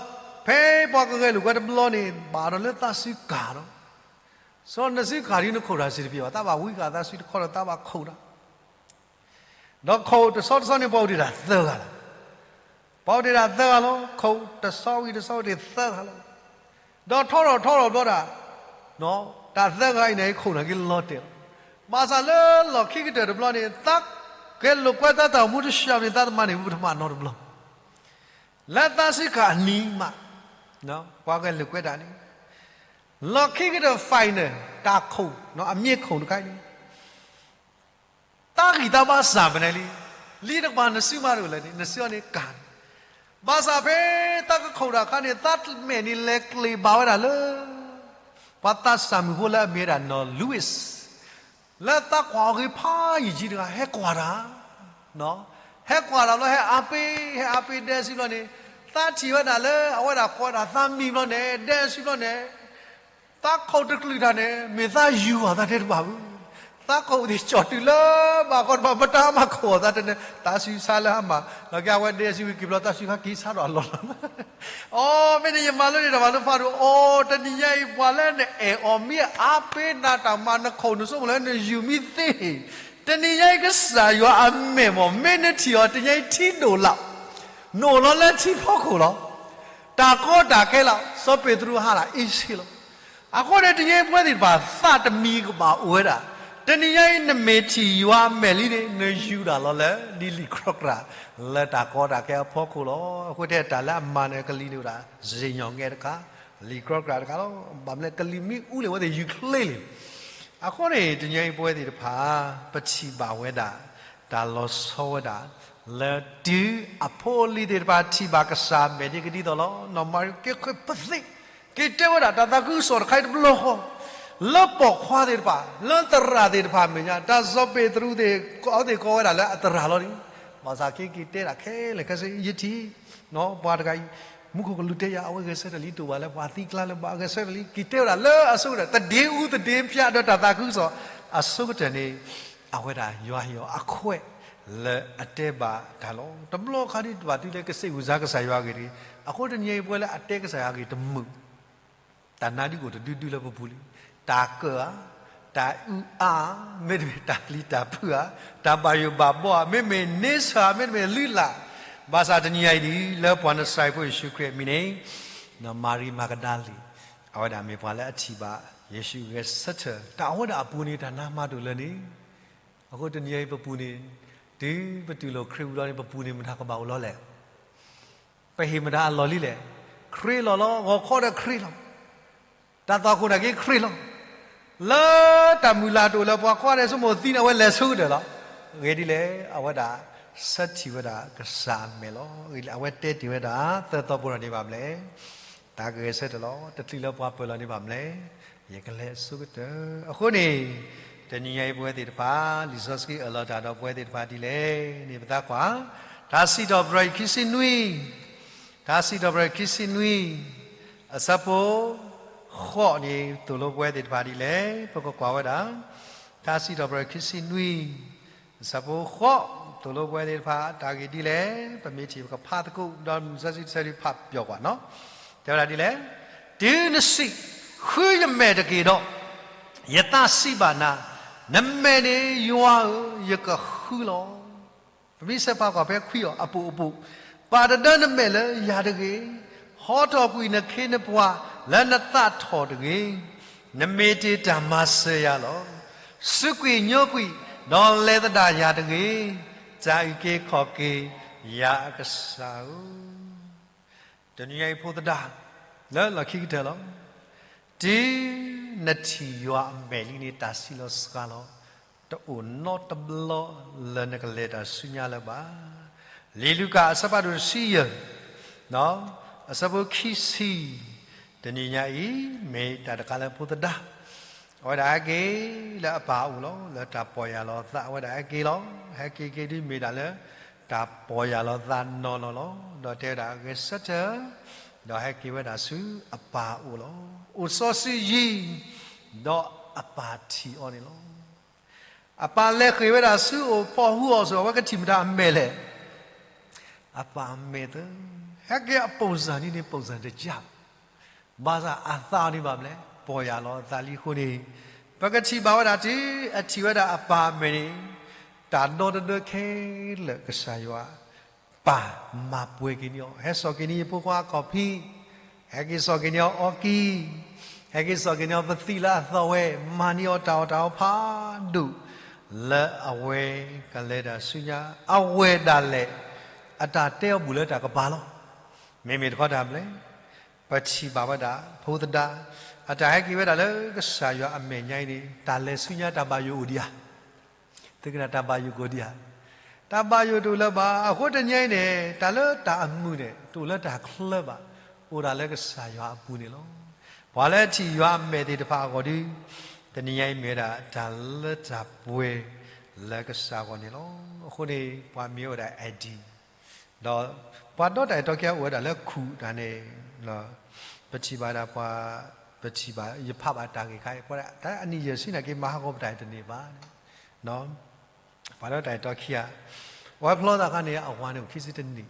ဖဲပှၤကဂဲၤလိာ်ကွဲတဘျီန့ၣ် ဘၣ်ဒီးလၢသးစုကၢ်လီၤ. စီၤနစုကၢ်ဒ်နခိၣ်တၢ်စံးတပ့ၤဘၣ်, သးဘၣ်ဝံဃာ်သးစုတခီဒီးသးဘၣ်ခိၣ်တၢ် ဒီးခိၣ်တဆီတဆီန့ၣ် ပှၤအိၣ်တ့ၢ်တၢ်သၢဂၤလီၤ. ပှၤအိၣ်တ့ၢ်တၢ်သၢဂၤလီၤ. ခိၣ်တဆီဝံၤတဆီအိၣ်တ့ၢ်သၢဂၤလီၤ. ဒီးထီထီၣ်ထီထီၣ်ဘျီဒၣ် တၢ်သၢဂၤအံၤန့ၣ် ခိၣ်န့ၣ်က့ၤလီၤတဲာ်လီၤ. ဘၣ်ဆၣ်လၢလီၢ်ခံကတၢၢ်တဘျီန့ၣ် သးဂဲၤလိာ်ကွဲသးတၢ်အိၣ်မူတဆှၢန့ၣ် သးတမၤန့ၢ်ပထမနီတဘျီ လၢသးစုကၢ်အနံၤမး ပှၤဂဲၤလိာ်ကွဲတၢ်န့ၣ် လီၢ်ခံကတၢၢ် final တၢ်ခိၣ် အမ့ၢ်ခိၣ်တခါအံၤန့ၣ် သးဂံၢ်သးဘါစၢ်ဖဲန့ၣ်လံ. လံတကပၤနစုမးတအိၣ်လၢၤန့ၣ် နစုအီၤန့ၣ်ကၢ်န့ၣ်. ဘၣ်ဆၣ်ဖဲသးကခိၣ်တၢ်အခါန့ၣ် သးမဲာ်န့ၣ်လဲၤကျ့ၤဘၣ်ဝဲဒၣ်လၢ ပှၤသးစၢ်မုၣ်ဖိလၢအမ့ၢ်ဝဲဒၣ်နီၢ် Louis လၢသးကွၢ်အီၤဂ့ၤဖးယံာ်ကံတဂၤ ဟဲကွၢ်တၢ် ဟဲကွၢ်တၢ်ဘျီ ဟဲအါပ့ၤ ဟဲအါပ့ၤဒဲစုဘျီန့ၣ် သးထံၣ်ဝဲဒၣ်လၢအဝဲဒၣ်ကွၢ်တၢ်သးမံဘျီန့ၣ် ဒဲစုဘျီန့ၣ် သးခိၣ်တကလုာ်တၢ်န့ၣ် မ့ၢ်သးယူၤအီၤသးတဲတဘၣ်ဘၣ်. သးခိၣ်သ့ၣ်ကၠီၣ်တုၤလၢဘၣ်ခီတဘၣ် မတၤမးခိၣ်အီၤသးတဲန့ၣ် သးစုဆါလၢအမၤ လီၤက့အဝဲဒဲစုဝံၤက့ၤဘျီ သးစုခါက့ၤဆါဒီးအလီၢ်လီၤ. အိ မ့ၢ်နယမၤလိန့ၢ်တၢ်မၤလိဖးဒိၣ် အိ တနံၤညါအံၤ ပှၤလၢနအဲၣ်အီၤမ့ၢ်အါပ့ၤနးတၢ်မၤ နခိၣ်နစိကမီၤလၢနယူၤမ့ၢ်သ့ တနံၤညါအံၤ ကစၢ်ယွၤအမဲာ်မး မ့ၢ်နထံၣ်အီၤ တနံၤညါအံၤထံဒိၣ်လီၤ. နအိၣ်လီၤလၢထံဖီခိၣ်လီၤ. တၢ်ကီတၢ်ခဲလီၤ. စီၤပ့းတရူးဟါလၢအ့ၣ်စ့လီၤ. အဃိန့ၣ် တနံၤညါအံၤပဝဲသ့ၣ်တဖၣ် သးတမံၤကဘၣ်အိၣ်ဝဲဒၣ် တနံၤညါအံၤ နမ့ၢ်ထံၣ်ယွၤအမဲာ်လံန့ၣ် နယူၤတၢ်လီၤလၢ ဒ်လံာ်ကြီကြာ် လၢတၢ်ကီတၢ်ခဲအဖီခိၣ်လီၤ. အဃိတဲတၢ်လၢအမၤနၢၤကလံၤန့ၣ်ဝဲဒၣ် စ့ၣ်ညီၣ်ငဲတခါ လံာ်ကြီကြာ်တခါလီၤ. ဘၣ်မနုၤလဲၣ် ကလံၤမ့ၢ်အူလံ အဝဲသ့ၣ်ယူၤချ့လံ. အဃိန့ၣ် တနံၤညါအံၤပဝဲသ့ၣ်တဖၣ် ပထံၣ်ဘၣ်ဝဲဒၣ် တၢ်လီၤဆီဝဲဒၣ် လၢတုၤအဖိအလံၤသ့ၣ်တဖၣ်ထံၣ်ဘၣ်ကစၢ်အမဲာ်ဒ်ကဒ်သိးလီၤ. နီၢ်မၤရံက့ၤဃ့ၢ်ပသ့ၣ် က့ၤတဲဝဲဒၣ်တၢ်သးခုကစီၣ်တခါအံၤတဘျီဃီ လၢပိာ်ခွါသ့ၣ်တဖၣ် လၢသရၣ်သ့ၣ်တဖၣ်အမဲာ်ညါ တၢ်စီၤပ့းတရူးသ့ၣ် အဝဲသ့ၣ်ကိးဝဲဒၣ်လၢအသရၣ်လီၤန့ၣ် ဘၣ်ဆၣ်က့ၤက့ၤတဲဒၣ်ခဲလၢာ်ခဲဆ့ ယထံၣ် ပှၤတဂၤအံၤ မူခိၣ်ကလူးတဲယၤ အဝဲဂဲၤဆၢထၢၣ်လံ တအိၣ်ဘၣ်လၢပှၤသံကျါလၢၤဘၣ် အဂဲၤဆၢထၢၣ်လံ က့ၤတဲဝဲဒၣ်လၢအဆိကတၢၢ် သဒ့အူသဒ့ဖျါဒီးတၢ်သးခုကစီၣ်အဆိကတၢၢ်န့ၣ် အဝဲဒၣ်ယွၤဟ့ၣ်အီၤအခွဲးလၢအတဲဘၣ်တၢ်လီၤ. တဘျီခါဒ်တဘၣ်တုၤလၢကစံးဝူၤစါကစၢ်ယွၤအဂ့ၢ်တဂ့ၤ အဃိတနံၤအံၤပဝဲလၢအတဲကစၢ်ယွၤအဂ့ၢ်တမုာ် တၢ်နါဒုးအိၣ်တဒုဒုလၢပပူၤလံ. တၢ်ကၢၣ်ဧါ, တၢ်အုၣ်အါ, မ့တမ့ၢ်တၢ်ပျံၤတၢ်ဖုးဧါ, တၢ်ဘၣ်ယိၣ်ဘၣ်ဘီဧါ, မ့မ့ၢ်န့ဆၢၣ်ဧါ, မ့တမ့ၢ်လုၢ်လၢ်, ဘၣ်ဆၣ်တနံၤအံၤဒ် လၢပှၤနစၤရ့းဖိယ့ၣ်ၡူးခရံာ်အမံၤန့ၣ် နီၢ်မၤရံမၤကဒၤလံၤ အဝဲဒၣ်မ့ၢ်ပှၤလၢအထံၣ်ဘၣ် ယ့ၣ်ၡူးဂဲၤဆၢထၢၣ် တၢ်အဝဲဒၣ်အပူၤန့ၣ် တၢ်နါမၤတအိၣ်လၢၤန့ၣ် အဃိတနံၤအံၤပပူၤန့ၣ် တုၤပတူၢ်လိာ်ခရံာ်ဝံၤလီၤန့ၣ် ပပူၤန့ၣ်မတၤကဘၣ်အိၣ်လီၤလဲၣ်. ပဟ့ၣ်မတၤအလီၢ်လံလဲၣ်. ခရံာ်လီၤလီၤ, ဂီၤခီဒီးခရံာ်လီၤ. တၢ်သွၣ်ခိၣ်န့ၣ်က့ခရံာ်လီၤ. လၢတၢ်မုၢ်လၢ်တအိၣ်လၢပှၤကွၢ်ဒီးဆိကမိၣ်သံန့ၣ် အဝဲလဲၤဆိကတၢၢ်လီၤ. အဂ့ၢ်ဒ်လဲၣ်, အဝဲဒၣ်ဆၢထံၣ်ဝဲဒၣ်ကစၢ်အမဲာ်လီၤ. အဂ့ၢ်ဒ်လဲၣ်, အဝဲတဲတ့ၢ်ဝဲဒၣ် သၢသီပူၤန့ၣ်ဘၣ်မနုၤလဲၣ် တၢ်ကဂဲၤဆၢထၢၣ်လီၤ. တချုးလၢပှၤပၢၤလီၤန့ၣ်ဘၣ်မနုၤလဲၣ် ယကလဲၤအဆိကတၢၢ်. အဃိန့ၣ် တနံၤညါအံၤပဝဲသ့ၣ်တဖၣ် လံာ်စီဆှံအၢၣ်လီၤတၢ်ဒီးပဝဲသ့ၣ်တဖၣ်ဒ်လဲၣ်န့ၣ် ပသးကွၢ် တၢ်စံးထီၣ်ပတြၢၤခံဆံနွံ တၢ်စံးထီၣ်ပတြၢၤခံဆံနွံ အဆၢဖိ ဃိးန့ၣ် သိၣ်လိပဝဲသ့ၣ်တဖၣ်ဒ်လဲၣ် ပကကွၢ်ဝဲဒၣ် တၢ်စံးထီၣ်ပတြၢၤခံဆံနွံ အဆၢဖိဃိး သိၣ်လိပဝဲသ့ၣ်တဖၣ် တၢ်ဂ့ၢ်ဒ်လဲၣ် ပမ့ၢ်ထံၣ်ပကဖးသကိး ဒီးမုၢ်မဆါတဆၢဒုးဖးပျီၢ်ကွၢ်နီၤ တဲဝဲဒၣ်ဒ်လဲၣ်, တုၤနစံး, ဃုယမဲာ်တက့ၢ်ဒီး, ယသးစံးဘၣ်နၤ, နမဲာ်န့ၣ် ယွၤဧၢ, ယကဃုလီၤ. ပမ့ၢ်ဆဲးဖးကွၢ်ဖဲခွံအီၤ အပိာ်အပိာ်, ပာ်တဒၢနမဲာ်လၢယၤတဂ့ၤ, ဟီထီၣ်ကွံာ်နခ့နပှၤလၢနသးထီၣ်တဂ့ၤ, နမ့ၢ်တ့ၢ်တၢ်မၤစၢၤယၤလီၤ. စူးကွံာ်ညိကွံာ်, ဒီးလဲၤသဒၣ်ယၤတဂ့ၤ, တၢ်အုၣ်က့ၤခီၣ်က့ၤယၤအကစၢ်ဧၢ. တနံၤညါအံၤဖိသဒါ လၢလီၢ်ခံကတၢၢ်လီၤ. တုၤနထံၣ်ယွၤအမဲာ်လံန့ၣ် တၢ်စံးလီၤစှၤလီၤ, တအိၣ်နီတဘျီလၢနကလဲၤတၢ်ဆူညါလၢၤဘၣ်. လံာ်လူၤကၣ်အဆၢဖးဒိၣ်တဆံယဲၢ် အဆၢဖိခံဆံ, တနံၤညါအံၤ မ့ၢ်တၢ်တခါလၢဖိသဒါ အဝဲဒၣ်ဟဲက့ၤလၢအပၢ်အအိၣ်လီၤ. လၢတၢ်ပီၢ်ယၢ်လီၤသးအဝဲဒၣ်ဟဲက့ၤလီၤ. ဟဲက့ၤက့ၤဒ်မ့ၢ်ဒၣ်လၢ တၢ်ပီၢ်ယၢ်လီၤသးနီၢ်နီၢ်လီၤ. ဒီးတဲဝဲဒၣ်ဂဲၤဆၢထၢၣ် ဒီးဟဲက့ၤဝဲဒၣ်ဆူအပၢ်အအိၣ်လီၤ. အိၣ်စီဆှံယံာ်, ဒီးအပၢ်ထံၣ်အီၤန့ၣ်လီၤ. အပၢ်လဲၤဃ့ၢ်ဝဲဒၣ်ဆူအအိၣ် ပိာ်ဟုအီၤအသိး အဝဲကထံၣ်မတၤအမဲာ်လဲၣ်. အပၢ်အမဲာ်သၢ, ဟဲက့ၤအ ပုံစံ န့ၣ်န့ၣ် ပုံစံ တကျ, ဘၣ်ဆၣ်အသးအီၤန့ၣ်ဘၣ်မနုၤလဲၣ်, ပီၢ်ယၢ်လီၤအသးလံအဃိန့ၣ်, ပကထံၣ်ဘၣ်ဝဲဒၣ်တုၤအထံၣ်ဝဲဒၣ်အပၢ်အမဲာ်န့ၣ်, တၢ်ဒီတဒၢခဲလၢာ်ကစၢ်ယွၤ ပၢ်မၤပှဲၤက့ၤန့ၢ်အီၤ, ဟဲစိာ်က့ၤန့ၢ်ယဖိခွါအခီၣ်ဖံး, ဟဲက့ၤစိာ်က့ၤန့ၢ်အီၤအီကံ, ဟဲက့ၤစိာ်က့ၤန့ၢ်အီၤပသံၣ်လၢအသီဝဲ, မၤန့ၢ်အီၤတၢ်အီၣ်တၢ်အီဖးဒိၣ်, လၢအဝဲကလဲၤတၢ်ဆူညါ အဝဲဒၣ်လဲာ်, အတၢ်တဲအီၤဘူးလၢတၢ်ကပၤလီၤ. မ့မ့ၢ်တခီတၢ်ဘျဲၣ်, ပထံၣ်ဘၣ်ဝဲဒၣ် ဖိသဒါ, အတၢ်ဟဲက့ၤဝဲဒၣ်လၢကစၢ်ယွၤအမဲာ်ညါအံၤန့ၣ် တၢ်လဲၤဆူညါတၢ်ဘၣ်ယိၣ်အိၣ်ဒံးဧါ. သုကနၣ်တၢ်ဘၣ်ယိၣ်ကအိၣ်ဒံးဧါ. တၢ်ဘၣ်ယိၣ်တအိၣ်လၢၤဘၣ်. အဃိတနံၤအံၤန့ၣ် တၢ်လၢတၢ်အမုာ်န့ၣ် တအိၣ်လၢတၢ်ချၢဘၣ်, အိၣ်ဒၣ်လၢကစၢ်ယွၤအပူၤန့ၣ်လီၤ. ပှၤလၢထံၣ်ယွၤအမဲာ်သ့ၣ်တဖၣ်အဂီၢ်ဒီး, တနံၤညါအံၤမ့ၢ်ဝဲဒၣ်တၢ်လၢတၢ်ပှဲၤလၢကစၢ်အဂီၢ်န့ၣ်လီၤ. အဃိန့ၣ် ပှၤမ့ၢ်ဝဲဒၣ် Eddie ဒီးပှၤဒီတၢ်အဲၣ်တီခံဂၤအိၣ်ဝဲဒၣ်လၢခူၣ်တၢ်န့ၣ်, ပထံၣ်ဘၣ်ဒၣ်ပှၤ, ပထံၣ်ဘၣ်ယဖးဘၣ်တၢ်ဂ့ၢ်ခါအံၤ ပှၤဒၣ်တၢ်အနံၣ်ယဲၢ်ဆံန့ၣ်က့ၤမၤဟးဂီၤပတၢ်အံၤတန့ၢ်ဘၣ်န့ၣ်, ပှၤဒီတၢ်အဲၣ်တီခံဂၤ, အဝဲဖျီသးအခါန့ၣ် အဝၤန့ၣ်အိၣ်ခံဆံတနံၣ်, ဒီး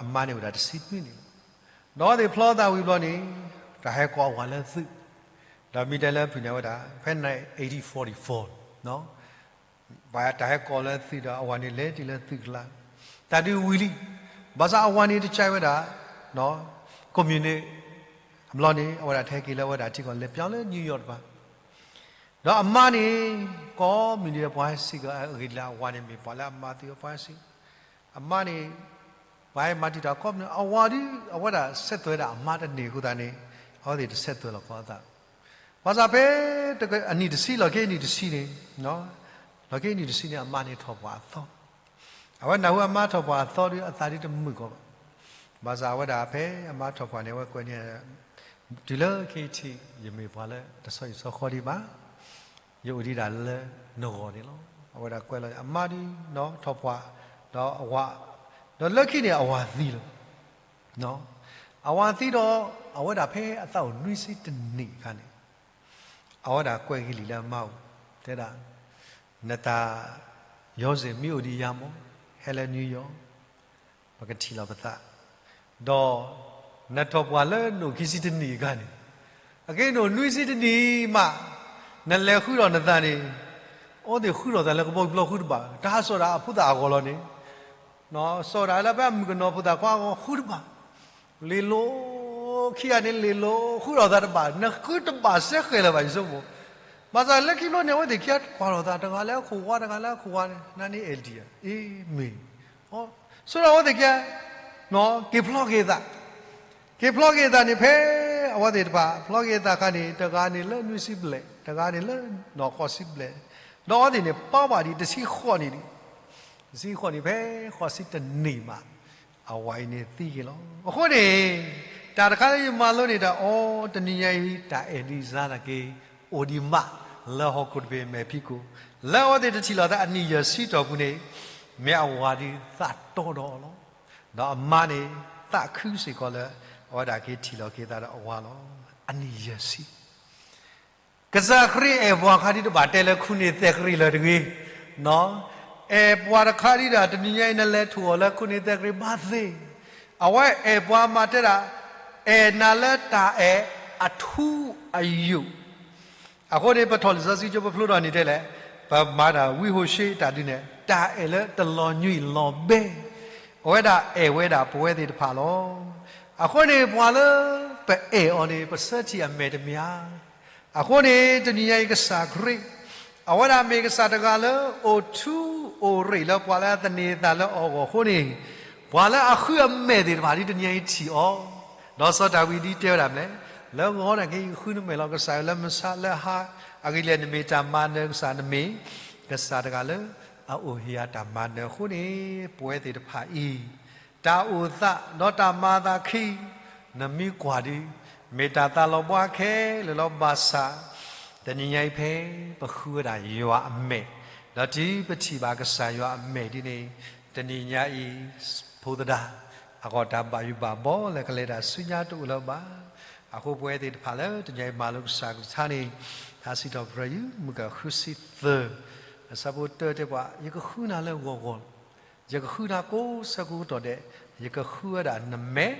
အမါန့ၣ်အိၣ်ဒၣ်တဆံနွံနံၣ်, ဒီးအဝဲသ့ၣ်ဖျီသးဝံၤဘျီန့ၣ်, တၢ်ဟဲကိးအဝၤလၢသုး, ဒီးမ့ၢ်တဲလၢဖုၣ်န့ၣ်ဝဲဒၣ် ဖဲန့ၣ် eighteen forty-four ပှၤတၢ်ဟဲကိးလၢသုးဒီးအဝၤန့ၣ်လဲၤတုၤလၢသုးကလါ, တၢ်ဒုးဝံၤလံ, ဘၣ်ဆၣ်အဝၤန့ၣ်တကဲဝဲဒၣ်, ကိးမံၤန့ၣ်, အဘျီန့ၣ် အဝဲဒၣ်တဟဲက့ၤလၢအဝဲဒၣ်ထံကီၢ်လဲၤပၠီလၢ New York တဖၣ်, ဒီးအမါန့ၣ်, ကိးမံၤဒ်ပှၤဟဲစံးက့ၤအဂ့ၢ်ဒ်လဲၣ် အဝၤန့ၣ်မ့ၢ်ပှၤလၢအမၤသံအပှၤဟဲစံး, အမါန့ၣ်, ပှၤဟဲမၤတံာ်တာ်ကိးမံၤ အဝၤဒ်အဝဲဒၣ်ဆဲးသွဲၣ်ဒၣ်အမါတန့ၢ်အဃိသတးန့ၣ်, အဝဲသ့ၣ်တဆဲးသွဲၣ်လီၤကီးအသး, ဘၣ်ဆၣ်ဖဲ, အနံၣ်တဆံလီၤက့ၤအနံၣ်တဆံန့ၣ်, လီၤက့ၤအနံၣ်တဆံန့ၣ် အမါန့ၣ်ထီၣ်ပှၢ်အသီ, အဝဲနၢ်ဟူအမါထီၣ်ပှၢ်အသီဒီးအသးဒ်တမုာ်ကီးဘၣ်, ဘၣ်ဆၣ်အဝဲဒၣ်ဖဲအမါထီၣ်ပှၢ်န့ၣ် အဝဲကွဲးန့ၢ်, တုၤလၢခဲအံၤထံး ယမ့ၢ်ပှၤလၢတဆီဟံၣ်ဆီဃီဒံးဘၣ်, ယအိၣ်ဒံးဒၣ်လၢနဂီၢ်န့ၣ်လီၤ. အဝဲဒၣ်ကွဲးလီၤအမါဒ်နီၢ်ထီၣ်ပှၢ်, ဒီးအဝၤ, ဒီးလၢခံန့ၣ်အဝၤသံလီၤ. အဝၤသံဒီး, အဝဲဒၣ်ဖဲအသးအိၣ်နွံဆံတနံၣ်အခါန့ၣ်, အဝဲဒၣ်ကွဲးက့ၤလံာ်လၢအမါအိၣ်, တဲဒၣ်, နသး, ယီစ့ၣ်မ့ၢ်အိၣ်ဒံးယၤမး, ဟဲလၢ New York ပကထံၣ်လီၤပသး, ဒီး, နထီၣ်ပှၢ်လၢနအိၣ်ခံဆံတနံၣ်အခါန့ၣ်, အက့ၢ်နအိၣ်နွံဆံတနံၣ်မး, နလဲၤဃုထီၣ်နသးန့ၣ်, အဝဲသ့ၣ်ဃုထီၣ်သးလၢကဘီယူၤပျီဃုတဘၣ်, တၢ်ဟးစိာ်တၢ်အဖိသၣ်အဂီၢ်လီၤန့ၣ်, စိာ်တၢ်လၢဖဲအမုၣ်ကနီၤဖိသၣ်ခွါအဂီၢ်ဃုတဘၣ်, လ့ၤလိၤ, ခံဂၤန့ၣ်လ့ၤလိၤဃုထီၣ်သးတဘၣ်, နဃုတဘၣ်စဲဃဲၤလၢၤဘၣ် ယဆိကမိၣ်, ဘၣ်ဆၣ်လၢခံဘျီန့ၣ် အဝဲသ့ၣ်ခံဂၤကွၢ်ထီၣ်သး တဂၤလၢအခိၣ်ဝါ တဂၤလၢအခိၣ်ဝါန့ၣ် နန့ၣ် idea အ့ မ့ၢ်, ဆိဒီးအဝဲသ့ၣ်ခံဂၤ, က့ၤဖျီက့ၤအသး, က့ၤဖျီက့ၤအသးန့ၣ်ဖဲ, အဝဲသ့ၣ်တဖၣ် ဖျီက့ၤအသးအခါန့ၣ် တဂၤန့ၣ်လၢနွံဆံဘျဲၣ် တဂၤန့ၣ်လၢနီၢ်ဃိးဆံဘျဲၣ်, ဒီးအဝဲသ့ၣ်န့ၣ် ပာ်ဘၣ်ဒံးတဆံဃိးနံၣ်ဒံး, တဆံဃိးနံၣ်ဖဲဃိးဆံတနံၣ်မး, အဝၤအံၤန့ၣ်သံက့ၤလီၤ. အဃိန့ၣ်, တၢ်တခါလၢယမၤလိန့ၢ်တၢ်အီၤ တနံၤညါအံၤ တၢ်အဲၣ်ဒံးစါသနာ်က့ အိၣ်ဒံးမးလၢဟီၣ်ခိၣ်တဘ့ၣ်မဲာ်ဖံးခိၣ်, လၢအဝဲသ့ၣ်တထံၣ်လိာ်သးအနံၣ်ယဲၢ်ဆံတီၢ်ပူၤန့ၣ်, မ့ၢ်အဝၤဒုးသးတီဒီးအီၤလီၤ. ဒီးအမါန့ၣ်, သးခုစ့ၢ်ကီးလၢ, အဝဲဒၣ်က့ၤထံၣ်လိာ်က့ၤသးဒီးအဝၤလီၤ. အနံၣ်ယဲၢ်ဆံ ကစၢ်ခရံာ်အဲၣ်ပှၤခါဒ်တဘၣ်တဲလၢ ခုနှစ်သက္ကရာဇ်လၢၤတဂ့ၤ, အဲၣ်ပှၤတခါဒ်ဒီး တနံၤညါအံၤ နလဲၤထိၣ်အီၤလၢ ခုနှစ်သက္ကရာဇ်ဘၣ်သ့, အဝဲအဲၣ်ပှၤမးတဲဒၣ်, အဲၣ်နၤလၢတၢ်အဲၣ်အထူအယိာ်, အဃိန့ၣ် ပထီၣ်လံာ်စီဆှံကၠိ ပဖျိထီၣ်န့ၣ်တဲလဲၣ်, ပမၤတၢ်ဝံဟိၤၡ့တၢ်ဒုးနဲၣ် တၢ်အဲၣ်လၢတလီၤညွံးလီၤဘဲ, အဝဲဒၣ်အဲၣ်ဝဲဒၣ်ပဝဲသ့ၣ်တဖၣ်လီၤ. အဃိန့ၣ် ပှၤလၢပအဲၣ်အီၤန့ၣ် ပဆၢထံၣ်အမဲာ်တမ့ၢ်ဧါ. အဃိန့ၣ် တနံၤညါအံၤကစၢ်ခရံာ်, အဝဲဒၣ်မ့ၢ်ကစၢ်တဂၤလၢအိၣ်ထူအိၣ်ရ့ၣ်လၢပှၤလၢအသန့ၤအသးလၢအီၤအဂီၢ်အဃိန့ၣ်, ပှၤလၢအဃုအမဲာ်သ့ၣ်တဖၣ်ဒ်တနံၤညါအံၤထံၣ်အီၤ, ဒီးစီၤဒၤဝံးဒ်တဲဝဲဒၣ်မနုၤလဲၣ်, လၢဂီၤဒၣ်က့ၤဃုနမဲာ်လီၤကစၢ်လၢမဆါလၢဟါ, အဂ့ၢ်လၢနမ့ၢ်တၢ်မၤနၢၤကစၢ် နမ့ၢ်, ကစၢ်တဂၤလၢအအိၣ်ဟ့ၣ်ယၤတၢ်မၤနၢၤအဃိန့ၣ်, ပဝဲသ့ၣ်တဖၣ်အံၤ တၢ်အိၣ်သးဒီးတၢ်မၤအသးခံ, နမ့ၢ်ကွၢ်ဒုး, မ့ၢ်တၢ်သးလီၤဘှါခဲလၢာ်လီၤဘၣ်ဆၣ်, တနံၤညါအံၤဖဲပဃုဝဲဒၣ်ယွၤအမဲာ်, ဒီးတုၤပထံၣ်ဘၣ်ကစၢ်ယွၤအမဲာ်ဒ်န့ၣ်, တနံၤညါအံၤ, ဖိသဒါ, အဂီၢ်တၢ်ဘၣ်ယိၣ်ဘၣ်ဘီလၢကလဲၤတၢ်ဆူညါတအိၣ်လၢၤဘၣ်. အဃိပဝဲသ့ၣ်တဖၣ်လၢတနံၤအံၤမၤလိကစၢ်ကလုၢ်ကထါန့ၣ်, ထါစံးထီၣ်ပတြၢၤ ယူမုၢ်ကၢၢ်ဃုဆံသၢ, အဆၢဖိတၢတဲပှၤ, ယကဃုနၤလၢဂီၤဂီၤ, ယကဃုနၤကိးဆၢကိးကတီၢ်ဒဲး, ယကဃုဝဲဒၣ်နမဲာ်,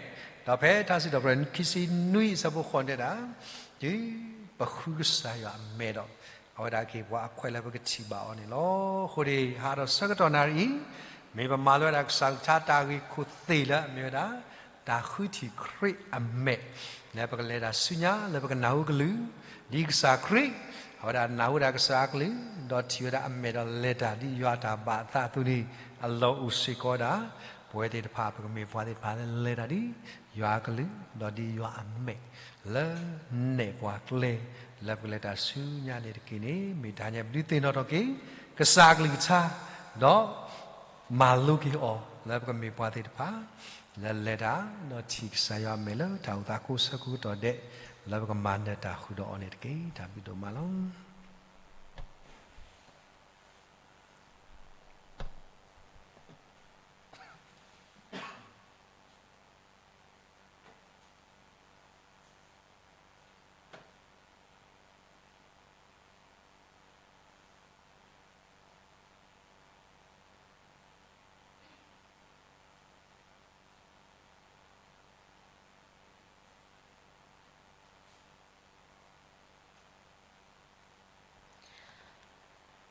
ဒီးဖဲထါစံးထီၣ်ပတြၢၤ ခံဆံနွံ အဆၢဖိဃိးတဲဒၣ်, တုၤပဃုကစၢ်ယွၤအမဲာ်ဒီး, အဝဲဒၣ်ကဟ့ၣ်ပှၤအခွဲးလၢပကထံၣ်ဘၣ်အီၤန့ၣ်လီၤ. အဃိန့ၣ် ဟးဒီးဆၢကတီၢ်နၣ်ရံၣ်အံၤ, မ့ၢ်ပမၤလိဝဲဒၣ်ကစၢ်ကလုၢ်ကထါတၢ်ဂ့ၢ်ခိၣ်သ့ၣ်လၢအမ့ၢ်ဝဲဒၣ် တၢ်ဃုထံၣ်ခရံာ်အမဲာ်, လၢပကလဲၤတၢ်ဆူညါ လၢပကနၢ်ဟူကလုၢ်, ဒ်ကစၢ်ခရံာ်, အဝဲဒၣ်နၢ်ဟူဝဲဒၣ်ကစၢ်အကလုၢ်, ဒီးထံၣ်ဝဲဒၣ်အမဲာ်ဒီးလဲၤတၢ်ဒ်ယွၤတၢ်ဘၣ်အသးအသိးန့ၣ်, အလီၢ်အိၣ်စ့ၢ်ကီးဝဲဒၣ်, ပဝဲသ့ၣ်တဖၣ် ပကမ့ၢ်ပှၤသ့ၣ်တဖၣ်လၢလဲၤတၢ်ဒ်ယွၤအကလုၢ်, ဒီးဒ်ယွၤအမဲာ်, လၢနဲၣ်ပှၤကျဲ, လၢပကလဲၤတၢ်ဆူညါန့ၣ်တက့ၢ်န့ၣ်, မ့ၢ်တဟါညါပဒုးသ့ၣ်နီၣ်ထီၣ်က့ၤ ကစၢ်အကလုၢ်ကထါ, ဒီး မၤလိက့ၤအီၤ လၢပကမ့ၢ်ပှၤသ့ၣ်တဖၣ် လၢလဲၤတၢ် ဒီးထံၣ်ကစၢ်ယွၤအမဲာ်လၢတၢ်အိၣ်သးကိးဆၢကိးကတီၢ်ဒဲး, လၢပကမၤနၢၤတၢ်ဃုာ်ဒီးအီၤန့ၣ်တက့ၢ်. တၢ်ဘျုးဒိၣ်မးလီၤ.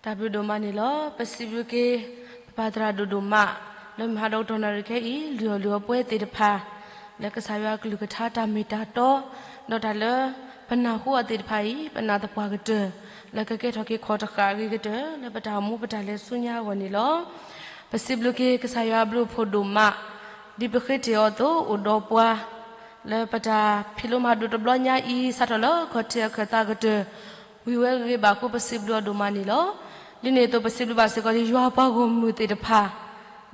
တၢ်ဘျုးဒိၣ်မးန့ၣ်လီၤ. ပစံးဘျုးက့ၤ ပပၢ်သရၣ်ဒိၣ်ဒိၣ်မး လၢမုၢ်ဟါဒီးကတီၢ်နၣ်ရံၣ်ခဲအံၤ လုၢ်အီၣ်လုၢ်အီပဝဲသ့ၣ်တဖၣ် လၢကစၢ်ယွၤအကလုၢ်ကထါတၢ်မ့ၢ်တၢ်တီ, ဒီးတၢ်လၢပနၢ်ဟူအီၤသ့ၣ်တဖၣ်အံၤ ပနာ်သပှၢ်ကတၢၢ် လၢကကဲထီၣ်က့ၤခီၣ်တဃာ်အဂ့ၤကတၢၢ် လၢပတၢ်အိၣ်မူပတၢ်လဲၤဆူညါအဂီၢ်န့ၣ်လီၤ. ပစံးဘျုးက့ၤကစၢ်ယွၤအဘျုးအဖှိၣ်ဒိၣ်မး ဒ်ပဃ့တ့ၢ်အီၤအသိး အိၣ်ဒီးပှၤ လၢပတၢ်ဖံးလိမၤဒိးတဘျီညါအံၤ စးထီၣ်လၢခီၣ်ထံးအခၢၣ်သးကတၢၢ် ဝံၤဝဲဂ့ၤဂ့ၤဘၣ်အဃိ ပစံးဘျုးအီၤဒိၣ်မးန့ၣ်လီၤ. ဒ်န့ၣ်အသိး ပစံးဘျုးဘၣ်စ့ၢ်ကီးဒ်ယွၤအပှၤဂီၢ်မုၢ်သ့ၣ်တဖၣ်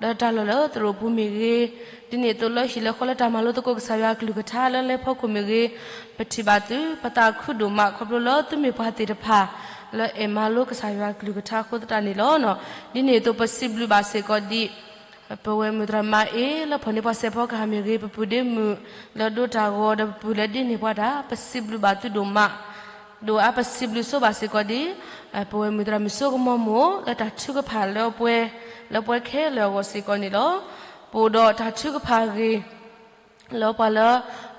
လၢတၢ်လီၢ်လၢသရိာ်ပူၤမ့ၢ်ဂ့ၤ, ဒ်န့ၣ်အသိးလၢဟံၣ်လၢဃီလၢတၢ်မၤလိသကိးကစၢ်ယွၤအကလုၢ်ကထါလၢလဲၤဖီခိၣ်မ့ၢ်ဂ့ၤ, ပထံၣ်ဘၣ်သုပသးခုဒိၣ်မး ခီဖျိလၢသုမ့ၢ်ပှၤသ့ၣ်တဖၣ် လၢအဲၣ်မၤလိကစၢ်ယွၤအကလုၢ်ကထါအဃိသတးန့ၣ်လီၤ. ဒ်န့ၣ်အသိး ပစံးဘျုးဘၣ်စ့ၢ်ကီးဒ် ပဝဲမုၢ်သရၣ်မါအ့ လၢဖီၣ်န့ၢ်ပှၤစဲးဖီကဟၣ်မ့ၢ်ဂ့ၤ, ပပုၢ်ဒ့မုၣ်လၢဒိတၢ်ဂီၤ ဒီးပပုၢ်လၢဒ့န့ၢ်ပှၤတၢ် ပစံးဘျုးဘၣ်သုဒိၣ်မး, ဒိၣ်အါပစံးဘျုးဆိဘၣ်စ့ၢ်ကီးဒ် ပဝဲမုၢ်သရၣ်မုၣ်စိကမီၤမိၢ် လၢတၢ်ထုကဖၣ်လၢပှဲၤ, လၢပှဲၤခဲလၢာ်အဂီၢ်စ့ၢ်ကီးန့ၣ်လီၤ. ပအိၣ်ဒီးတၢ်ထုကဖၣ်အဂ့ၢ် လၢပှၤလၢ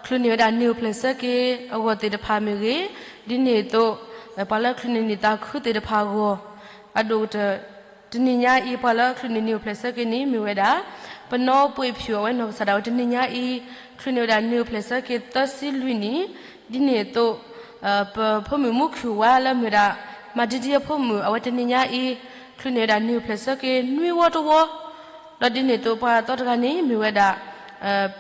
ချုးန့ၢ်ဝဲဒၣ်နံၣ်အိၣ်ဖျဲၣ်ဆၢက့ၤအဂီၢ်သ့ၣ်တဖၣ်မ့ၢ်ဂ့ၤ, ဒ်န့ၣ်အသိး ပှၤလၢချုးန့ၢ်နံၣ်သးခုသ့ၣ်တဖၣ်အဂီၢ်, အဒိၣ်ကတၢၢ် တနံၤညါအံၤ ပှၤလၢချုးန့ၢ်နံၣ်အိၣ်ဖျဲၣ်ဆၢက့ၤန့ၣ် မ့ၢ်ဝဲဒၣ် ပနီၣ်ပှ့ၤဖၠူၣ် အဝဲနီၢ်ကစၢ်ဒၣ်ဝဲတနံၤညါအံၤ ချုးန့ၢ်ဝဲဒၣ်နံၣ်အိၣ်ဖျဲၣ်ဆၢက့ၤသၢဆံလွံၢ်နံၣ်, ဒ်န့ၣ်အသိး ပဖိမုၣ်မူခုၣ်ဝါလၢမ့ၢ်ဝဲဒၣ် မၤဒံဒံအဖိမုၣ် အဝဲတနံၤညါအံၤ ချုးန့ၢ်ဝဲဒၣ်နံၣ်အိၣ်ဖျဲၣ်ဆၢက့ၤနွံဝီတဝီ, ဒီးဒ်န့ၣ်အသိးပှၤသီတဂၤန့ၣ် မ့ၢ်ဝဲဒၣ်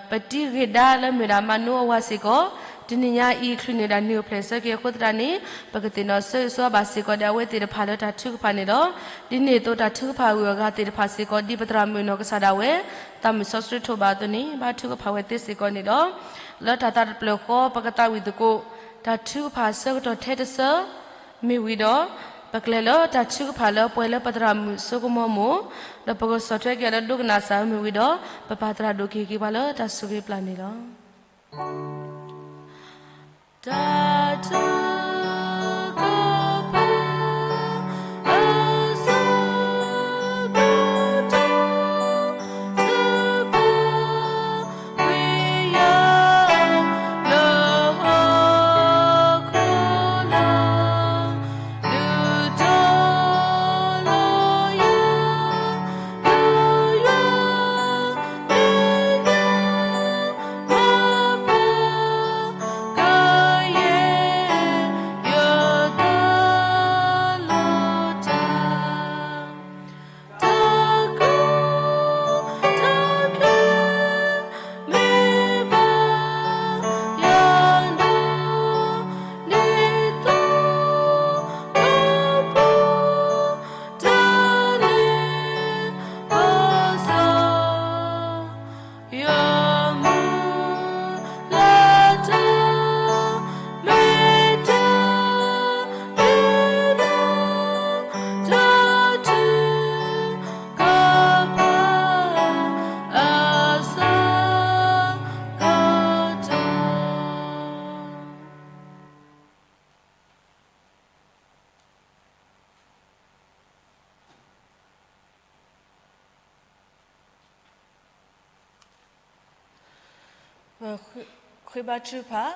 ပတံၤဂ့ၤဒါလၢမ့ၢ်ဒၣ်မၤနိအဝၤစ့ၢ်ကီး တနံၤညါအံၤ ချုးန့ၢ်ဝဲဒၣ်နံၣ်အိၣ်ဖျဲၣ်ဆၢက့ၤအဃိသတးန့ၣ် ပကသ့ၣ်နီၣ်ဆိၣ်ဂ့ၤဆိၣ်ဝါဘၣ်စ့ၢ်ကီးဒီးအဝဲသ့ၣ်တဖၣ်လၢတၢ်ထုကဖၣ်န့ၣ်လီၤ. ဒ်န့ၣ်အသိးတၢ်ထုကဖၣ်အဂုၤအဂၤသ့ၣ်တဖၣ်စ့ၢ်ကီး ဒ်ပသရၣ်မုၣ်နီၢ်ကစၢ်ဒၣ်ဝဲ သးမုာ်စီဆှံထိးဘၣ်အသိးန့ၣ် ဘၣ်ထုကဖၣ်ဝဲသ့စ့ၢ်ကီးန့ၣ်လီၤ. လၢတၢ်သးတဖျၢၣ်ဃီ ပကသးဝံၣ်သကိး တၢ်ထုကဖၣ်ဆၢကတီၢ်ထဲတဆၢ မ့ၢ်ဝံၤဒီး ပကျဲၤလၢတၢ်ထုကဖၣ်လၢပှဲၤလၢပသရၣ်မုၣ်စိကမီၤမိၢ်, ဒီးပကဆီၣ်ထွဲက့ၤအီၤလၢဒိကနၣ်စၢ်ဧၢ မ့ၢ်ဝံၤဒီး ပပၢ်သရၣ်ဒိၣ်ကဟ့ၣ်က့ၤပှၤလၢတၢ်ဆိၣ်ဂ့ၤပျၢ်န့ၣ်လီၤ. ဃ့ဘါထုကဖၣ်,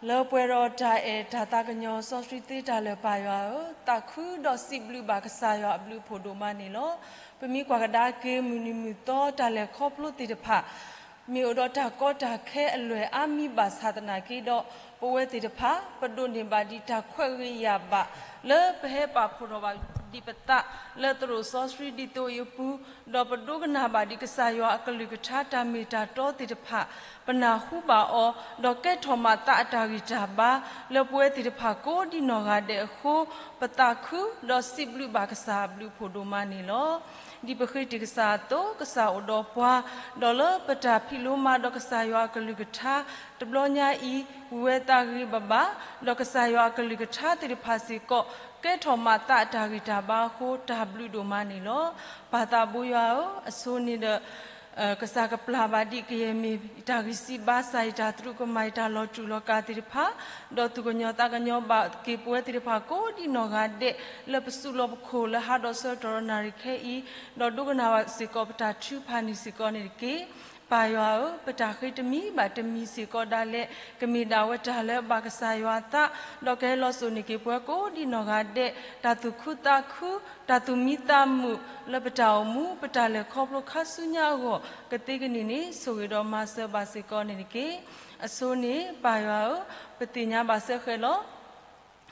လၢပှဲၤဒီးတၢ်အဲၣ်တၢ်သးကညီၤစီဆှံသ့တၢ်လၢာ် ပၢ်ယွၤဧၢ, သးခုဒီးစံးဘျုးဘၣ်ကစၢ်ယွၤအဘျုးအဖှိၣ်ဒိၣ်မးန့ၣ်လီၤ. ပမ့ၢ်ကွၢ်ကဒါက့ၤမုၢ်နံၤမုၢ်သီတၢ်လဲၤခီဖျိသ့ၣ်တဖၣ် မ့ၢ်အိၣ်ဒီးတၢ်ကီတၢ်ခဲအလွဲၢ်အါမံၤဘၣ်ဆၣ်သနာ်က့ဒီး ပဝဲသ့ၣ်တဖၣ် ပဒိးန့ၢ်ဘၣ်ဒံးတၢ်ခွဲးဂ့ၤယာ်ဘၣ် လၢပဟဲပာ်ဖှိၣ်ထီၣ်ဘၣ်ဒံးပသး လၢသရိာ်စီဆှံဒ်သိးအံၤအပူၤ, ဒီးပဒိကနၣ်ဘၣ်ဒံးကစၢ်ယွၤအကလုၢ်ကထါတၢ်မ့ၢ်တၢ်တီသ့ၣ်တဖၣ်, ပနၢ်ဟူဘၣ်အီၤ, ဒီးကဲထီၣ်မၤသးအတၢ်ဂံၢ်တၢ်ဘါ လၢပဝဲသ့ၣ်တဖၣ်ကိးဒံနီၢ်ဂၤဒဲးအဃိ, ပသးခုဒီးစံးဘျုးဘၣ်ကစၢ်အဘျုးအဖှိၣ်ဒိၣ်မးန့ၣ်လီၤ. ဒ်ပဃ့တ့ၢ်ကစၢ်အသိး, ကစၢ်အိၣ်ဒီးပှၤ, ဒီးလၢပတၢ်ဖံးလိမၤဒီးကစၢ်ယွၤအကလုၢ်ကထါ တဘျီညါအံၤ ဝံၤဝဲသးဂ့ၤဘၣ်ဘၣ်, ဒီးကစၢ်ယွၤအကလုၢ်ကထါသ့ၣ်တဖၣ်စ့ၢ်ကီး ကဲထီၣ်မၤသးအတၢ်ဂံၢ်တၢ်ဘါအဃိ တၢ်ဘျုးဒိၣ်မးန့ၣ်လီၤ. ပၢ်သးဘိယွၤဧၢ, အဆိန့ၣ်ဒီး ကစၢ်ကပျၢ်ဘၣ်ဒံးကယဲၢ်မ့ၢ်တၢ်ဂံၢ်စၢ်ဘါစၢ် ယတၢ်သရူးကမၣ် ယတၢ်လီၤတူာ်လီၤကာ်သ့ၣ်တဖၣ်, ဒီးသူၣ်ကညီၤသးကညီၤဘၣ်က့ၤပဝဲသ့ၣ်တဖၣ်ကိးဒံနီၢ်ဂၤဒဲး လၢပစုးလီၤပခိၣ်လၢဟါဒီးဆၢကတီၢ်ဒီးနၣ်ရံၣ်ခဲအံၤ, ဒီးဒိကနၣ်ဘၣ်စ့ၢ်ကီးပတၢ်ထုကဖၣ်န့ၣ်စ့ၢ်ကီးန့ၣ်တက့ၢ်. ပၢ်ယွၤဧၢ, ပတၢ်ဃ့တမံၤဘၣ်တမံၤစ့ၢ်ကီးဒၣ်လဲာ် ကမ့ၢ်ဒၣ်ဝဲတၢ်လၢအဘၣ်ကစၢ်ယွၤအသး, ဒီးကဟဲလီၤစိာ်န့ၢ်က့ၤပဝဲကိးဒံနီၢ်ဂၤဒဲး တၢ်သူၣ်ခုသးခု, တၢ်သူၣ်မံသးမုာ် လၢပတၢ်အိၣ်မူ ပတၢ်လဲၤခီဖျိခါဆူညါအဂီၢ် ကသ့ကန့ၢ်န့ၣ် ဆိၣ်ဂ့ၤဒီးမၤစၢၤဘၣ်စ့ၢ်ကီးန့ၣ်တက့ၢ်. အဆိန့ၣ် ပၢ်ယွၤဧၢ, ပသ့ၣ်ညါဘၣ်စ့ၢ်ကီးလီၤ.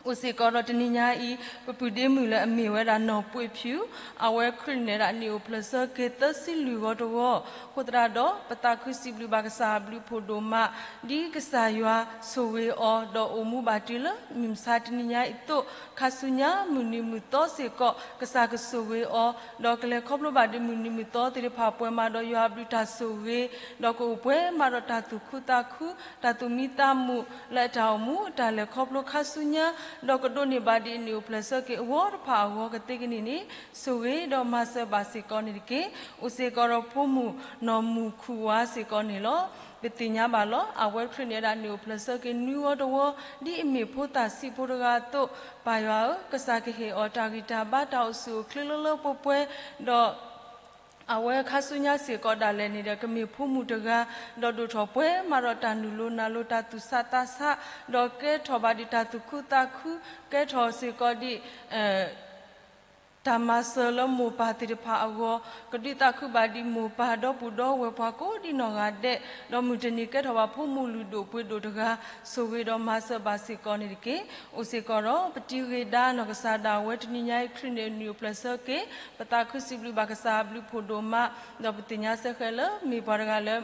အိၣ်စ့ၢ်ကီးဒီးတနံၤညါအံၤ ပပုၢ်ဒ့မုၣ်လၢအမ့ၢ်ဝဲဒၣ်နီၢ်ပှ့ၤဖၠူၣ်, အဝဲခရံာ်န့ၣ်ဒၣ်န့ၢ်အိၣ်ဖျဲၣ်ဆၢက့ၤသၢဆံလွံၢ်ဂီၤတဝီ, အဃိသတးဒီး ပသးခုစံးဘျုးဘၣ်ကစၢ်အဘျုးအဖှိၣ်ဒိၣ်မး, ဒ်ကစၢ်ယွၤဆိၣ်ဂ့ၤအီၤ ဒီးအိၣ်မူဘၣ်တုၤလၢမုၢ်မဆါတနံၤညါအံၤအသိး ခါဆူညါမုၢ်နံၤမုၢ်သီစ့ၢ်ကီး ကစၢ်ကဆိၣ်ဂ့ၤအီၤ, ဒီးကလဲၤခီဖျိဘၣ်ဒံးမုၢ်နံၤမုၢ်သီသ့ၣ်တဖၣ် ပှဲၤမးဒီးယွၤအဘျုးတၢ်ဆိၣ်ဂ့ၤ, ဒီးကအိၣ်ပှဲၤမးဒီးတၢ်သူၣ်ခုသးခု, တၢ်သူၣ်မံသးမုာ် လၢအတၢ်အိၣ်မူ အတၢ်လဲၤခီဖျိခါဆူညါ, ဒီးကဒိးန့ၢ်ဘၣ်ဒံးအန့ၢ်အိၣ်ဖျဲၣ်ဆၢက့ၤအဝီတဖၣ်အဂီၢ် ကသ့ကန့ၢ်န့ၣ် ဆိၣ်ဂ့ၤဒီးမၤစၢၤဘၣ်စ့ၢ်ကီးန့ၣ်တက့ၢ်. အိၣ်စ့ၢ်ကီးဒီးဖိမုၣ်နီၢ်မုၢ်ခူၣ်ဝါစ့ၢ်ကီးန့ၣ်လီၤ. ပသ့ၣ်ညါဘၣ်လီၤ. အဝဲခရံာ်န့ၣ်ဒၣ်န့ၢ်အိၣ်ဖျဲၣ်ဆၢက့ၤနွံဂီၤတဝီ, ဒ်အမ့ၢ်ဖိသၣ်ဆံးဖိတဂၤအသိး, ပၢ်ယွၤဧၢ, ကစၢ်ကဟ့ၣ်အီၤတၢ်ဂံၢ်တၢ်ဘါ တၢ်အိၣ်ဆူၣ်အိၣ်ချ့လၢလၢပှဲၤပှဲၤ, ဒီး အဝဲခါဆူညါစ့ၢ်ကီးဒၣ်လဲာ်န့ၣ်ဒီး ကမ့ၢ်ဖိမုၣ်တဂၤ, ဒီးဒိၣ်ထီၣ်ပှဲၤမးဒီးတၢ်နုာ်လိၤနၤလိၤ တၢ်သူၣ်ဆးသးဆး, ဒီးကဲထီၣ်ဘၣ်ဒံးတၢ်သူၣ်ခုသးခု, ကဲထီၣ်စ့ၢ်ကီးဒံး တၢ်မၤစၢၤလၢမိၢ်ပၢ်သ့ၣ်တဖၣ်အဂီၢ်, ကဒုးသးခုဘၣ်ဒံးမိၢ်ပၢ်ဒီပုၢ်ဒီဝဲၢ်ပှၤကိးဒံနီၢ်ဂၤဒဲး, ဒီးမုၢ်တနံၤကဲထီၣ်ဘၣ်ဖိမုၣ်လုၢ်ဒိၣ်ပှ့ၤဒိၣ်တဂၤ, ဆိၣ်ဂ့ၤဒီးမၤစၢၤဘၣ်စ့ၢ်ကီးန့ၣ်တက့ၢ်. အိၣ်စ့ၢ်ကီးဒီး ပတံၤဂ့ၤဒါနီၢ်ကစၢ်ဒၣ်ဝဲတနံၤညါအံၤ ခရံာ်န့ၣ်နုာ်အိၣ်ဖျဲၣ်ဆၢက့ၤ, ပသးခုစံးဘျုးဘၣ်ကစၢ်အဘျုးဖှိၣ်ဒိၣ်မး, ဒီးပသ့ၣ်ညါစ့ၢ်ကီးလၢ မ့ၢ်ပှၤတဂၤလၢ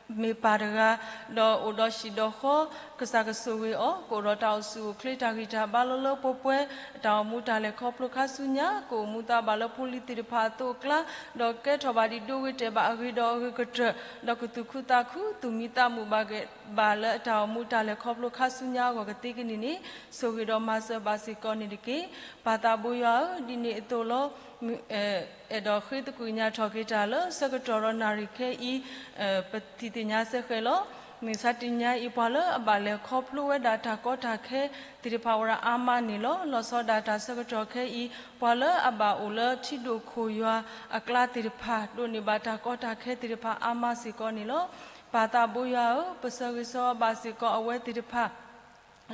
မ့ၢ်ပၢ်တဂၤ, ဒီးအိၣ်ဒီးဟံၣ်ဒီးဃီ, ကစၢ်ကဆိၣ်ဂ့ၤအီၤ, ကအိၣ်ဒီးတၢ်အိၣ်ဆူၣ်အိၣ်ချ့ တၢ်ဂံၢ်တၢ်ဘါလၢလၢပှဲၤပှဲၤ, အတၢ်အိၣ်မူတၢ်လဲၤခီဖျိခါဆူညါ, ကအိၣ်မူသးဘၣ်လၢဖိလံၤသ့ၣ်တဖၣ်အသိးအကျါ, ဒီးကဲထီၣ်ဘၣ်ဒံးဒိဂ့ၤတဲာ်ဘၣ်အဂ့ၤဒီးအဂ့ၤကတၢၢ်, ဒီးကသူၣ်ခုသးခု သူၣ်မံသးမုာ်ဘၣ်က့ၤဘၣ်လၢအတၢ်အိၣ်မူတၢ်လဲၤခီဖျိခါဆူညါအဂီၢ်ကသ့ကန့ၢ်န့ၣ်, ဆိၣ်ဂ့ၤဒီးမၤစၢၤဘၣ်စ့ၢ်ကီးန့ၣ်တက့ၢ်. ပၢ်သးဘိယွၤဧၢ, ဒ်န့ၣ်အသိးလီၤ. အဲၣ်ဒိးဃ့သကွံာ်ညါထီၣ်က့ၤတၢ်လၢဆၢကတီၢ်ဒီးနၣ်ရံၣ်ခဲအံၤ, ပထံၣ်သ့ၣ်ညါစ့ၢ်ကီးလီၤ. မုၢ်မဆါတနံၤညါအံၤ ပှၤလၢအဘၣ်လဲၤခီဖျိဝဲဒၣ်တၢ်ကီတၢ်ခဲသ့ၣ်တဖၣ်အိၣ်ဒၣ်အါမးန့ၣ်လီၤ. လီၤဆီဒၣ်တၢ်ဆၢကတီၢ်ခဲအံၤ ပှၤလၢအဘၣ်အိၣ်လၢထံဒိၣ်ခိၣ်ယွၤအကျါသ့ၣ်တဖၣ် ဒိးန့ၢ်ဘၣ်တၢ်ကီတၢ်ခဲသ့ၣ်တဖၣ်အါမးစ့ၢ်ကီးန့ၣ်လီၤ. ပၢ်သးဘိယွၤဧၢ, ပဆၢဂ့ၤဆၢဝါဘၣ်စ့ၢ်ကီးအဝဲသ့ၣ်တဖၣ်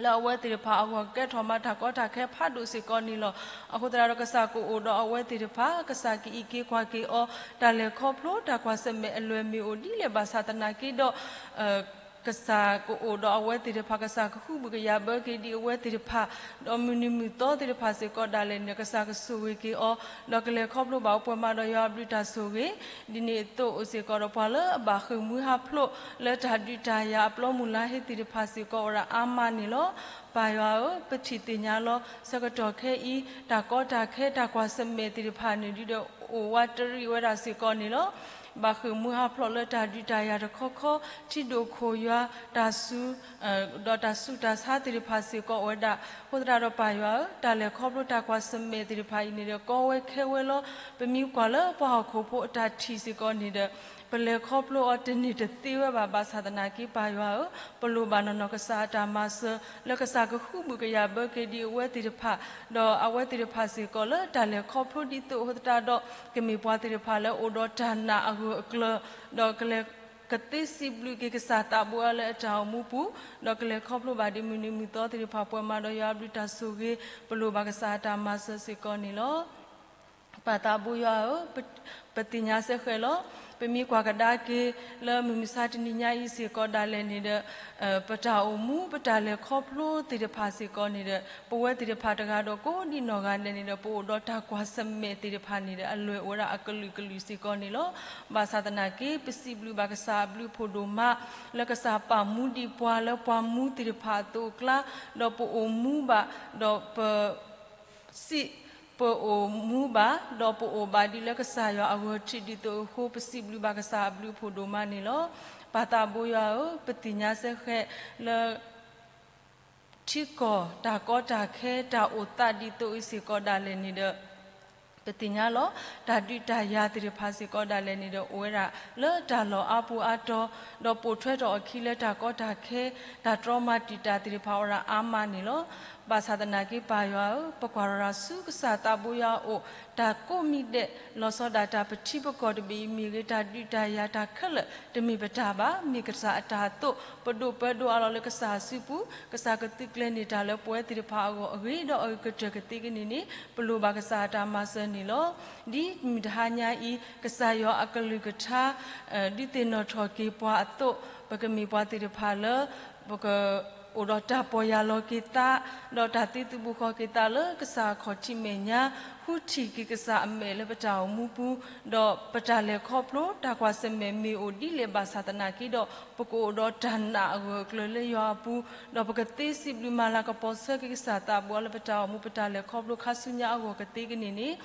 လၢအဝဲသ့ၣ်တဖၣ်အဂီၢ် ကဲထီၣ်မးတၢ်ကီတၢ်ခဲဖးဒိၣ်စ့ၢ်ကီးန့ၣ်လီၤ. အဃိသတးဒီး ကစၢ်ကအိၣ်ဒီးအဝဲသ့ၣ်တဖၣ်, ကစၢ်ကအံးက့ၤကွၢ်က့ၤအီၤ, တၢ်လဲၤခီဖျိတၢ်ကွၢ်ဆၢၣ်မဲာ်အလွဲၢ်မ့ၢ်အိၣ်ဒ်လဲၣ်ဘၣ်ဆၣ်သနာ်က့ဒီး ကစၢ်ကအိၣ်ဒီးအဝဲသ့ၣ်တဖၣ်, ကစၢ်ကဃုဘုၣ်ကယာ်ဘၢက့ၤဒံးအဝဲသ့ၣ်တဖၣ်, ဒီးမုၢ်နံၤမုၢ်သီသ့ၣ်တဖၣ်စ့ၢ်ကီးဒၣ်လဲာ်န့ၣ် ကစၢ်ကဆိၣ်ဂ့ၤက့ၤအီၤ, ဒီးကလဲၤခီဖျိဘၣ်အိၣ်ပှဲၤမးဒီးယွၤအဘျုးတၢ်ဆိၣ်ဂ့ၤ, ဒ်န့ၣ်အသိးအိၣ်စ့ၢ်ကီးဒီးပှၤလၢအဘၣ်ဃ့ၢ်မှံဟးဖျိး လၢတၢ်ဒုးတၢ်ယၤအပျီမုၢ်လါဟ့သ့ၣ်တဖၣ်စ့ၢ်ကီးအိၣ်ဒၣ်အါမးန့ၣ်လီၤ. ပၢ်ယွၤဧၢ, ပထံၣ်သ့ၣ်ညါလီၤ. ဆၢကတီၢ်ခဲအံၤ တၢ်ကီတၢ်ခဲ တၢ်ကွၢ်ဆၢၣ်မဲာ်သ့ၣ်တဖၣ်န့ၣ် ဒုးဒီးအိၣ်ဝးတရံးဝဲဒၣ်စ့ၢ်ကီးန့ၣ်လီၤ. ဘၣ်ဃ့ၢ်မှံဟးဖျိးလၢတၢ်ဒုးတၢ်ယၤတခီခီ, ထံဒိၣ်ခိၣ်ယွၤ, တၢ်စူၤ, ဒီးတၢ်ဆူးတၢ်ဆါသ့ၣ်တဖၣ်စ့ၢ်ကီးအိၣ်ဝဲဒၣ်. အဃိသတးဒီးပၢ်ယွၤဧၢ, တၢ်လဲၤခီဖျိတၢ်ကွၢ်ဆၢၣ်မဲာ်သ့ၣ်တဖၣ်အံၤန့ၣ်ဒီး ကီဝဲခဲဝဲလီၤ. ပမ့ၢ်ကွၢ်လၢပှၤဟီၣ်ခိၣ်ဖိအတၢ်ထံၣ်စ့ၢ်ကီးန့ၣ်ဒီး ပလဲၤခီဖျိအီၤတန့ၢ်တသ့ဝဲဘၣ်. ဘၣ်ဆၣ်သနာ်က့ပၢ်ယွၤဧၢ, ပလိၣ်ဘၣ်နီၢ်နီၢ်ကစၢ်အတၢ်မၤစၢၤ လၢကစၢ်ကဃုဘုၣ်ကယာ်ဘၢက့ၤဒံးအဝဲသ့ၣ်တဖၣ်, ဒီးအဝဲသ့ၣ်တဖၣ်စ့ၢ်ကီးလၢတၢ်လဲၤခီဖျိဒ်သိးအဃိသတးဒီး ကမ့ၢ်ပှၤသ့ၣ်တဖၣ်လၢအိၣ်ဒီးတၢ်နာ်အဂၢၢ်အကျၢၤ, ဒီးကလဲၤ ကသ့စံးဘျုးက့ၤကစၢ်သးဘိယွၤလၢအတၢ်အိၣ်မူပူၤ, ဒီးကလဲၤခီဖျိဘၣ်ဒ်မုၢ်နံၤမုၢ်သီသ့ၣ်တဖၣ် ပှၤမၤဒီးယွၤအဘျုးတၢ်ဆိၣ်ဂ့ၤ, ပလိၣ်ဘၣ်ကစၢ်အတၢ်မၤစၢၤစ့ၢ်ကီးန့ၣ်လီၤ. ပၢ်သးဘိယွၤဧၢ, ပသ့ၣ်ညါစ့ၢ်ကီးလီၤ. ပမ့ၢ်ကွၢ်ကဒါက့ၤလၢမုၢ်မဆါတနံၤညါအံၤစ့ၢ်ကီးဒၣ်လဲာ်န့ၣ်ဒီး, ပတၢ်အိၣ်မူ ပတၢ်လဲၤခီဖျိသ့ၣ်တဖၣ်စ့ၢ်ကီးန့ၣ်ဒီး, ပဝဲသ့ၣ်တဖၣ်တဂၤဒီးကိးဒံနီၢ်ဂၤဒဲးန့ၣ်ဒီး ပအိၣ်ဒီးတၢ်ကွၢ်ဆၢၣ်မဲာ်သ့ၣ်တဖၣ်န့ၣ်ဒီး အလွဲၢ်အိၣ်ဝဲဒၣ်အကလုာ်ကလုာ်စ့ၢ်ကီးန့ၣ်လီၤ. ဘၣ်ဆၣ်သနာ်က့ ပစံးဘျုးဘၣ်ကစၢ်အဘျုးအဖှိၣ်ဒိၣ်မး လၢကစၢ်ပာ်မူဒံးပှၤလၢပှၤမူသ့ၣ်တဖၣ်အသိးအကျါ, ဒီးပအိၣ်မူဘၣ်, ဒီးပ စံး, ပအိၣ်မူဘၣ်, ဒီးပအိၣ်ဘၣ်ဒ်လၢကစၢ်ယွၤအဂၢၢ်ထံးဒ်သိးအဃိ, ပစံးဘျုးဘၣ်ကစၢ်အဘျုးအဖှိၣ်ဒိၣ်မးန့ၣ်လီၤ. ပၢ်သးဘိယွၤဧၢ, ပသ့ၣ်ညါစ့ၢ်ကီးလၢ ထံကီၢ်တၢ်ကီတၢ်ခဲတၢ်အိၣ်သးဒ်သိးအံၤစ့ၢ်ကီးဒၣ်လဲာ်န့ၣ်ဒီး, ပသ့ၣ်ညါလီၤ. တၢ်ဒုးတၢ်ယၤသ့ၣ်တဖၣ်စ့ၢ်ကီးဒၣ်လဲာ်န့ၣ်ဒီး အိၣ်ဝဲဒၣ်လၢတၢ်လီၢ်အါပူၤအါတီၤ, ဒီးပိာ်ထွဲထီၣ်အခံလၢတၢ်ကီတၢ်ခဲ, တၢ်တြီမၤတံာ်တာ်သ့ၣ်တဖၣ်အိၣ်ဝဲဒၣ်အါမးန့ၣ်လီၤ. ဘၣ်ဆၣ်သနာ်က့ပၢ်ယွၤဧၢ, ပကွၢ်ထီၣ်ရၤဆူကစၢ်သးဘိယွၤအအိၣ်, တၢ်ကိးမံၤဒဲး လီၤဆီဒၣ်တၢ်ပထံပကီၢ်တဘ့ၣ်အံၤမ့ၢ်ဂ့ၤ, တၢ်ဒုးတၢ်ယၤတၢ်ခဲလၢာ် တမ့ၢ်ပတၢ်ဘၣ်, မ့ၢ်ကစၢ်အတၢ်အသိး, ပဒိးပၢဒိးအးလီၤလၢကစၢ်အစုပူၤ, ကစၢ်ကသုးကျဲၤန့ၢ်တၢ်လၢပဝဲသ့ၣ်တဖၣ်အဂီၢ် အဂ့ၤဒီးအဂ့ၤကတၢၢ်ကသ့ကန့ၣ်န့ၣ်, ပလိၣ်ဘၣ်ကစၢ်အတၢ်မၤစၢၤန့ၣ်လီၤ. ဒ်မုၢ်တဟါညါအံၤ, ကစၢ်ယွၤအကလုၢ်ကထါ ဒုးသ့ၣ်နီၣ်ထီၣ်က့ၤပှၤအသိး, ပကမ့ၢ်ပှၤသ့ၣ်တဖၣ်လၢ ပကအိၣ်ဒီးတၢ်ပီၢ်ယၢ်လီၤက့ၤသး, ဒီးတၢ်သံသုးဘူးဃီၤက့ၤသးလၢကစၢ်အခီၣ်ထံးမဲာ်ညါ, ဃုထံၣ်က့ၤကစၢ်အမဲာ်လၢပတၢ်အိၣ်မူပူၤ, ဒီးပတၢ်လဲၤခီဖျိတၢ်ကွၢ်ဆၢၣ်မဲာ်မ့ၢ်အိၣ်ဒ်လဲၣ်ဘၣ်ဆၣ်သနာ်က့ဒီး, ပကအိၣ်ဒီးတၢ်နာ်အဂၢၢ်အကျၢၤလၢယွၤအပူၤ, ဒီးပကသ့စံးဘျုးမၤလၤကပီၤဆၢက့ၤကစၢ်သးဘိယွၤလၢပတၢ်အိၣ်မူ ပတၢ်လဲၤခီဖျိခါဆူညါအဂီၢ်ကသ့ကန့ၣ်န့ၣ်,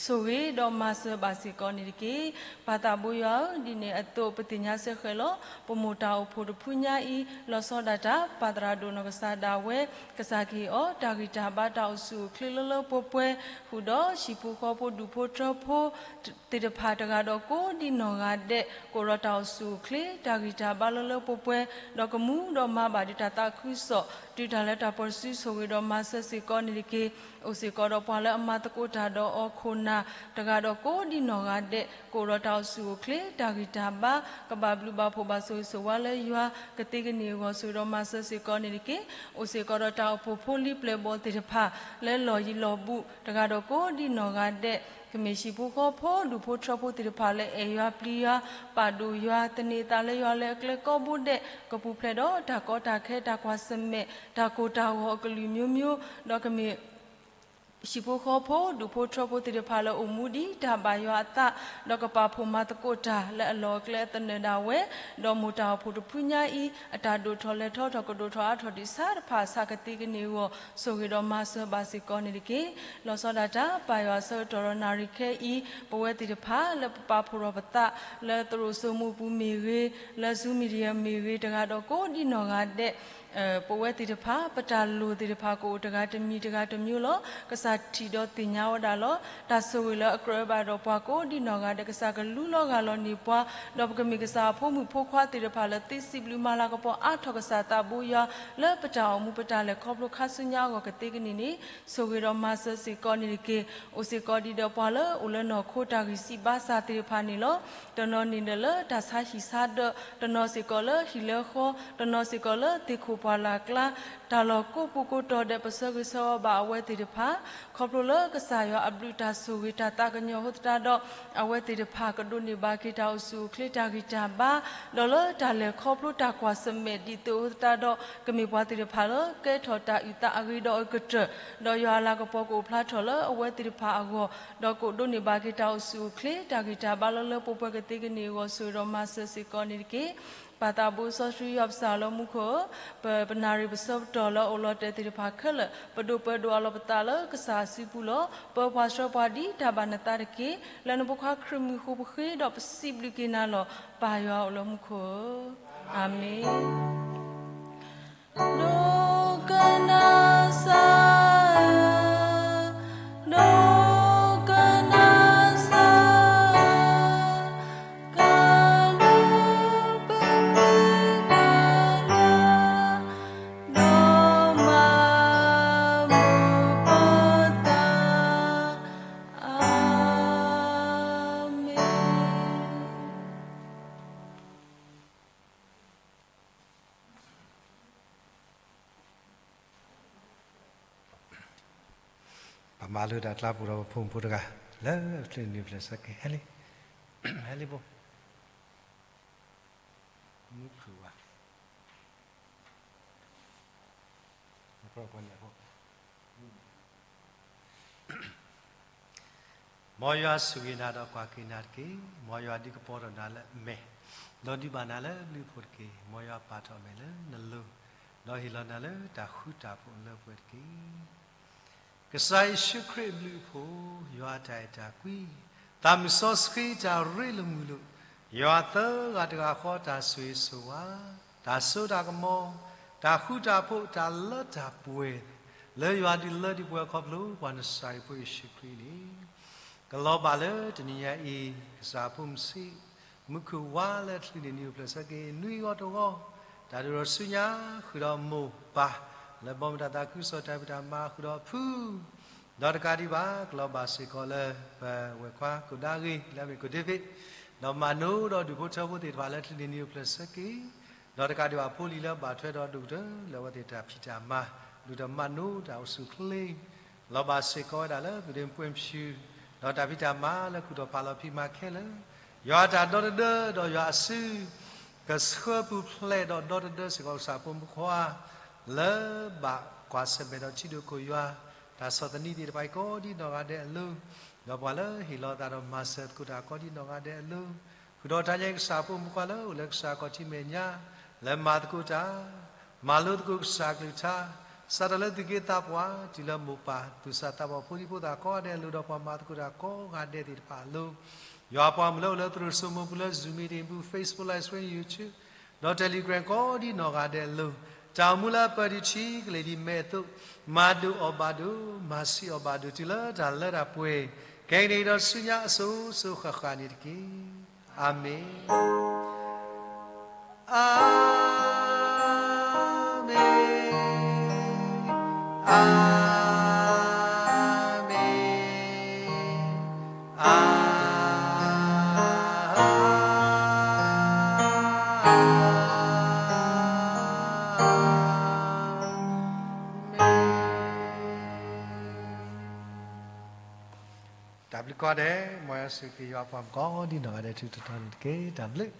ဆိၣ်ဂ့ၤဒီးမၤစၢၤဘၣ်စ့ၢ်ကီးန့ၣ်တက့ၢ်. ပၢ်သးဘိယွၤဧၢ, ဒ်န့ၣ်အသိး ပသ့ၣ်ညါစ့ၢ်ကီးလီၤ. ပမိၢ်တၢ်အိၣ်ဖှိၣ်တဖုညါအံၤ လီၤဆီဒၣ်တၢ် ပၢ်သရၣ်ဒိၣ်နီၢ်ကစၢ်ဒၣ်ဝဲ, ကစၢ်ကဟ့ၣ်အီၤ တၢ်ဂံၢ်တၢ်ဘါတၢ်အိၣ်ဆူၣ်အိၣ်ချ့လၢလၢပှဲၤပှဲၤ, ဃုာ်ဒီးဟံၣ်ဖိဃီဖိဒူၣ်ဖိထၢဖိ သ့ၣ်တဖၣ်တဂၤဒီးကိးဒံနီၢ်ဂၤဒဲး ကအိၣ်ဒီးတၢ်အိၣ်ဆူၣ်အိၣ်ချ့ တၢ်ဂံၢ်တၢ်ဘါလၢလၢပှဲၤပှဲၤ, ဒီးကမူဒီးမၤဘၣ်ဒံးတၢ်သးခုကစီၣ် တုၤတၢ်လၢတၢ်ပၢၤတစု ဆိၣ်ဂ့ၤဒီးမၤစၢၤစ့ၢ်ကီးန့ၣ်တက့ၢ်. အိၣ်စ့ၢ်ကီးဒီးပှၤလၢအမၤသကိးတၢ်ဒီးအီၤခိၣ်နၢ် တဂၤဒီးကိးဒံနီၢ်ဂၤဒဲး ကအိၣ်ဒီးတၢ်အိၣ်ဆူၣ်အိၣ်ချ့ တၢ်ဂံၢ်တၢ်ဘါ ကဘၣ်ဘျုးဘၣ်ဖှိၣ်ဘၣ်ဆိၣ်ဂ့ၤဆိၣ်ဝါလၢယွၤကသ့ကန့ၢ်အဂီၢ် ဆိၣ်ဂ့ၤဒီးမၤစၢၤစ့ၢ်ကီးန့ၣ်တက့ၢ်. အိၣ်စ့ၢ်ကီးဒီးတၢ်အိၣ်ဖှိၣ်ဖိလံၤပျဲၢ်ဘီၣ်သ့ၣ်တဖၣ် လၢလီၢ်ယံၤလီၢ်ဘူး တဂၤဒီးကိးဒံနီၢ်ဂၤဒဲး ကမ့ၢ်ဟံၣ်ဖိဃီဖိ ဒူၣ်ဖိထၢဖိသ့ၣ်တဖၣ်လၢအဲၣ်ယွၤပျံၤယွၤ ပာ်ဒိၣ်ယွၤ သန့ၤအသးလၢယွၤလၢအကျဲကိးဘိဒဲး ကပူၤဖျဲးဒီးတၢ်ကီတၢ်ခဲ တၢ်ကွၢ်ဆၢၣ်မဲာ် တၢ်ကိၢ်တၢ်ဂီၤအကလုာ်မျိုးမျိုး ဒီးကမ့ၢ် ဟံၣ်ဖိဃီဖိ ဒူၣ်ဖိထၢဖိသ့ၣ်တဖၣ်လၢအိၣ်မူဒ်တၢ်ဘၣ်ယွၤအသး ဒီးကပာ်ဖှိၣ်မၤသကိးတၢ်လၢအလီၢ်အကျဲအသနၢၣ်ဒၣ်ဝဲ ဒီးမိၢ်တၢ်အိၣ်ဖှိၣ်တဖုညါအံၤ အတၢ်ဒိၣ်ထီၣ်လဲၤထီထီၣ် ကဒိၣ်ထီၣ်အါထီၣ်ဒံးဆါတဖၣ်ဆးကသ့ကန့ၢ်အဂီၢ် ဆိၣ်ဂ့ၤဒီးမၤစၢၤဘၣ်စ့ၢ်ကီးန့ၣ်တက့ၢ်. လီၤဆီဒၣ်တၢ် ပၢ်ယွၤဆၢကတီၢ်ဒီးနၣ်ရံၣ်ခဲအံၤ ပဝဲသ့ၣ်တဖၣ်လၢပပာ်ဖှိၣ်ထီၣ်ပသး လၢသရိာ်စိမိးပူၤမ့ၢ်ဂ့ၤ လၢ Zoom media မ့ၢ်ဂ့ၤ တဂၤဒီးကိးဒံနီၢ်ဂၤဒဲး ပဝဲသ့ၣ်တဖၣ် ပတၢ်လိၣ်သ့ၣ်တဖၣ်ကအိၣ်တဂၤတမံၤတဂၤတမျိုးလီၤ. ကစၢ်ထံၣ်ဒီးသ့ၣ်ညါဝဲဒၣ်လီၤ. တၢ်ဆိၣ်ဂ့ၤလၢအကြၢးဘၣ်ဒီးပှၤကိးဒံနီၢ်ဂၤဒဲး ကစၢ်ကလူလီၤဂာ်လီၤန့ၢ်ပှၤ ဒီးပကမ့ၢ်ကစၢ်အဖိမုၣ်ဖိခွါသ့ၣ်တဖၣ်လၢသ့စံးဘျုးမၤလၤကပီၤအါထီၣ်ကစၢ်သးဘိယွၤ လၢပတၢ်အိၣ်မူပတၢ်လဲၤခီဖျိခါဆူညါအဂီၢ်ကသ့ကန့ၣ်န့ၣ် ဆိၣ်ဂ့ၤဒီးမၤစၢၤစ့ၢ်ကီးန့ၣ်တက့ၢ်. အိၣ်စ့ၢ်ကီးဒံးဒီးပှၤလၢအိၣ်လၢနီၢ်ခိတၢ်ဂံၢ်စၢ်ဘါစၢ်သ့ၣ်တဖၣ်န့ၣ်လီၤ. တနီၤန့ၣ်ဒီးလၢတၢ်ဆါဟံၣ်ဆါဒၢး, တနီၤစ့ၢ်ကီးလၢဟံၣ်လၢဃီ, တနီၤစ့ၢ်ကီးလၢသ့ၣ်ခိၣ်ပှၢ်လၢ်ကျါ, တၢ်လီၢ်ကိးပူၤကိးတီၤဒဲး ပဆၢဂ့ၤဆၢဝါဘၣ်အဝဲသ့ၣ်တဖၣ် ခီဖျိလၢကစၢ်ယွၤအဘျုးတၢ်ဆိၣ်ဂ့ၤတၢ်သးကညီၤအဃိသတးဒီး အဝဲသ့ၣ်တဖၣ်ကဒိးန့ၢ်ဘၣ်က့ၤတၢ်အိၣ်ဆူၣ်အိၣ်ချ့တၢ်ဂံၢ်တၢ်ဘါ ဒီးလၢတၢ်လဲၤခီဖျိတၢ်ကွၢ်ဆၢၣ်မဲာ်ဒ်သိးအဃိသတးဒီး ကမ့ၢ်ပှၤသ့ၣ်တဖၣ်လၢကဲထီၣ်တၢ်အုၣ်သးအဂ့ၤဒီးအကတၢၢ်, ဒီးယွၤအလၤကပီၤကအိၣ်ဖျါထီၣ်လၢအဝဲသ့ၣ်တဖၣ်အဂီၢ်, ဒီးကဒိးန့ၢ်ဘၣ်က့ၤတၢ်အိၣ်ဆူၣ်အိၣ်ချ့ တၢ်ဂံၢ်တၢ်ဘါလၢလၢပှဲၤပှဲၤကသ့ကန့ၢ်အဂီၢ် ဆိၣ်ဂ့ၤဒီးမၤစၢၤစ့ၢ်ကီးန့ၣ်တက့ၢ်. ပၢ်သးဘိစီဆှံယွၤပစၢ်လၢမူခိၣ်ဧၢ, ပ ပနၣ်ရံၣ်ပဆၢပတီၢ်လၢအအိၣ်လီၤတဲာ်သ့ၣ်တဖၣ်ခဲလၢာ် ပဒိးပၢဒိးအးလီၤပသးလၢကစၢ်အစုပူၤလီၤ. ပၢပှၤဆှၢပှၤဒ်တၢ်ဘၣ်နသးတက့ၢ်. လၢနဖိခွါခရံာ်မံၤအဃိပဃ့ဒီးပစံးဘျုးက့ၤနၤလီၤ. ပၢ်ယွၤအိၣ်လၢမူခိၣ်ဧၢ, အၤမ့ၣ်. ဒိကနၣ်စၢ်, ဒိကနၣ်စၢ်, ကလၢပဃ့ကညး, ဒီးမၤမုာ်ပသး, အၤမ့ၣ်. မၤလိတၢ်ကျါပူၤဒီးပဖိမုၣ်ဖိတဂၤ လၢချ့နံၤပျဲၢ်ဆၢက့ၤ ဟဲလံ, ဟဲလံဖိ, မုၢ်ခုၣ်ဝါ, မ်ယွၤဆိၣ်ဂ့ၤနၤဒီးကွၢ်က့ၤနၤတက့ၢ်. မ်ယွၤဒုးကပီၤထီၣ်နၤလၢအမဲာ်, ဒီးဒုးဘၣ်နၤလၢအဘျုးအဖှိၣ်တက့ၢ်. မ်ယွၤပာ်ထီၣ်အမဲာ်လၢနလိၤ, ဒီးဟ့ၣ်လီၤနၤလၢတၢ်ဃူတၢ်ဖိးလၢပှဲၤတက့ၢ်. ကစၢ်ယ့ၣ်ၡူးခရံာ်အဘျုးအဖှိၣ်, ယွၤအတၢ်အဲၣ်တၢ်ကွံ, သးမုၢ်စီဆှံတၢ်ရ့လိာ်မုာ်လိာ်, ယွၤသၢဂၤတဂၤဃီတၢ်ဆိၣ်ဂ့ၤဆိၣ်ဝါ, တၢ်စိတၢ်ကမီၤ, တၢ်ဃူတၢ်ဖိး, တၢ်လၢတၢ်ပှဲၤ, လၢယွၤဒုးလၢဒုးပှဲၤခီဖျိပှၤနစၢ်ယွၤဖိယ့ၣ်ၡူးခရံာ်န့ၣ်, ကလီၤဘၣ်လၢတနံၤညါအံၤ, ကစၢ်ဖိမုၣ်ဆံး, မုၢ်ခုၣ်ဝါလၢချ့နံၤပျဲၢ်ဆၢက့ၤ နွံဂီၤတဂီၤ, တၢ်ဒိၣ်ထီၣ်ဆူညါဃုာ်ဒီးမိၢ်ပၢ်, လၢဘီမုၢ်တၢ်သးခုကစီၣ်တၢ်ဖံးတၢ်မၤဃုာ်ဒီးဖု, ဒီးတကးဒံးဘၣ် ကလီၤဘၣ်စ့ၢ်ကီးလၢ ပဝဲၢ်ခွါကိၣ်ဒါဂ့ၤ လၢအမ့ၢ်ကိၣ်ဒ့ဘ့ၣ်, ဒီးမၤနိဒီးဒူၣ်ဖိထၢဖိသ့ၣ်တဖၣ်လၢချ့နံၤပျဲၢ်ဆၢက့ၤ, ဒီးတကးဒံးဘၣ်ဖိလံၤလၢဘၣ်ထွဲဒီးဒိၣ်ကတၢၢ်လၢအဝဲသ့ၣ်တၢ်ဖံးတၢ်မၤ, ဒုၣ်တၢ်မၤနိတၢ်အိၣ်ဆူၣ်အိၣ်ချ့ လီၤဘၣ်စ့ၢ်ကီးဝဲဒၣ်လၢသုးဒ့မုၢ်ပှဲၤမုၢ်ဆူၣ်, ဒီးတၢ်ဖံးတၢ်မၤလၢကူၣ်ထီၣ်ဖးလီၤဖံးမၤခဲလၢာ်, ယွၤအတၢ်ဒီတဒၢဒီးယွၤအစု, ကဆှၢပူၤဖျဲးဒီးဒီတဒၢစ့ၢ်ကီးကစၢ်ဖိမုၣ်ဖိခွါ, လၢဘၣ်ကွၢ်ဆၢၣ်မဲာ်ဒီးထံဒိၣ်ခိၣ်ယွၤ, တၢ်ဆီၣ်သနံးသ့ၣ်တဖၣ်အံၤကိးဒ်နီၢ်ဂၤဒဲးအလိၤ, ဒီးပှၤလၢဟ့ၣ်လီၤသးဒီးမၤစၢၤသကိးတၢ်ကိးဒ်နီၢ်ဂၤဒဲးအလိၤ, ဃုာ်ဒီးတၢ်ညါကစၢ်ဖိမုၣ်ဖိခွါလၢအိၣ်လၢကစၢ်ခီၣ်ထံးမဲာ်ညါ, လၢမၤသကိးတၢ် မၤလိသကိးကစၢ်အကလုၢ်ကထါ, စးထီၣ်လၢသူၣ်က့သးပှၢ် တုၤလၢမိၢ်ပၢ်သူၣ်စၢ်သးဘီၣ်ဖိဒံဖိသၣ်ကိးဂၤဒဲးအလိၤ ဒီးပှၤမၤသကိးတၢ်ကိးဂၤဒဲးသ့ၣ်တဖၣ်အလိၤ, ယွၤပှၤမုၣ်လၢအိၣ်လၢ သရိာ်စိမိၤပူၤ လၢ Zoom meeting ပူၤ Facebook Live Stream YouTube ဒီး Telegram ကိးဒ်နီၢ်ဂၤဒဲးအလိၤ, တၢ်အိၣ်မူလၢအပၢၢ်ဒံးထံကလဲၤဒံးမဲာ်အသိး, မၤဒိၣ်အီၣ်ဘၣ်ဒိၣ်, မၤဆံးအီၣ်ဘၣ်ဒိၣ် တုၤလၢတၢ်လၢတၢ်ပှဲၤ, ခဲကနံၣ်အံၤဒီးဆူညါအစိၤစိၤဃၣ်ဃၣ်န့ၣ်တက့ၢ်. အၤမ့ၣ်. အၤမ့ၣ်, အၤမ့ၣ်, အၤမ့ၣ်. တၢ်ဘျုးကိးဂၤဒဲး, မ်ယွၤဆိၣ်ဂ့ၤက့ၤယွၤအပှၤကိးဒ်နီၢ်ဂၤဒဲး ထူးထူးတီၤတီၤန့ၣ်တက့ၢ်. တၢ်ဘျုး